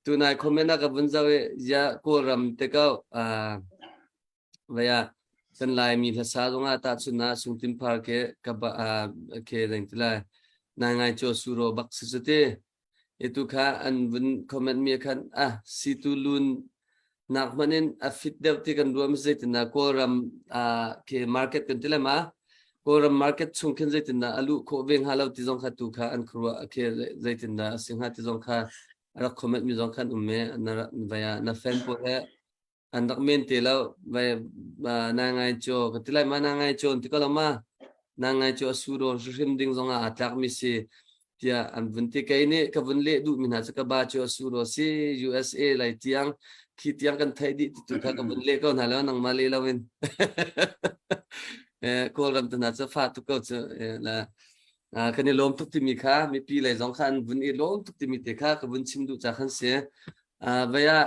Tunai comment ah ka vun zoh i ya Kawlram te ko vaya kan Laimi hlasa zongah tahchun ah Sungtin Par ke ka ba ke deng ti lai nai ngai cho suro bak si cu ti itu kha an vun comment mi khan ah situ lun nak hmanh in a fit deuh ti kan ruah mi zeitindah Kawlram ke market kan ti lai ma Kawlram market chung khin zeitindah a luh khawh ve hnga lo ti zong kha tu kha an khuaruah ke zeitindah a si hnga ti zong kha a rak comment mi zong khan um me na vaya na fan pawl he. An rak men te lo vai na ngai cho ka ti lai ma na ngai cho ti ko lo ma na ngai cho a su do hrim ding zong ah aa tlak mi si tiah an vun ti. Kei nih ka vun leh duh mi hna cu ka ba cu a su do si USA lai tiang khi tiang kan theih dih ti tu kha ka vun leh ko hna lo nangmah leh lo in. Kawlram tu hna cu fa tuk ko cu la kan i lawm tuk timi kha mipi lei zong kha an vun i lawm tuk timi te kha ka vun chim duh ca khan si. Vei ah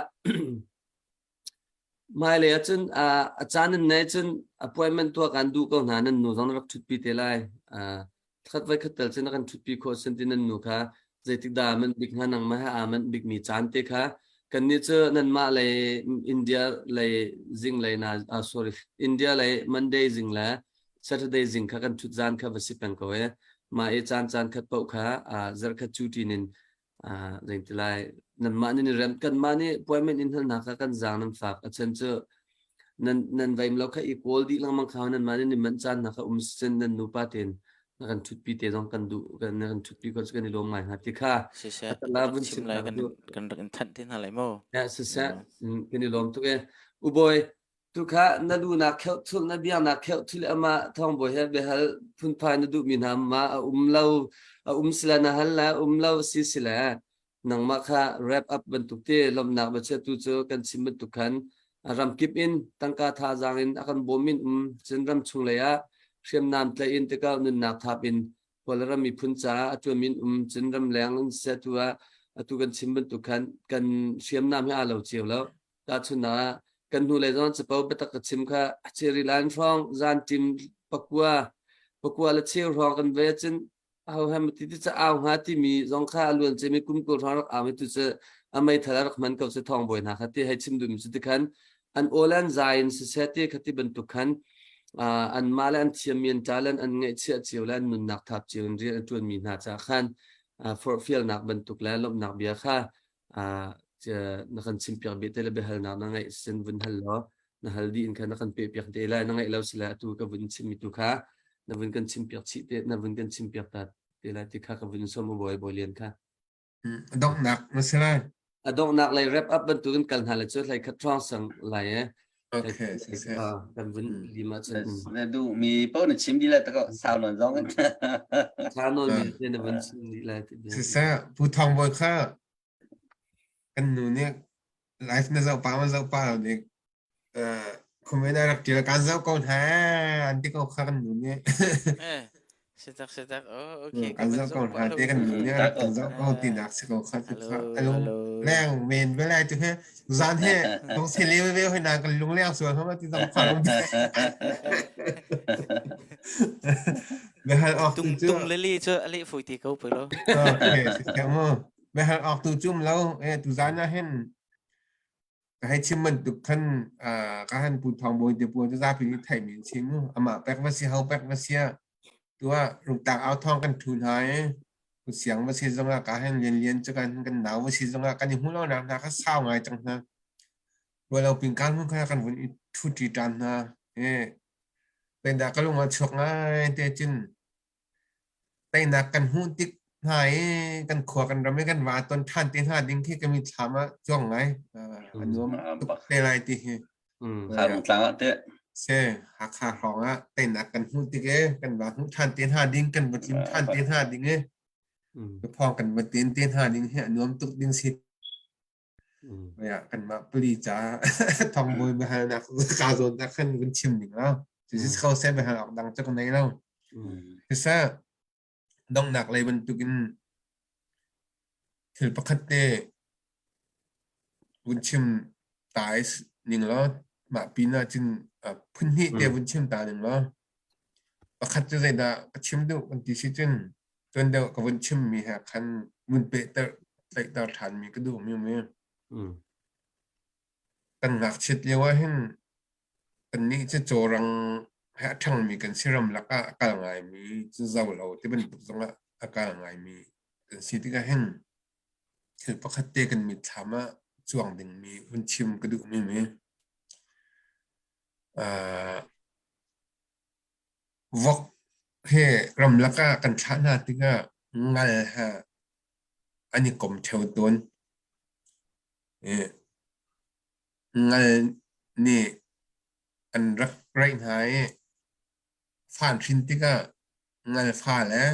Hmailei ahcun a caan in nei cun appointment tuah kan duh ko hna. Nan nu zong na rak ṭhutpi te lai. Khat voi khat tal cun na kan ṭhutpi khawh sin ti nan nu kha zeitik dah aa manh bik hnga, nangmah he aa manh bikmi caan te kha kannih cu nanmah lei India lei zing lei na sorry India lei Monday zing le Saturday zing kha kan ṭhut zan kha va si peng ko e. Mah i caan caan khat paoh kha zarhkhat cu ṭin in zeiti lai nanmah nih rem kanmah nih appointment in halnak kha kan zaang nan fak a chan cu nan nan veim lo kha i kawl dih lengmang kha nanmah nih nan manh caan hna kha um sin nan nupa tein na kan ṭhutpi te zong kan duh kan na kan ṭhutpi ko kan i lawm ngai hnga ti kha Siseh, atala rak vun chim chim lai ta kan du kan rak in thanh te hna lai mu. Ya siseh kan i lawm tuk e ubawi tu kha na lu na kheuh thul na biang na kheuh thul ama thong bawi he biahal phunphai na duhmi hna ma a um lo a um sila na hal la um lo si sila nangmah kha wrap up bantuk te lomnak ba tu cu kan chim bantuk khan ramkip in tangka thazaang in a kan bawm in um cun ram chung lei ah hriamnam tlaih in tikah nunnak thap in Kawlram miphun caah a tuan in um cun ramleng in seh tu ah atu kan chim bantuk khan kan hriamnam hi aa lo cio lo. Tahchunhnak ah kan hnu lei zong capo biatak ka chim kha Cherry Line hrawng zan tim pakua pakua le cheu hrawng kan ve cun aho hem ti ti ca au hnga timi zong kha a luan cemi kum kul hrawng rak au mi tu cu a meithal a rak hman ko si thawng bawi hna kha ti hei chim duhmi cu ti khan an aw le an zai in siseh ti kha ti bantuk khan anmah le an thiammi an talent an ngeihchiah cio le an nunnak thap cio in rian an ṭuanmi hna caah khan forhfialnak bantuk le lawmhnak bia kha na kan chimpiak bia te le biahalnak na ngeih sin vun hal law na hal dih in khan na kan pehpiak te lai. Na ngeih lo sile atu ka vun chimmi tu kha na vun kan chimpiak chih te na vun kan chimpiak ta te lai ti kha ka vun som bawi bawi lian kha. Donghnak na si lai. A donghnak lei wrap up bantukin kal hna le cu hlei khat ṭhawng sang lai e. Okay, siseh. Kan vun lim ahcun. Na duh mi paoh na chim dih lai tak sau nawn zong. Sau nawn mi te na vun chim dih lai. Siseh, Pu Thawng Bawi kha kan nu nih life na zoh pa ma zoh pa lo nih Comment a rak ṭial kaan zoh ko hna an ti ko kha kan nu nih. Eh, sitak sitak. Oh, okay. Kaan zoh ko hna te kan nu nih a rak kan zoh ko tinak si ko kha tu kha. A lung leng men ve lai tu he zan he tong se le ve hoi na kan lung leng sual hama ti zong kha lung. Behal awk tu Tung cu tung leli cu a leh foi te ko pe lo. Okay, si mu. Behal awk tu cum lo eh tu zan ah hin Ka hei chim bantuk khan ka han Pu Thawng Bawi te pawl cu zapi nih theihmi an si mu. Amah pek va si, ho pek va si ah tuah Rungtlang au thawng kan ṭhu hna i Pu Siang va si zongah ka han Lian Lian cu kan kan nau va si zongah kan i hmuh lonak hna kha sau ngai cang hna. Rualo pingkan hmun kha kan vun i ṭhuṭi ṭan hna. I penda ka lung a chuak ngai te cun Teinak kan hmuh tik hna i kan khua kan ram i kan va ton ṭhan te hna ding khi ka mitthlam ah cuang ngai. A nuam tuk te lai ti hi. Tlang ah teh. Se Hakha hrawng ah teinak kan hmuh tik i kan va hmuh ṭhan te hna ding kan va tlim ṭhan te hna ding i phong kan va ten te hna ding hi a nuam tuk ding si. Ya kanmah pali ca thongbawi biahalnak ka zawn tak khan vun chim ning lo. Cucu kho seh biahal awk dang cu ka nei lo. Siseh donghnak lei bantukin thil pakhat te vun chim ta ning law mah pin ah cun phun hnih te vun chim ta ning law pakhat cu zeidah ka chim duh kan ti si cun tuan deuh ka vun chimmi he khan vun pehter tlaihter ṭhanmi ka duhmi um i kan ngakchiat lio ah hin kannih cu cawrang he a ṭhangmi kan si ramlak ah a kal ngaimi cu zo lo ti bantuk zongah a kal ngaimi kan si tikah hin thil pakhat te kan mitthlam ah cuang dingmi vun chim ka duhmi mi uh, Vok he ramlak ah kan thlah hna tikah ngal he an i kom ṭheo tawn. Ngal nih an rak raih hna i fan hrin tikah ngalfa le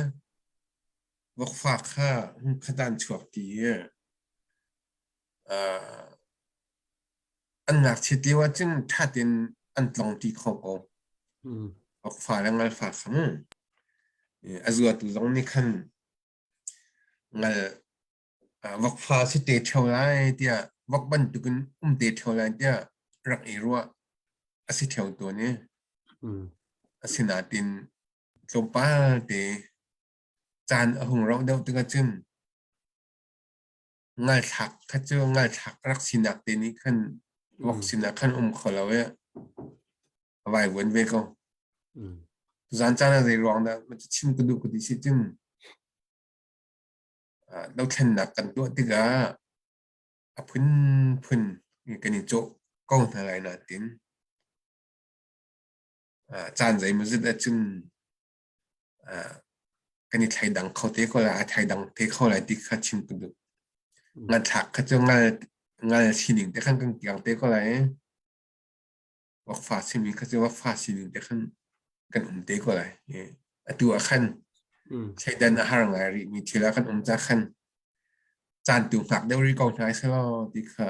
vokfa kha hmunkhat ah an chuak ti i an ngakchiat lio ahcun ṭha tein an tlong ṭi kho ko. Vokfa le ngalfa kha mu. A zuatu zong nih khan ngal vokfa si te ṭheo lai tiah vok bantukin um te ṭheo lai tiah rak i ruah a si ṭheo tawn i asinain tlawmpal te caan a hung rauh deuh tikah cun ngalthlak kha cu ngalthlak rak sinak te nih khan vok sinah khan um kho lo i a vaivuan ve ko. Tuzaan caan ah zei ruang dah chim ka duh ka ti si cun dothlennak kan tuah tikah a phunphun kan i cawh ko hna lai nain caan zeimawzat ahcun kan i thleidang kho te ko lai, aa thleidang te kho lai ti kha chim ka duh. Ngathlak kha cu ngal ngal sining te khan kan kiang te ko lai. Wakfa simi kha cu wakfa sining te khan kan um te ko lai. Atu ah khan thleidan a har ngai rih mi thil ah kan um ca khan caan tu hngak deuh rih ko hna selaw ti kha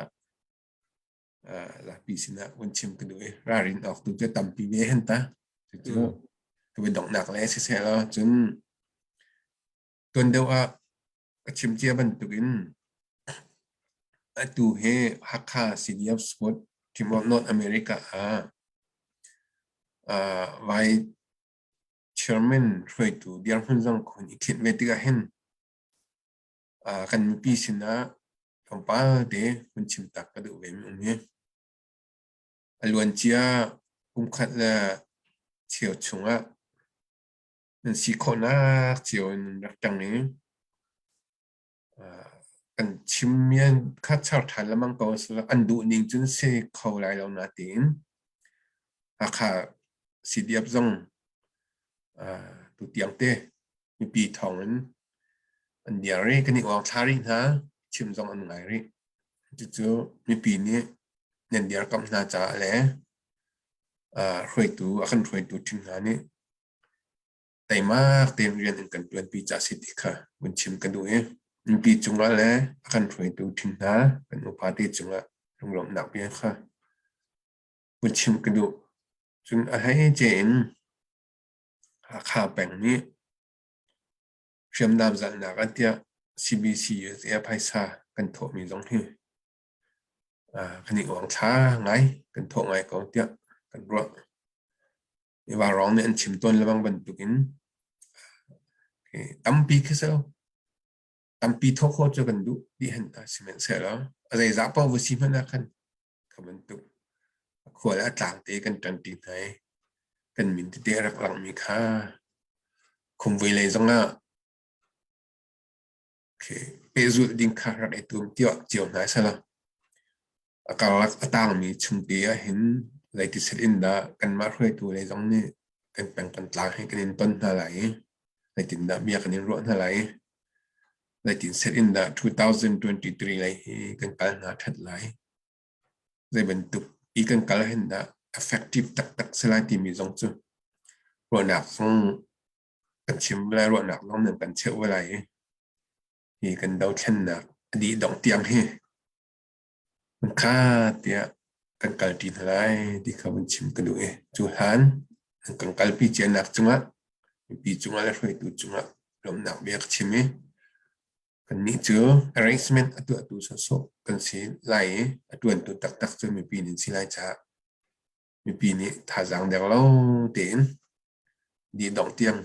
zapi sinah vun chim ka duh i ralrin awk tu cu tampi ve hen ta. Cucu ka biadonghnak le siseh law cun tuan deuh ah ka chim cia bantukin atu hi Hakha CDF Sport Team of North America ah vai chairman hruaitu dirhmun zong khun i khinh ve tikah hin kan mipi sinah tlawmpal te hun chim tak ka duh ve mi um hi. A luancia kumkhat le cheu chungah nan si khawhnak cio in nan rak ṭang i kan chimmi kha char ṭhan lengmang ko an duh ning cun si kho lai lo natein Hakha CDF zong tutiang te mipi thawng in an diar i kan i uangthla rih hna chim zong an ngai rih. Cucu mipi nih nan dirkamh hna caah le hruaitu a kan hruaitu ṭhing hna nih teimak tein rian an kan ṭuanpi ca si ti kha vun chim ka duh i mipi cungah le a kan hruaitu ṭhing hna kan upa te cungah lunglawmhnak bia kha vun chim ka duh. Cun a hleice in Hakha peng nih hriamnam zalhnak ah tiah CBC USA phaisa kan thawhmi zong hi kan i uangthla ngai, kan thawh ngai ko tiah kan ruah. Vaurawng nih an chim tawn lebang bantukin tampi khi si lo. Tampi thawh khawh cu kan duh dih hen ta sihmanhsehlaw a zeizah paoh va si hmanh ah khan kha bantuk a khua le a tlang te kan ṭanṭi hna i kan min tete a rak langmi kha khumvui lei zongah pehzulh ding kha rak i tum cio hna selaw a karlak a tangmi chungte ah hin zeitiset in dah kanmah hruaitu lei zong nih kan peng kan tlang hi kan in ton hna lai i zeitindah bia kan in ruah hna lai i zeitin set in dah 2023 lei hi kan kal hna ṭhat lai zei bantuk i kan kal hin dah effective taktak si lai timi zong cu ruahnak zong kan chim lai ruahnak zong nan kan cheuh ve lai i hi kan dothlennak a dih dongh tiang hi kha tiah kan kalṭi hna lai ti kha vun chim ka duh i cu hlan kan kalpi cianak cungah mipi cungah le hruaitu cungah lawmhnak bia ka chim i kannih cu arrangement a tuahtu sawhsawh kan si lai i a ṭuantu taktak cu mipi nih si lai caah mipi nih thazaang deng lo tein dih dongh tiang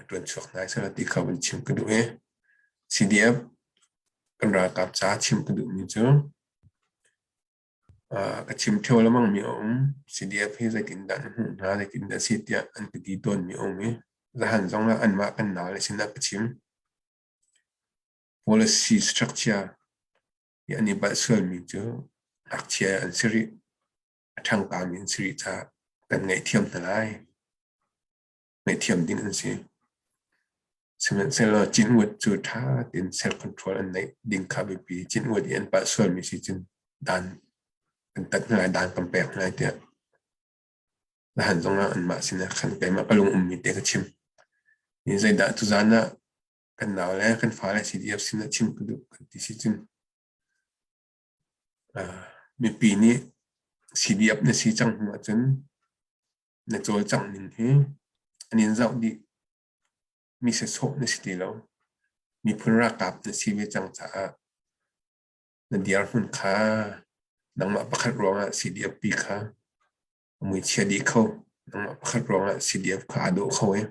ṭuan chuak hna seh ti kha vun chim ka duh i CDF kan ralkap ca chim ka duhmi cu ka chim ṭheo lengmang mi a um. CDF hi zeitindah na hmuh hna, zeitindah si tiah an ka ti tawnmi a um i zahan zong ah anmah kan nau le sinah ka chim. Policy structure i an i balh sualmi cu ngakchia an si rih. A ṭhangkami an si rih caah kan ngaihthiam hna lai. Ngaihthiam ding an si. Sihmanhsehlaw cinwut cu ṭha tein self control an neih ding kha biapi. Cinwut i an palh sualmi si cun dan. Kan tat hna lai, dan kan pek hna lai tiah. Nahan zongah anmah sinah khan keimah ka lung ummi te ka chim. Ni zeidah tuzan ah kan nau le kan fale CDF sinah chim ka duh kan ti si cun mipi nih CDF na si cang hnu ahcun na cawlcangh ning hi an in zoh dih. Mi sasawh na si ti lo. Miphun ralkap na si ve cang caah na dirhmun kha nangmah pakhat ruangah CDF pi kha a muichia dih kho. Nangmah pakhat ruangah CDF kha aa dawh kho i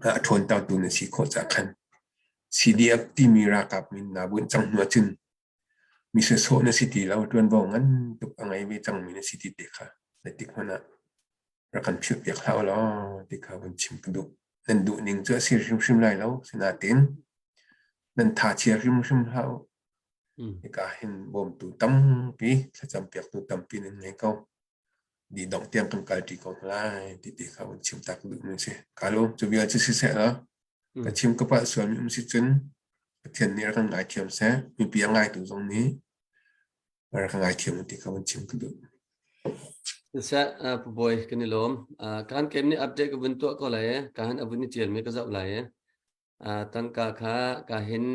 a ṭhawntertu na si khawh caah khan CDF timi ralkap min naa bunh cang hnu ahcun mi sawsawh na si ti lo, ṭuanvo ngan tuk a ngei ve cangmi na si ti te kha zeitik hmanh ah rak kan philhpiak hlah u law ti kha vun chim ka duh. Nan duh ning cu a si hrimhrim lai lo, sinain nan tha chia hrimhrim hlah u. Hika hin bawmtu tampi, thlacampiaktu tampi nan ngei ko. Dih dongh tiang kan kalṭi ko hna lai ti te kha vun chim ta ka duhmi a si. Ka lawm. Cu vial cu siseh law ka chim ka palh sualmi um si cun Pathian nih rak kan ngaithiam seh. Mipi a ngaitu zong nih rak ka ngaithiam u ti kha vun chim ka duh. Siseh, Pu Bawi kan i lawm. Kan kem nih update ka vun tuah ko lai i ka han a vun i ṭialmi ka zoh lai i tangka kha ka hin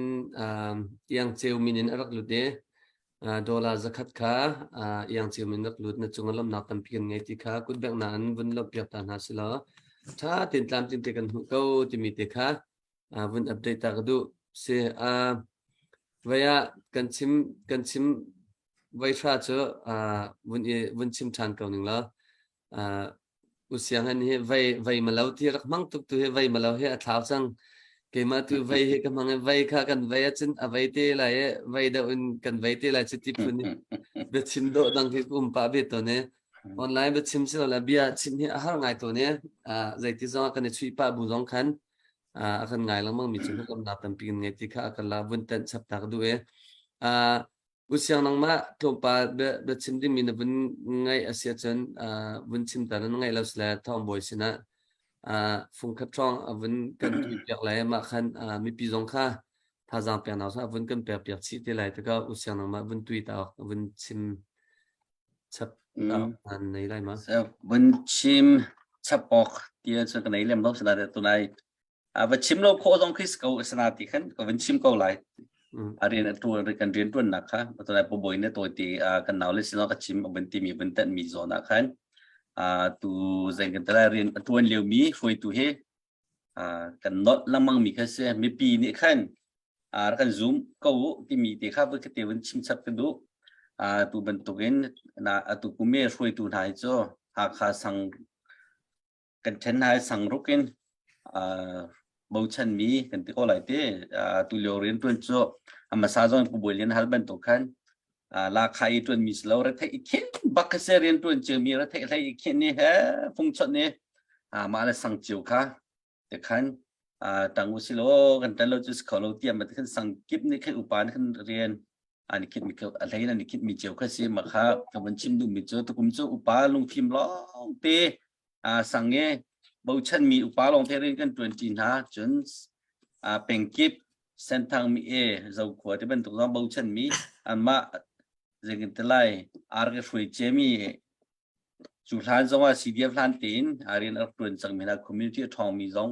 iang ceu min in a rak lut i dollar zakhat kha iang ceu min rak lut na cung ah lawmhnak tampi kan ngei ti kha kutbengh in vun lawmhpiak ta hna si law ṭha tein tlamtling te kan hmuh ko timi te kha vun update ta ka duh si. Vai ah kan chim kan chim voi hra cu vun i vun chim ṭhan ko ning law Usianginn hi vei vei malo ti rak hmang tuk tu hi vei malo hi a thlau cang. Keimah tu vei hi ka hmang i vei kha kan vei ahcun a vei te lai i vei deuh in kan vei te lai cu ti phun in biachim dawh dang hi ka um pah ve tawn i online biachim si lo le bia chim hi a har ngai tawn i zeiti zong ah kan i chuih pah bu zong khan a kan ngai lengmang mi cu hngalhnak tampi kan ngei ti kha a kan la vun tenh chap ta ka duh i Usiang nangmah tlawmpal bia chim dingmi na vun ngaih a si ahcun vun chim ta na ngaih lo sile thawngbawi sinah fungkhat hrawng a vun kan tuipiak lai mah khan mipi zong kha thazaang peknak a vun kan pekpiak chih te lai tikah usiang nangmah vun tui ta awk vun chim chap ta awk nan nei lai ma? Vun chim chap awk ti cu ka nei lem lo sina tunai va chim lo khawh zong khi si ko asina ti khan ka vun chim ko lai. A rian a tuan kan rian tuannak kha tunai pu bawi ne tawi ti kan nau le sinah ka chim a vun timi vun tanh mi zawn ah khan tu zeng kan tala rian a tuan lio mi hruaitu hi kan nolh lengmang mi kha si mipi nih khan kan zoom ko u timi te kha voi te vun chim chap ka duh. Tu bantukin na atu kum i hruaitu hna hi cu Hakha sang kan ṭhen hna i sangruk in bochanmi kan ti ko lai ti. Tulio rianṭuan cu a hmasa zong Pu Bawi Lian hal bantuk khan lakha i ṭuanmi si lo retheih i khin bak kha si rianṭuan ciomi retheih hlei i khin ni he fungchawnh ni mah le sang cio kha te khan tang u si law kan tan lo cu si kho lo tiah ma khan sang kip nih khan upa nih khan rian an i khitmi a hlei in an i khitmi cio kha si ma kha ka van chim duhmi cu tukum cu upa lungfim lawng te sang i bochanmi upa lawng te rian kan ṭuanṭi hna cun pengkip senthang mi e zokhua ti bantuk zong bochanmi anmah zeitin ti lai ar ka hruai ciami cu hlan zong ah CDF hlan tein rian a rak ṭuan cangmi hna community a ṭhawngmi zong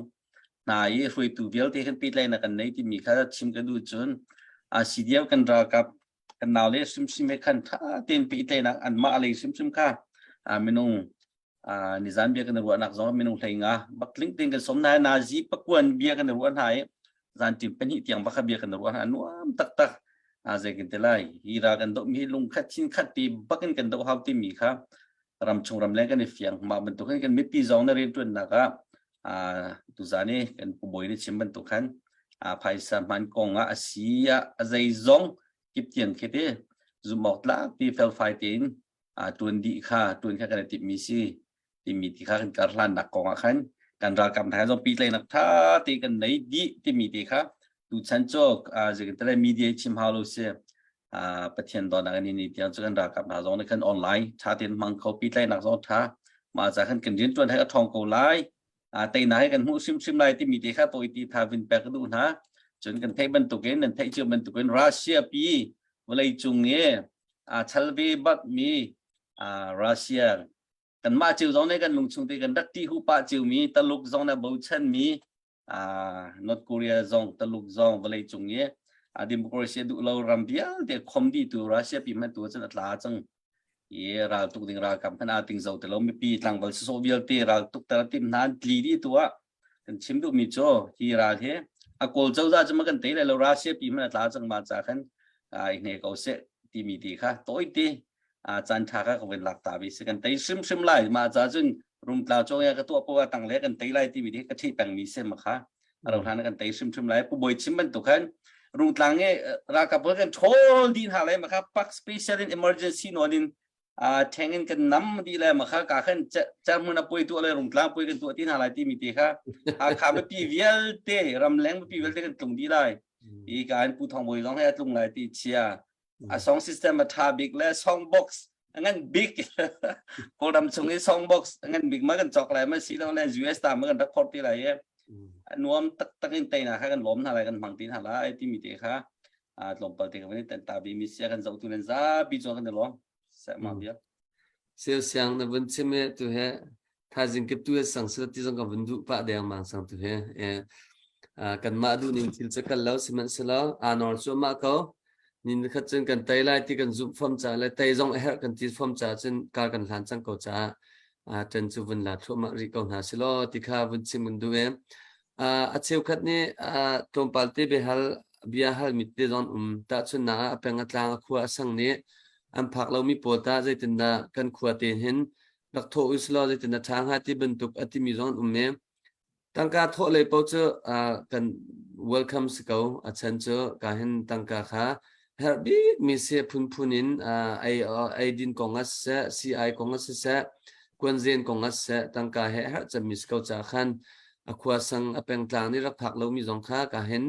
hna i hruaitu vialte kan pehtlaihnak kan nei timi kha chim ka duh cun CDF kan ralkap kan naule hrimhrim he khan ṭha tein pehtlaihnak anmah lei hrimhrim kha minung nizan bia kan ruahnak zong minung hlei nga bak tling tein kan som hna nazi pakuan bia kan ruah hna i zan tim pahnih tiang bak bia kan ruah hna nuam taktak zei kan ti lai hi ra kan doh mi lungkhat thin khat ti bakin kan doh hau timi kha ram chung ram leng kan i fiang mah bantuk hin kan mipi zong na rian tuannak ah tuzan i kan pu bawi nih chim bantuk khan phaisa hman kong ah a si ah a zei zong kip tian khi ti zumh awk tlak ti felfai tein tuan dih kha tuan kha kan i timhmi si timi ti kha kan kar hlannak kong ah khan kan ralkap hna zong pehtlaihnak tha te kan nei dih timi te kha tuchan cu zeitin media chim hau lo si Pathian dawtnak in ni tiang cu kan ralkap hna zong nih khan online tha tein hmang kho pehtlaihnak zong tha mah ca khan kan rian tuan he a thong ko lai teinak he kan hmuh hrimhrim lai timi te kha tawi ti tha vin pek ka duh hna cun kan theih bantukin nan theih cio bantukin Russia pi vawlei cung i. A chal ve bak mi Russia kanmah cio zong nih kan lungchung te kan rak ṭih hu pah cio mi Taluk zong nih bochan mi North Korea zong Taluk zong vawlei cung i democracy duh lo ram vialte khom dih tu Russia pi hmanh tu cun a tla cang i ral tuk ding ralkap hmanh aa ting zo ti lo mipi tlangval sawsawh vialte ral tuk ter tim hna an tli dih tu ah kan chim duhmi cu hi ral hi a kawl cozah cu ma kan tei lai lo Russia pi hmanh a tla cang ma ca khan i hne ko seh timi ti kha tawi ti caan tha kha ka vun lak ta bi si kan tei hrimhrim lai ma ca cun rumtla cong ya ka tuah po tang le kan tei lai timi ti ka thi peng mi se ma kha aro hlan kan tei hrimhrim lai pu boi chim bantuk khan rungtlang e ralkap kan ṭhawl din ha lai ma kha pak special in emergency non in ṭheng in kan nam dih le ma kha ka khan cerhmun a puai tuah le rungtlang puai kan tuah ti hna lai timi te kha Hakha mipi vialte ramleng mipi vialte kan tlung dih lai i ka an pu thong bawi zong he a tlung lai ti chia a song system a tha bik le song box a ngan bik kawlram chung i song box a ngan bik ma kan cawk lai ma si lo le US ta ma kan rak phor ti lai i nuam taktak in teina kha kan lawm hna lai kan hmang ti hna lai timi te kha tlawmpal te kan tan ta bi mi sia kan zoh tu nan zapi chuan kan i lawm ma bia Sel siang na vun chim e tu he thaizing kip tu he sang sila ti zong ka vun duh pah deng mang sang tu he e kan mah duh ning thil cu kal lo sihmanhsehlaw anor cu mah ko nin khat cun kan tei lai ti kan zumh fom ca le tei zong a herh kan ti fom ca cun kar kan hlan cang ko caah ṭan cu vun la thluahmah rih ko hna silaw ti kha vun chim kan duh e A cheukhat nih tlawmpal te biahal bia halmi te zong um. Tahchunhnak ah a peng a tlang a khua a sang nih an phak lomi pawl tah zeitindah kan khua te hin rak thawh usilaw zeitindah ṭha hnga ti bantuk a timi zong an um i tangka thawh lei paoh cu kan welcome si ko. A chan cu ka hin tangka kha herh bikmi si phunphun in ei eidin kong ah siseh, sii-ai kong ah siseh, kuanzen kong ah siseh, tangka he herh cemmi si ko caah khan a khua sang a pengtlang nih rak phak lomi zong kha ka hin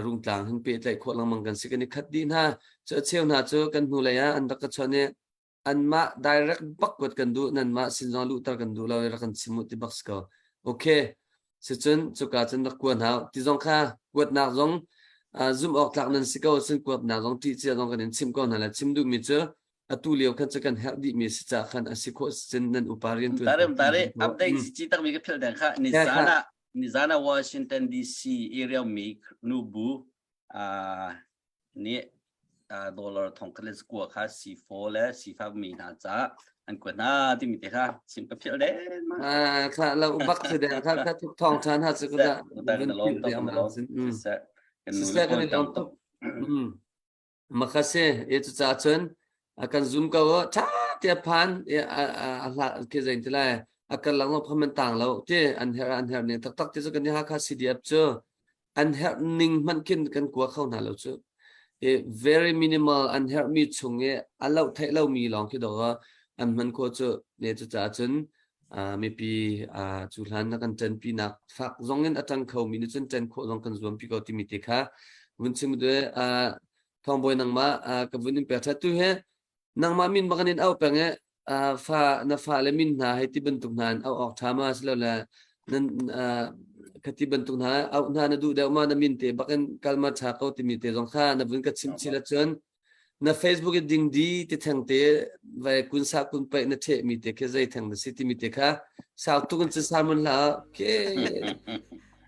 rungtlang hin pehtlaih khawh lengmang kan si kan i khat dih hna. Cu a cheu hna cu kan hnulei ah an rak ka chawnh i anmah direct bak kuat kan duh nanmah sin zong luhter kan duh lo i rak kan chim u ti bak si ko. Okay. Sicun cuka cun rak kuan hau. Ti zong kha kuatnak zong zumh awk tlak nan si ko cun kuatnak zong ṭih cia zong kan in chimh ko hna le chim duhmi cu atu lio khan cu kan herh dihmi si ca khan a si khawh cun nan upa rian tuan Tare tare update si chi tak mi ka phil deng kha ni zana ni zana Washington DC area mi nu bu nih dollar thong khat le kua kha C4 le C5 mi hna ca an kuat hna timi te kha chim ka philh den ma. Kha lo bak se den kha kha thuk thong than ha chu ka da kan lom tuk kan lom siseh kan nu le kan lom tuk makha se e chu cha chun kan zoom ko tha te phan a hla ke zain te lai a kar lang lo phaman tang lo te an her an her ne tak tak te chu kan ha kha CDF chu an herh ning hmanh khin kan kua kho hna lo cu. I very minimal an herhmi chung i a loh theih lomi lawng khi dawh an hman khawh cu ne cu caah cun mipi cu hlan na kan ṭanpinak fak zong in a ṭang khomi nih cun ṭan khawh zong kan zuampi ko timi te kha vun chim duh thawngbawi nangmah ka vun in pek ṭhat tu he Nangmah min bak in auh peng i fa na fale min hna hei ti bantuk hna in auh awk ṭha ma silole nan kha ti bantuk hna auh hna na duh deuh ma na min te bak in kal ma ṭha ko timi te zong kha na vun ka chimh chih ahcun na Facebook i dingdi ti theng te vai kun sa kun paih na ṭheh mi te khi zei theng na si timi te kha sau tuk in cu salmon hlah ke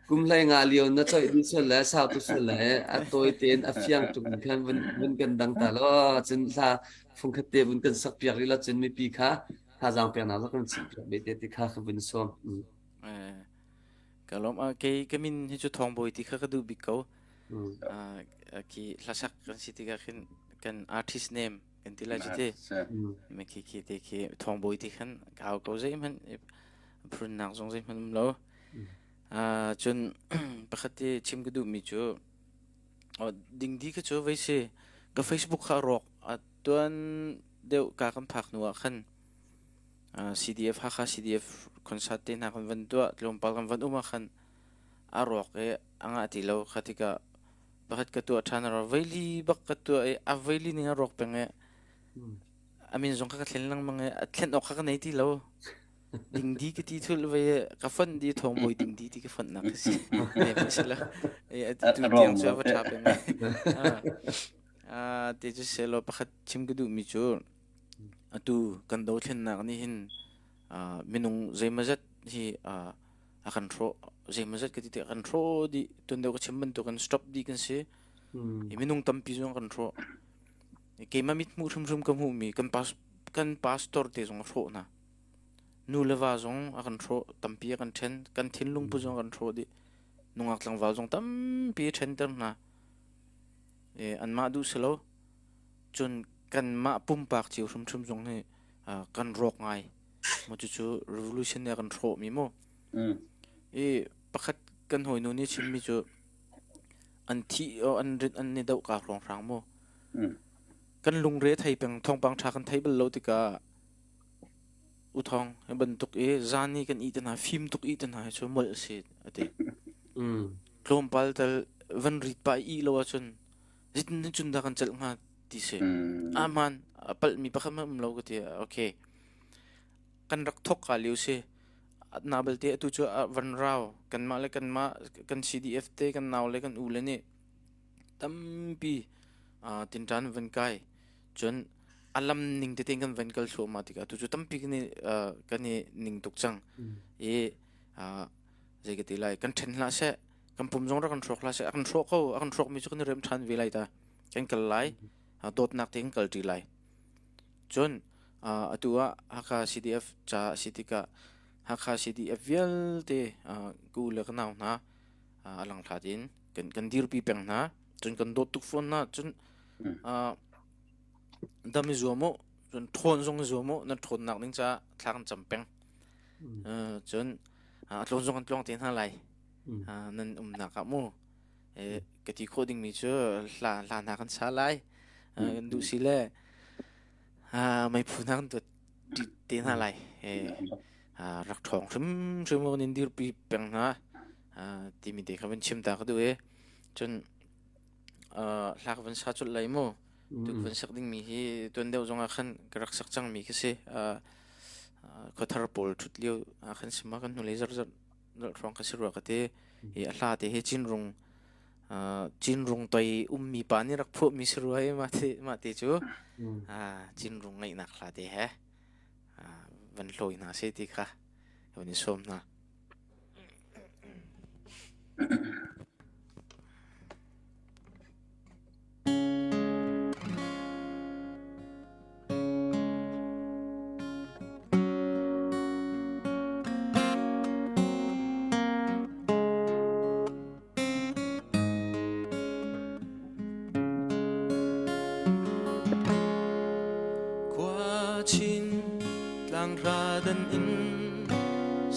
Kum hlei nga lio na coih dih sual le sau tu sual le a tawi tein a fiang tuk in khan vun vun kan dang ta law cun hla fungkhat te vun kan sak piak rih la cun mipi kha thazaang peknak zong kan chim piak ve te ti kha ka vun sawm. Mm. Eh, ka lawm ah kei ka min hi cu thawngbawi ti kha ka duh bik ko. Mm. Ah, khi hlasak kan si tikah khin kan artist name kan ti lai cu ti. Mm. Me khi khi te khi thawngbawi ti khan ka au ko zeihmanh phunnak zong zeihmanh um lo. Ah, cun pakhat te chim ka duhmi cu dingdi kha cu vei si ka Facebook kha a rawk. A tuan deuh ka kan phak hnu ah khan CDF Hakha CDF concert te hna kan van tuah tlawmpal kan van um ah khan a rawk i a ngah ti lo kha tikah pakhat ka tuah ṭhan a rawk veili bak ka tuah i a veili ning a rawk peng i a min zong kha ka thlen lengmang i a thlen awk kha ka nei ti lo. Dingdi ka ti thul ve ka fonh di thawngbawi dingdi ti ka fonh nak ka si. Ne si la. E tu tiang cu va tha peng. Ti cu selaw pakhat chim ka duhmi cu atu kan dothlennak nih hin minung zeimawzat hi a kan hrawh zeimawzat ka ti tik a kan hrawh dih tuan deuh ka chim bantukin stop dih kan si. I minung tampi zong kan hrawh. Keimah mit hmuh hrimhrim ka hmuhmi kan kan pastor te zong a hrawh hna. Nu le va zong a kan hrawh tampi a kan ṭhen. Kan thinlung pu zong a kan hrawh dih. Nungak tlangval zong tampi a ṭhenter hna. Anmah duh si lo. Cun kanmah pumpak cio hrimhrim zong hi kan rawk ngai. Maw cucu revolution nih a kan hrawhmi mu. I pakhat kan hawinu nih chimmi cu an thih an rit an i doh ka hrawnghrang mu. Kan lungre thei peng thawngpang ṭha kan thei bal lo tikah U Thawng, hi bantuk i zan i kan ih te hna, fim tuk ih te hna hi cu molh a si, a ti. Tlawmpal tal van rit pah i ih lo ahcun zeitin cun dah kan celh hnga ti si. Ahmaan, a palhmi pakhat hmanh um lo ka ti. Okay. Kan rak thawk ka lio si. Na belte atu cu a van rau. Kanmah le kanmah, kan CDF te, kan nau le kan u le nih tampi tinṭan van kai. Cun a lam ning tete in kan van kal thluahmah tikah tu cu tampi kan i kan i ning tuk cang. I zei ka ti lai kan ṭhen hlah seh kan pum zong rak kan hrawk hlah seh a kan hrawk ko a kan hrawkmi cu kan i rem ṭhan ve lai ta kan kal lai dawtnak te kan kal ṭi lai. Cun atu ah Hakha CDF ca a si tikah Hakha CDF vialte ka u le ka nau hna a langhlat in kan kan dirpi peng hna cun kan dawt tuk fawn hna cun Dam i zuam u, cun ṭhawn zong i zuam u, nan ṭhawnnak ding caah thla kan cam peng. Cun a tlawn zong kan tluang te hna lai. Nan umnak ah mu. Ka ti khawh dingmi cu hla hla hna kan sa lai. Kan duh si le meiphu hna kan tuat te hna lai. Rak ṭhawng hrimhrim u, nan dirpi peng hna timi te kha van chim ta ka duh i. Cun hla ka van sa colh lai mu. Tu ka van sak dingmi hi tuan deuh zongah khan ka rak sak cangmi khi si. Khuathar pawl ṭhut lio ah khan si ma kan hnulei zarh zarh hrawng kha si rua ka ti. Hi a hla te hi Cinrung Cinrung toi ummi pa nih rak phuahmi si rua i mah te mah te cu Cinrung ngaihnak hla te he van hlawi hna seh ti kha van i sawm hna. Khua chin tlanghra dan in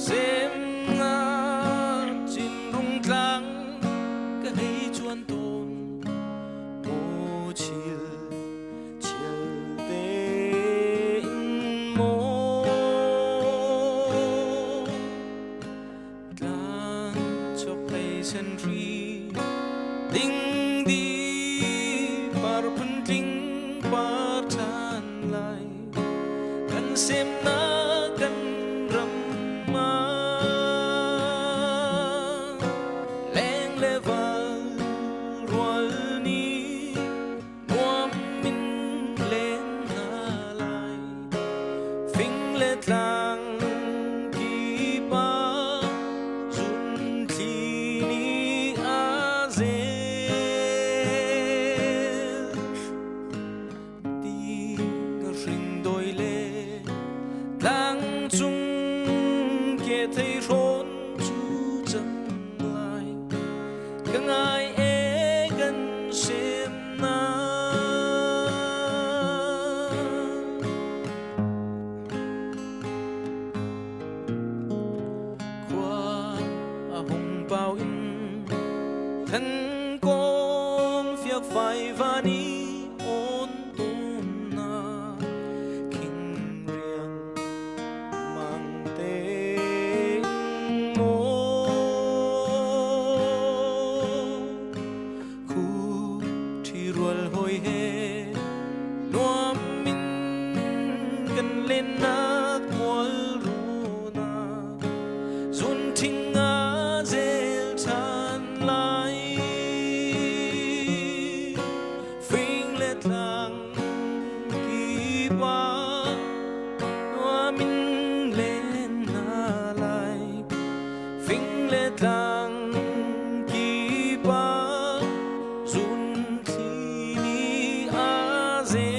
semnak cinrung tlang ka hei chuan tawn maw chil chial tein maw Tlang chokhlei senhri dingdi par phuntling par ṭhan lai kan semnak kan ram ah leng le val rual nih nuam in len hna lai fing le tlang kip ah zunthli nih a zel ti hring doi le tlang cung ke thei hrawn cu cang lai ka ngai e kan sem na Khua a hung pau in than kong fiak fai van i on tum na khing riang mang te maw Khu ṭhirual hawi he nuam in kan lennak mual run ah zunthing a zel ṭhan lai. le tlang kip ah zunthli nih a zel.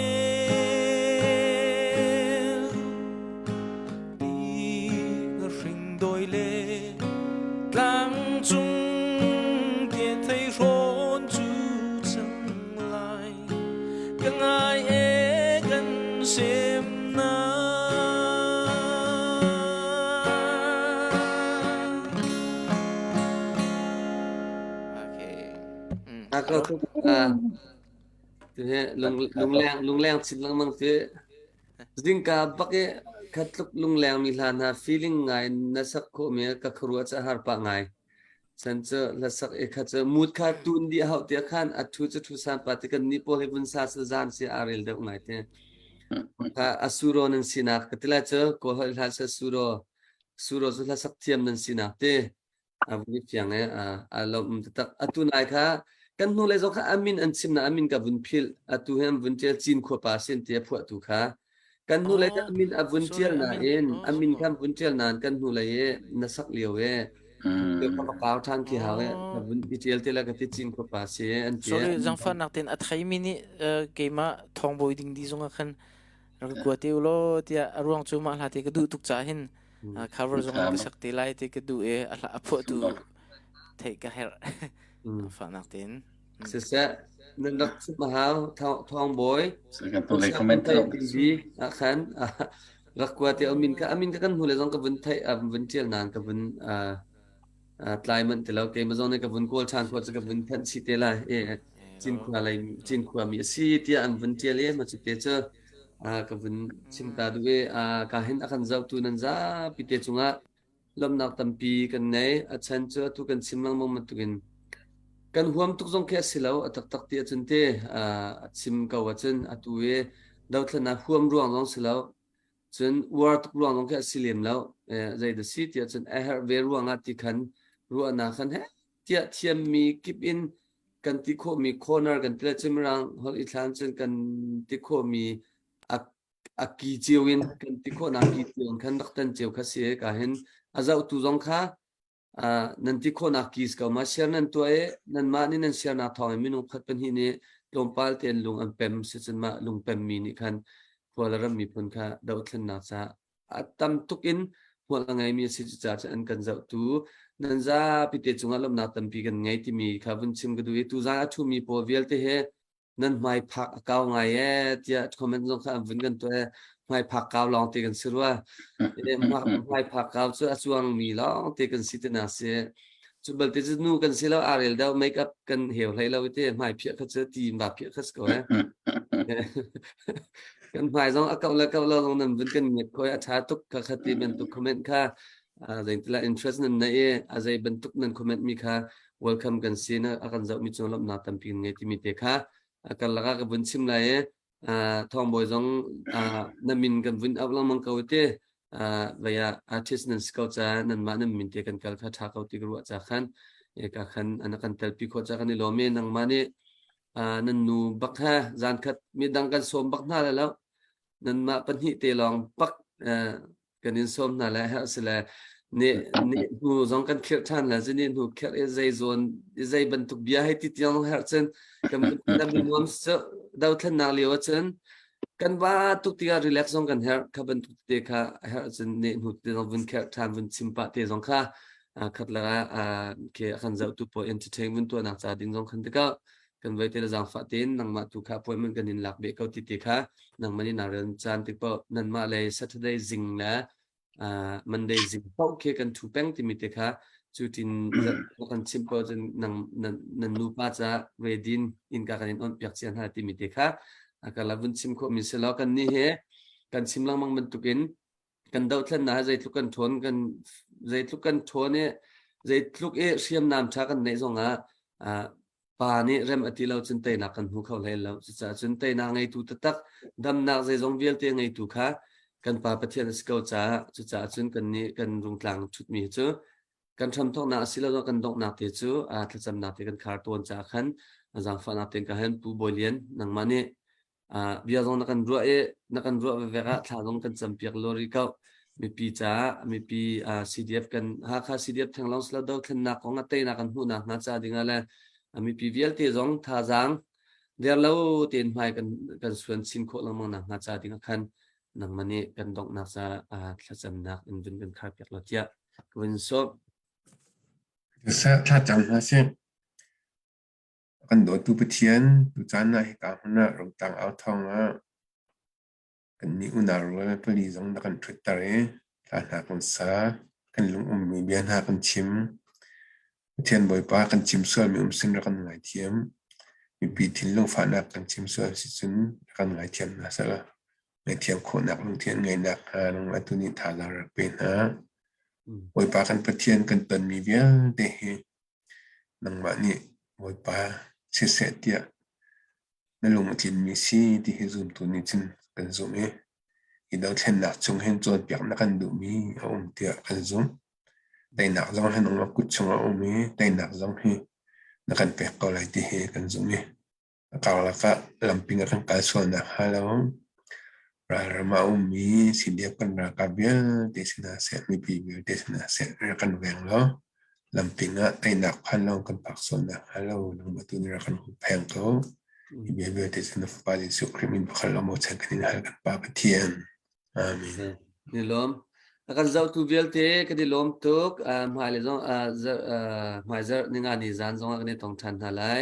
Ti hring doi le tlang cung ke thei hrawn cu cang lai. Ka ngai e kan sem na. Okay. A ko tuk lung lungleng lungleng chin lengmang ti zingka bak i khat tluk lungleng mi hla hna feeling ngai na sak khawh mi ka khuaruah ca har pah ngai. San cu hlasak i kha cu mood kha tun dih hau tiah khan a thu cu thu san pa ti kan ni pawl hi vun sa sa zan si a rel deuh ngai te. Kha a suro nan sinak ka ti lai cu kawl holh hla sa suro suro cu hlasak thiam nan sinak te a vun i fiang e a lawm taktak atu nai kha kan hnu lei zong kha amin an chim na amin ka vun philh atu hi an vun tial cin khua pa sin ti a phuah tu kha kan hnu lei ka amin a vun tial nain amin kha vun tial nain kan hnu lei i na sak lio e ka va kau than khi hau e ka vun i tial te la ka ti cin khua pa si an ti Sorry, zangfahnak ten a thaimi nih keimah thawngbawi ding di zong ah khan rak kua te ulaw tiah a ruang cu mah hla te ka duh tuk ca hin cover zong ka sak te lai ti ka duh i a phuahtu theih ka herh. Zangfahnak tein. Siseh, nan rak chim a hau thawng bawi. Kan tu lei comment ah khan rak kua te amin ka amin ka kan hnu le zong ka vun theih a vun tial nan ka vun tlai manh ti lo keimah zong nih ka vun kawl ṭhan khawh cu ka vun thanh chih te lai e Cinkhua lei Cinkhua mi a si tiah an vun ṭial i ma cu te cu ka vun chim ta duh i ka hin a kan zohtu nan zapi te cungah lawmhnak tampi kan nei a chan cu atu kan chim lengmang bantukin kan huam tuk zong khi a si lo a taktak ti ahcun te a chim ko ahcun atu i dothlennak huam ruang zong si lo Cun uar tuk ruang zong khi a si lem lo. Zei dah si tiah cun a herh ve ruangah ti khan ruahnak khan he tiah thiammi kip in kan ti khawhmi corner kan ti le cun mirang holh i thlan cun kan ti khawhmi a a ki cio in kan ti khawhnak ki cio in khan rak tan cio kha si ka hin a zohtu zong kha Nan ti khawhnak kis ko ma share nan tuah i nanmah nih nan share nak thawng in minung khat pahnih nih tlawmpal tein lung an pem sicun mah lung pemmi nih khan khua le ram miphun kha dohthlennak caah a tam tuk in hmual a ngeimi a si cucaah cun an kan zohtu nan zapi te cungah lawmhnak tampi kan ngei timi kha vun chim ka duh i tuzaan a ṭhumi pawl vialte he nan hmai phak a kau ngai ee tiah comment zong kha an vun kan tuah hmai phak kau lawng te kan si rua hmai phak kau cu a cuang mi lawng te kan si te na si cu balte cu nu kan si lo arel deuh make up kan heu hlei lo te hmai phiah kha cu ti ma phiah kha ko eh kan hmai zong a kau la kau lo zong nan vun kan ngiat khoi a tha tuk kha kha ti bantuk comment kha zeintila interest nan nei i a zei bantuk nan comment mi kha welcome kan si na a kan zoh mi cung lawmhnak tampi kan ngei timi te kha a karlak ah ka vun chim lai i thawngbawi zong na min kan vun auh lengmang ko te vei ah artist nan si ko ca nanmah nan min te kan kal kha tha ko ti ka ruah ca khan ka khan an kan telpi khawh ca kan i lawm i nangmah nih nan nu bak ha zan khat mi dang kan sawm bak hna lai lo nanmah pahnih te lawng bak kan in sawm hna le herh si le ni ni hnu zong kan khirh ṭhan le ni hnu khirh i zei zawn i zei bantuk bia hei ti tiang herh cun kan kan nuam cu dothlennak lio ahcun kan va tuk tikah relax zong kan herh kha bantuk te kha herh cun ni hnu te zong vun kherh ṭhan vun chim pah te zong kha khat lakah ke a kan zohtu pawl entertain vun tuahnak ca ding zong khan tikah kan voi te le zaangfah tein nangmah tu kha appointment kan in lak beh ko ti te kha nangmah nih naa rel caan tik paoh nanmah lei Saturday zing le Monday zing paoh khi kan thu peng timi te kha cu tin kan chimh paoh cun nang nan nan nupa ca redin innka kan in on piak cia hna timi te kha ka la vun chim khawh mi si lo kan ni he kan chim lengmang bantukin kan dohthlennak hi zeitluk kan ṭhawn kan zeitluk kan ṭhawn i zeitluk i hriamnam ṭha kan neih zongah pa nih rem a ti lo cun teinak kan hmu kho hlei lo. Cucaah cun teinak ngeitu taktak damnak zeizong vialte ngeitu kha kan Pa Pathian a si ko caah cucaah cun kan nih kan rungtlang ṭhutmi hi cu kan hramthawknak a si lo kan donghnak te cu thlacamnak te kan khar tawn caah khan zaangfahnak tein ka han Pu Bawi Lian nangmah nih bia zong na kan ruah i na kan ruah vevek ah thla zong kan campiak lori ko. Mipi caah mipi CDF kan Hakha CDF Thenglong Silo dothlennak kong a teinak kan hmuhnak hnga ca dingah le mipi vialte zong thazaang der lo tein hmai kan kan suan chin khawh lengmang nak hnga ca dingah khan nangmah nih kan donghnak ca thlacamnak in vun kan khar piak lo tiah ka vun sawm. Thlacam hna sih. Kan dawtu Pathian, tucaan ah hika hmun ah Rotang au thawng ah Kannih unau rual pali zong na kan ṭhutter i hla hna kan sa, kan lung ummi bia hna kan chim. Pathian Bawipa kan chim sualmi um sin rak kan ngaithiam. Mipi thinlung fahnak kan chim sual si cun rak kan ngaithiam hna sehla. Ngaihthiam khawhnak lungthin an ngeihnak hnga nangmah tu nih thazaang rak pe hna. Bawipa kan Pathian kan tonmi vialte hi nangmah nih Bawipa siseh tiah na lung a tlinmi si ti hi zumtu nih cun kan zumh i hi dothlennak chung hin cawnpiak na kan duhmi a um tiah kan zumh. Teinak zong hi nangmah kut chungah a um i teinak zong hi na kan pek ko lai ti hi kan zumh i a karlak ah lamping ah kan kal sual nakhnga lo ralram ah a ummi CDF kan ralkap vialte sinah seh mipi vialte sinah seh rak kan veng law lamping ah teinak phan lo kan phak sual nakhnga lo nangmah tu nih rak kan huppheng ko. Hi bia vialte cu na Fapa Jesuh Khrih min pakhat lawng bochan kan in hal kan Pa Pathian. Amen. Ni lawm. A kan zohtu vialte kan i lawm tuk. Hmailei zong hmaizarh ninga ni zan zong ah kan i tong ṭhan hna lai.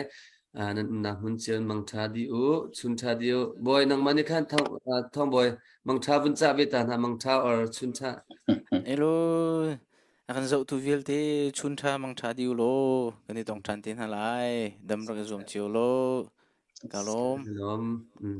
Nan umnak hmun cio in mangṭha dih u, chun ṭha dih u. Bawi nangmah nih khan thawng bawi mangṭha vun cah ve ta hna mangṭha or chun ṭha. Hello. A kan zohtu vialte chun ṭha mangṭha dih u law kan i tong ṭhan te hna lai. Dam rak i zuam cio law. Ka lawm. Lawm. Mm.